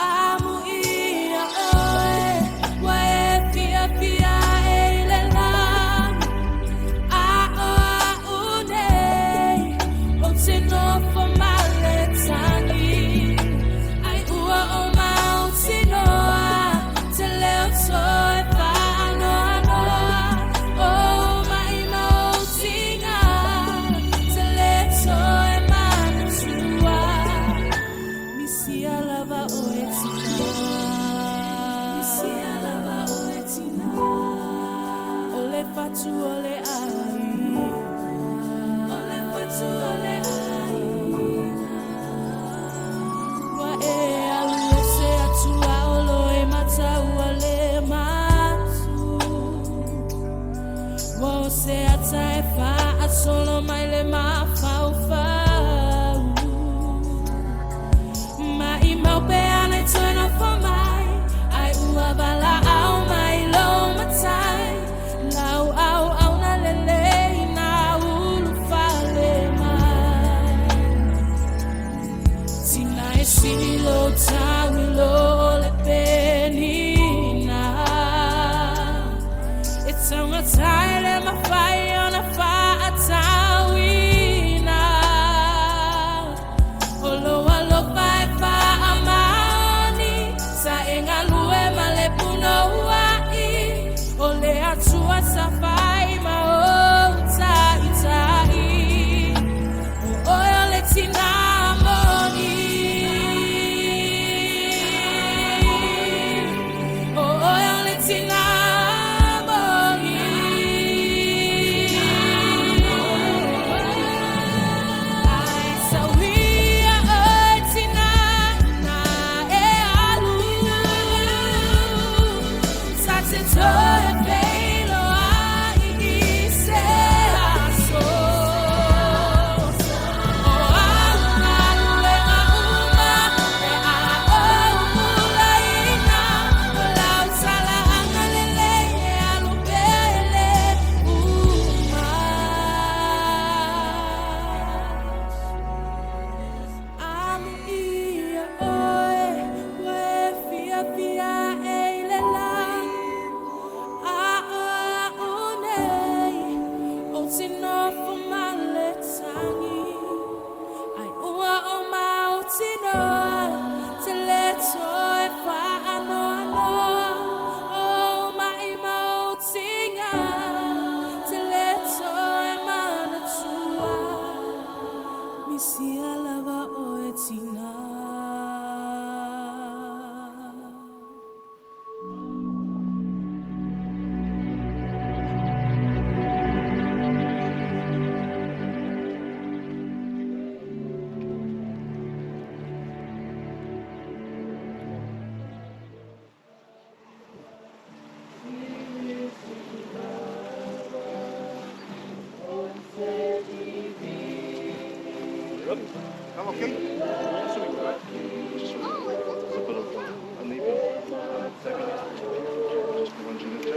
Speaker 10: Amu ia oe, wa e fia fia e i le lani. A o a unei, o te nofo male tangi. Ai ua o mau tinoa, te leo toe whaanoa noa. O mai mau tinga, te le toe manatua. Misia lava oe tina. Misia lava oe tina. O le fatu o le ai. O le fatu o le ai. Ua e alu ese atu a olo e matau a le matu. Ua o se ata e whaasolo mai le mafaufau. Mai mau pe ana i tōna whamai. Ai ua wala au mai lo matai. Lau au au na lele i nā ulu whale mai. Tina e silo tauilo le penina. E taunga tae le mawhai ona whaatauina. O lo alofa e whaamaoni, sa e ngalue ma le puno uai. O le atua sa whai ma o tai tai. O oe o le tina moni. O oe o le tina moni. Ai sauia oe tina na e alu. Sa te toe feilo ai i se aso. O alu alu le uma e a o ulaina. O lau tala anga lele e alu pele uma. Amu ia oe, ua e fia fia e i le lani. A o a unei, o te nofo male tangi. Ai ua o mau tinoa, te le toe whaanoa noa. O mai mau tinga, te le toe manatua. Misia lava oe tina.
Speaker 12: I'm okay. Sweet, right? Just sweet. It's a bit of uneven heaviness. Just the ones you need to.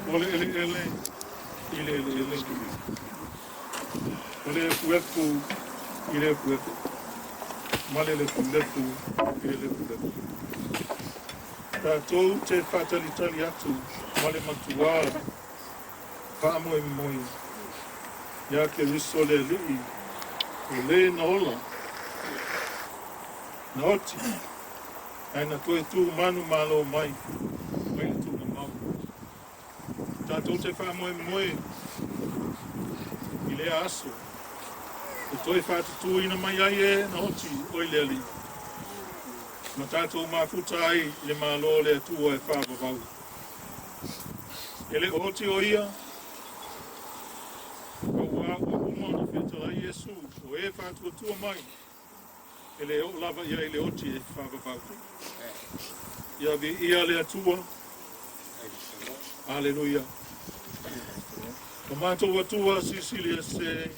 Speaker 6: O le eleele i le eleele. O le efuefu i le efuefu. Ma le lefulefu i le lefulefu. Tatou te faatalitali atu ma le matuā faamoemoe iā Keriso le Alii o lē na ola, na oti, ae na toe tu manumalo mai mai le tuugamau. Tatou te faamoemoe i lea aso e toe faatutuina mai ai e na oti o i le Alii ma tatou mafuta ai i le Malo o le Atua e faavavau. E le o oti o ia, auā ua uma ona fetalai Iesu o e faatuatua mai, e le oo lava i ai le oti e faavavau. Ia viia le Atua. Aleluia. O matou Atua silisili ese,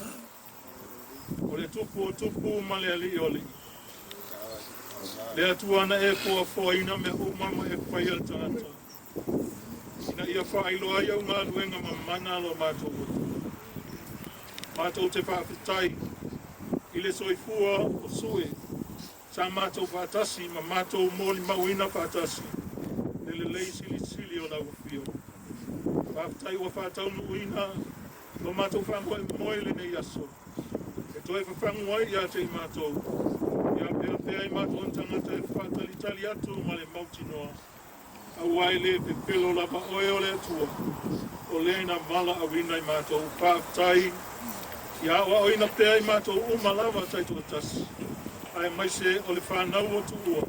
Speaker 6: o le Tupu o tupu ma le Alii o alii. Le Atua na e foafoaina mea uma ma e faia le tagata. Ina ia faailoa ai au galuega mamana lo matou Atua. Matou te faafetai i le soifua o Sue sa matou faatasi ma matou molimauina faatasi le lelei silisili o lau afio. Faafetai ua faataunuuina lo matou faamoemoe i lenei aso. E toe fafagu ai ia te i matou, ia peapea i matou tagata e faatalitali atu ma le mautinoa. Auā e le pepelo lava oe o le Atua, o lē na valaauina i matou. Faafetai ia aoaoina pea i matou uma lava taitoatasi, aemaise o le fanau o Tuua,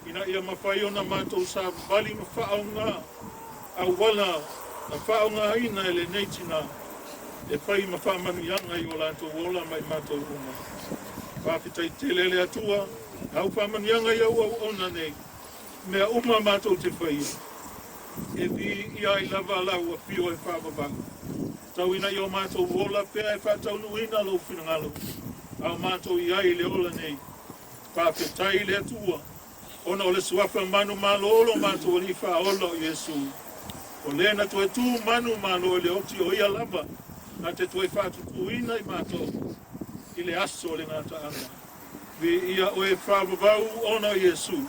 Speaker 6: ina ia mafai ona matou savavali ma faaaogā auala na faaaogāina e lenei tinā. e fai ma faamanuiaga i o latou ola ma i matou uma. Faafetai tele le Atua, au faamanuiaga i au auauna nei, mea uma matou te faia, e viia ai lava lau afio e faavavau. Tau ina i o matou ola pea e faataunuuina lou finagalo, a o matou i ai i le ola nei. Faafetai i le Atua, ona o le suafa manumalo o lo matou Alii Faaola o Iesu. O le na toe tu manumalo i le oti o ia lava, na te toe faatutuina i matou i le aso o le gataaga. Viia oe faavavau ona o Iesu.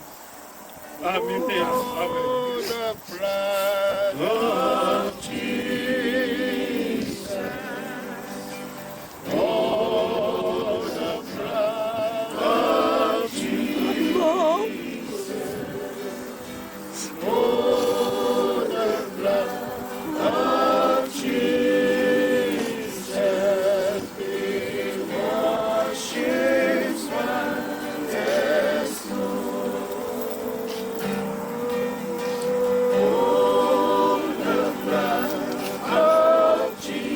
Speaker 6: Amene. Amen.
Speaker 5: The blood of Jesus. Oh, the blood of Jesus. Oh, the blood of Jesus. It washes white as snow. Oh, the blood of Jesus.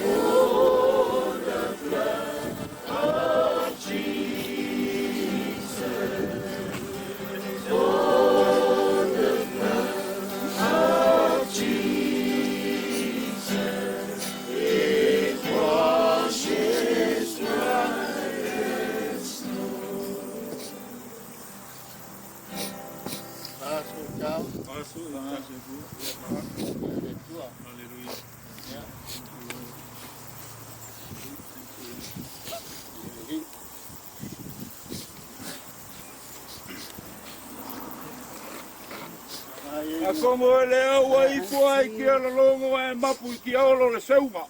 Speaker 5: Oh, the blood of Jesus. Oh, the blood of Jesus. It washes white as snow.
Speaker 6: Aso Hallelujah. Thank you, Lord. Thank you.
Speaker 8: A komo e le au ai fua i kia lalongo e mapu i kia olo le seuga.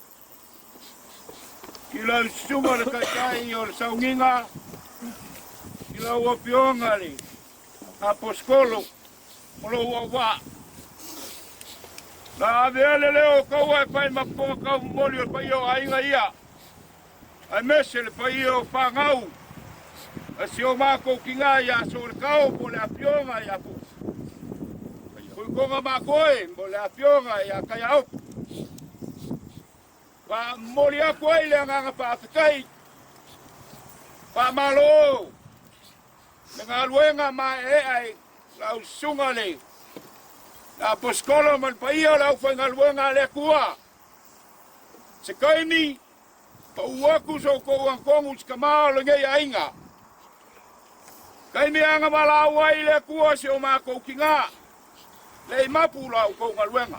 Speaker 8: Ki lau susunga le taitai o le sauniga, ki lau afioga le Aposetolo o lou auvaa. Na ave le leo o kaua e fai ma fofoga taumomoli o le paia o aiga ia, aemaise le paia o fanau a si o matou tinā ia Soletao po o le afioga ia Fuikoga Makoe mo le afioga ia Kaiaopu. Faamomoli atu ai le agaga faafetai, faamalo le galuega maeaea i lau susuga le Aposetolo ma le paia o le aufaigaluega a le Atua. Se taimi, pau atu so outou agatonu i se tama o lenei aiga. Taimi agavalaau ai le Atua si o matou tinā, le i mapu la outou galuega.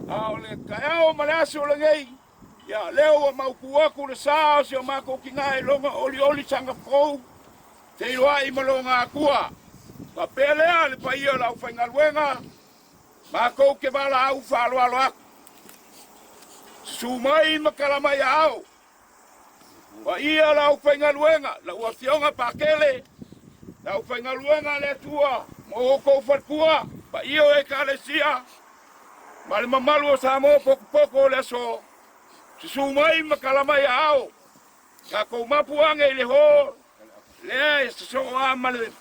Speaker 8: A o le taeao ma le aso lenei, ia lea ua mautu atu le sa o si o matou tinā i lona olioli sagafou, feiloai ma lona Atua. Faapea lea le paia o le aufaigaluega, matou te valaau faaaloalo atu. Susu mai ma tala mai aao. Paia le aufaigaluega, lau afioga Pakele, le aufaigaluega a le Atua ma outou faletua, paia o Ekalesia, ma le mamalu o Samoa potopoto o le aso. Susu mai ma tala mai aao. Tatou mapu age i le hall, lea e sosoo a ma le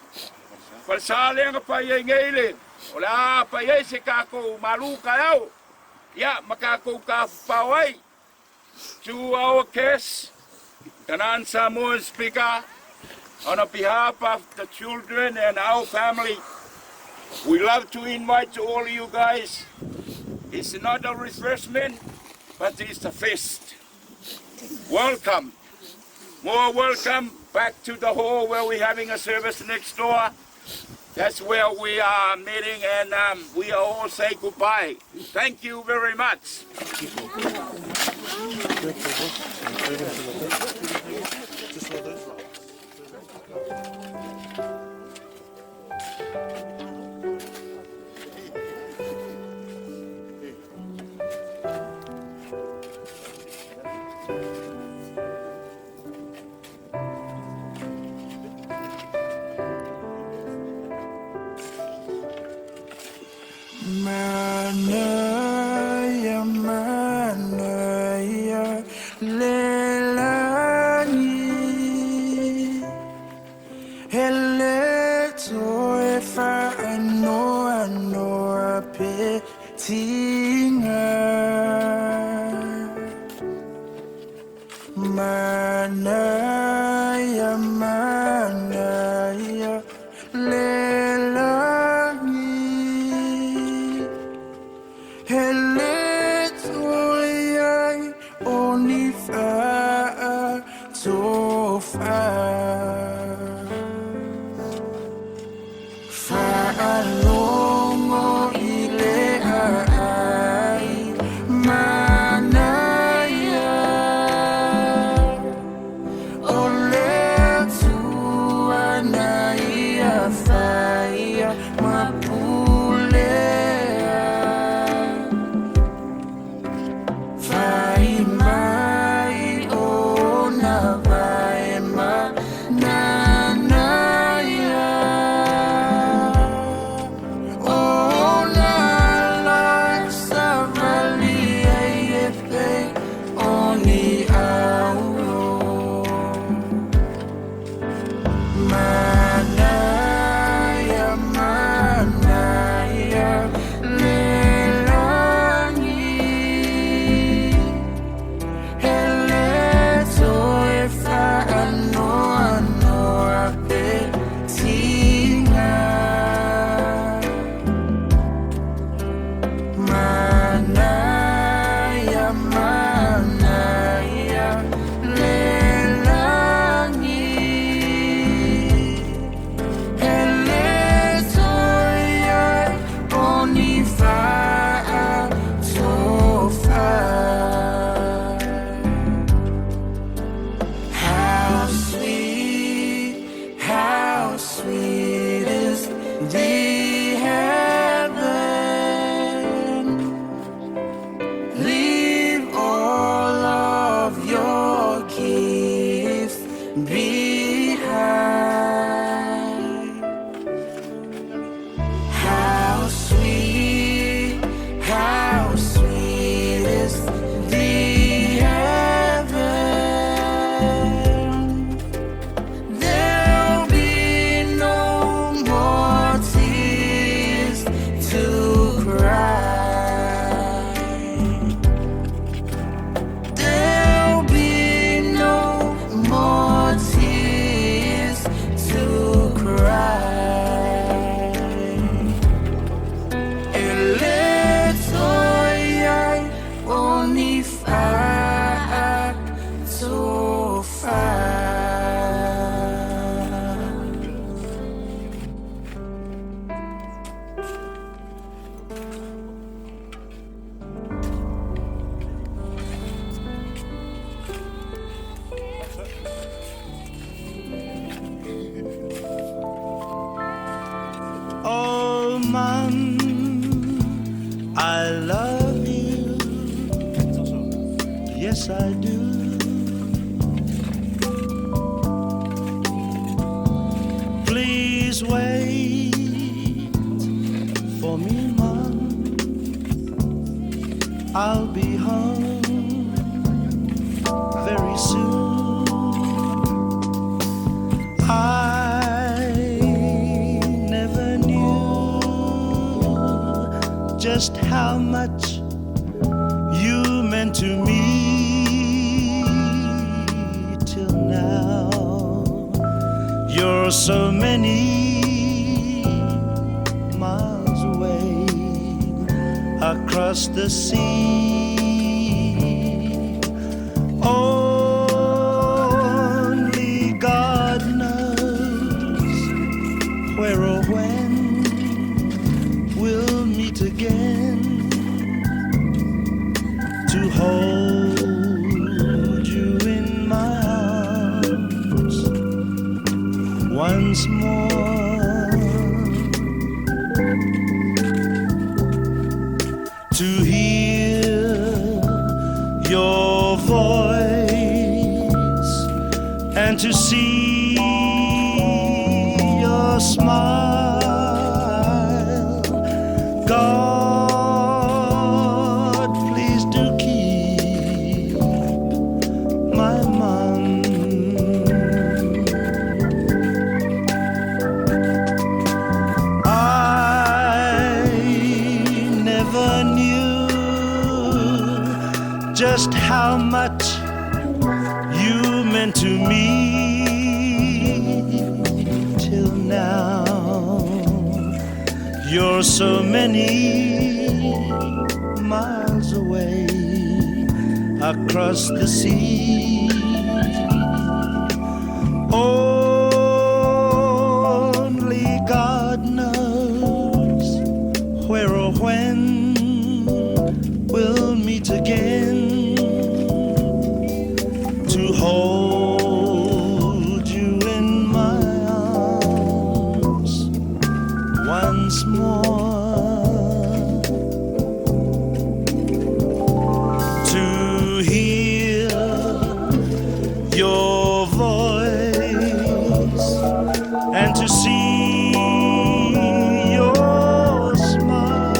Speaker 8: falesa lea na fai ai nei le, o le a fai ai se tatou malu taeao, ia ma tatou tafafao ai. To our guests, Canaan Samoan speaker, on behalf of the children and our family, we love to invite all you guys. It's not a refreshment, but it's a feast. Welcome. More welcome back to the hall where we're having a service next door. That's where we are meeting and we all say goodbye. Thank you very much.
Speaker 23: Mana ya mana. Manaia, manaia, lelagi. Hele toiai o ni wha tofa. Whaalongo i le ai manaia. O le tuana ia whaia mapulea. Whai mai o na vai ma nanaia. O na la savali ai e pe o ni au. Manaia, manaia, lelangi. Hele toe whaanoa noa pe tinga. Manaia, manaia, lelangi. Hele toe ai o ni whaa tofa. How sweet, how sweet is the heaven. Leave all of your gifts behind. How sweet, how sweet is the heaven. There'll be no more tears to cry. There'll be no more tears to cry. Ele toi ai o ni whaa tofa.
Speaker 16: Oh, Mum, I love you. Yes, I do. Please wait for me, Mum. I'll be home very soon. I never knew just how much you meant to me till now. You're so many miles away across the sea. Only God knows where or when we'll meet again to hold you in my arms once more. To hear your voice and to see your smile. God, please do keep my mom. I never knew just how much meant to me till now. You're so many miles away across the sea. Only God knows where or when we'll meet again to hold you in my arms once more. To hear your voice and to see your smile.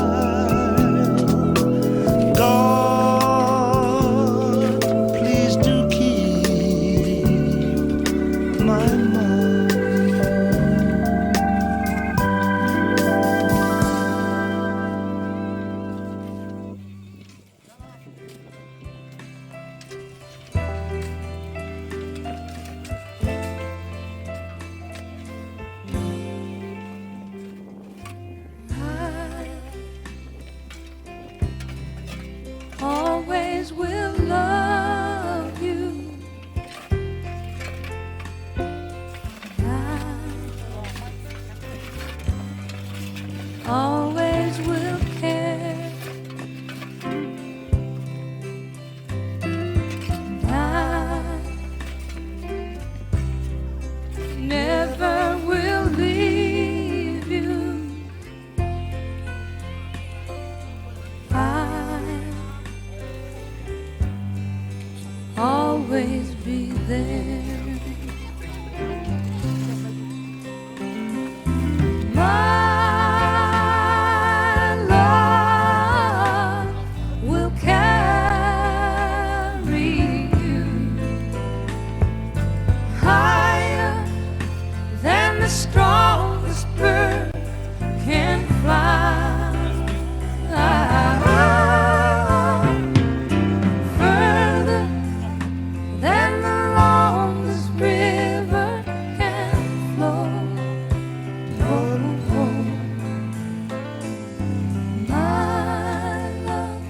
Speaker 16: God, please do keep my mom.
Speaker 10: I always will love you. I always will care. I never will leave you. I always be there. My love will carry you higher than the strongest bird can fly. Further than the longest river can flow. Oh, oh. My love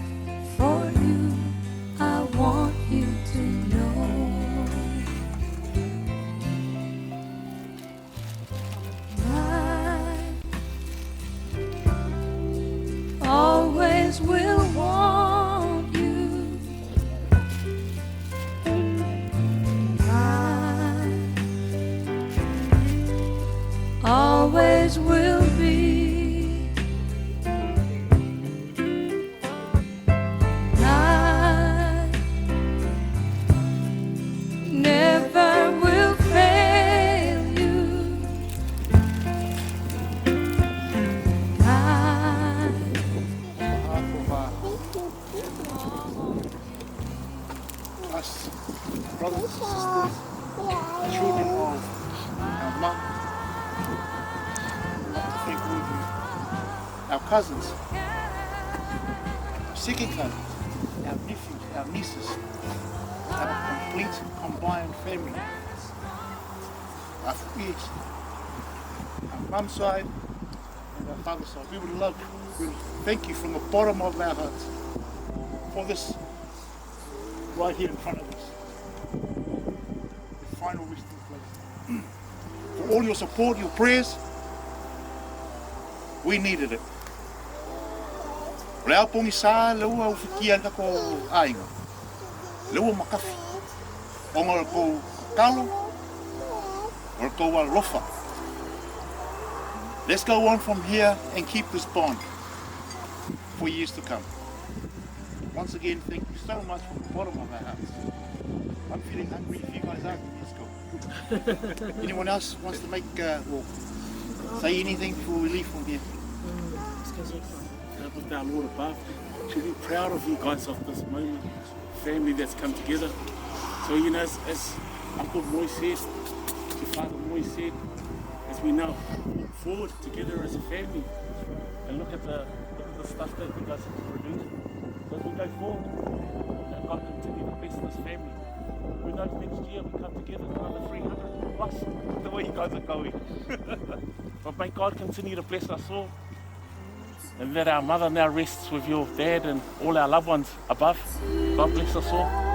Speaker 10: for you, I want you to know. I always will want you. I always will be. I never will fail you. I
Speaker 9: On behalf of us, brothers and sisters, children of our mum, I'd like to thank all of you, our cousins, our second cousins, our nephews, our nieces, our complete combined family. Our yes, our mum's side and our father's side. We would love, we would thank you from the bottom of our hearts for this right here in front of us. The final resting place. For all your support, your prayers, we needed it. O le apongi sa le ua ufikia ka ko ainga. Le ua makafi. O ngā ko kalo, o ko alofa. Let's go on from here and keep this bond for years to come. Once again, thank you so much from the bottom of our hearts. I'm feeling hungry. If you guys are, let's go. Anyone else wants to make or say anything before we leave from here?
Speaker 19: With our Lord above, to be proud of you guys of this moment, family that's come together. So, you know, as Uncle Moy said, to Father Moy said, as we now walk forward together as a family and look at the stuff that you guys have produced. So as we go forward, that God continue to bless this family. We know next year we come together. together another 300 plus the way you guys are going. But may God continue to bless us all. And that our mother now rests with your dad and all our loved ones above. God bless us all.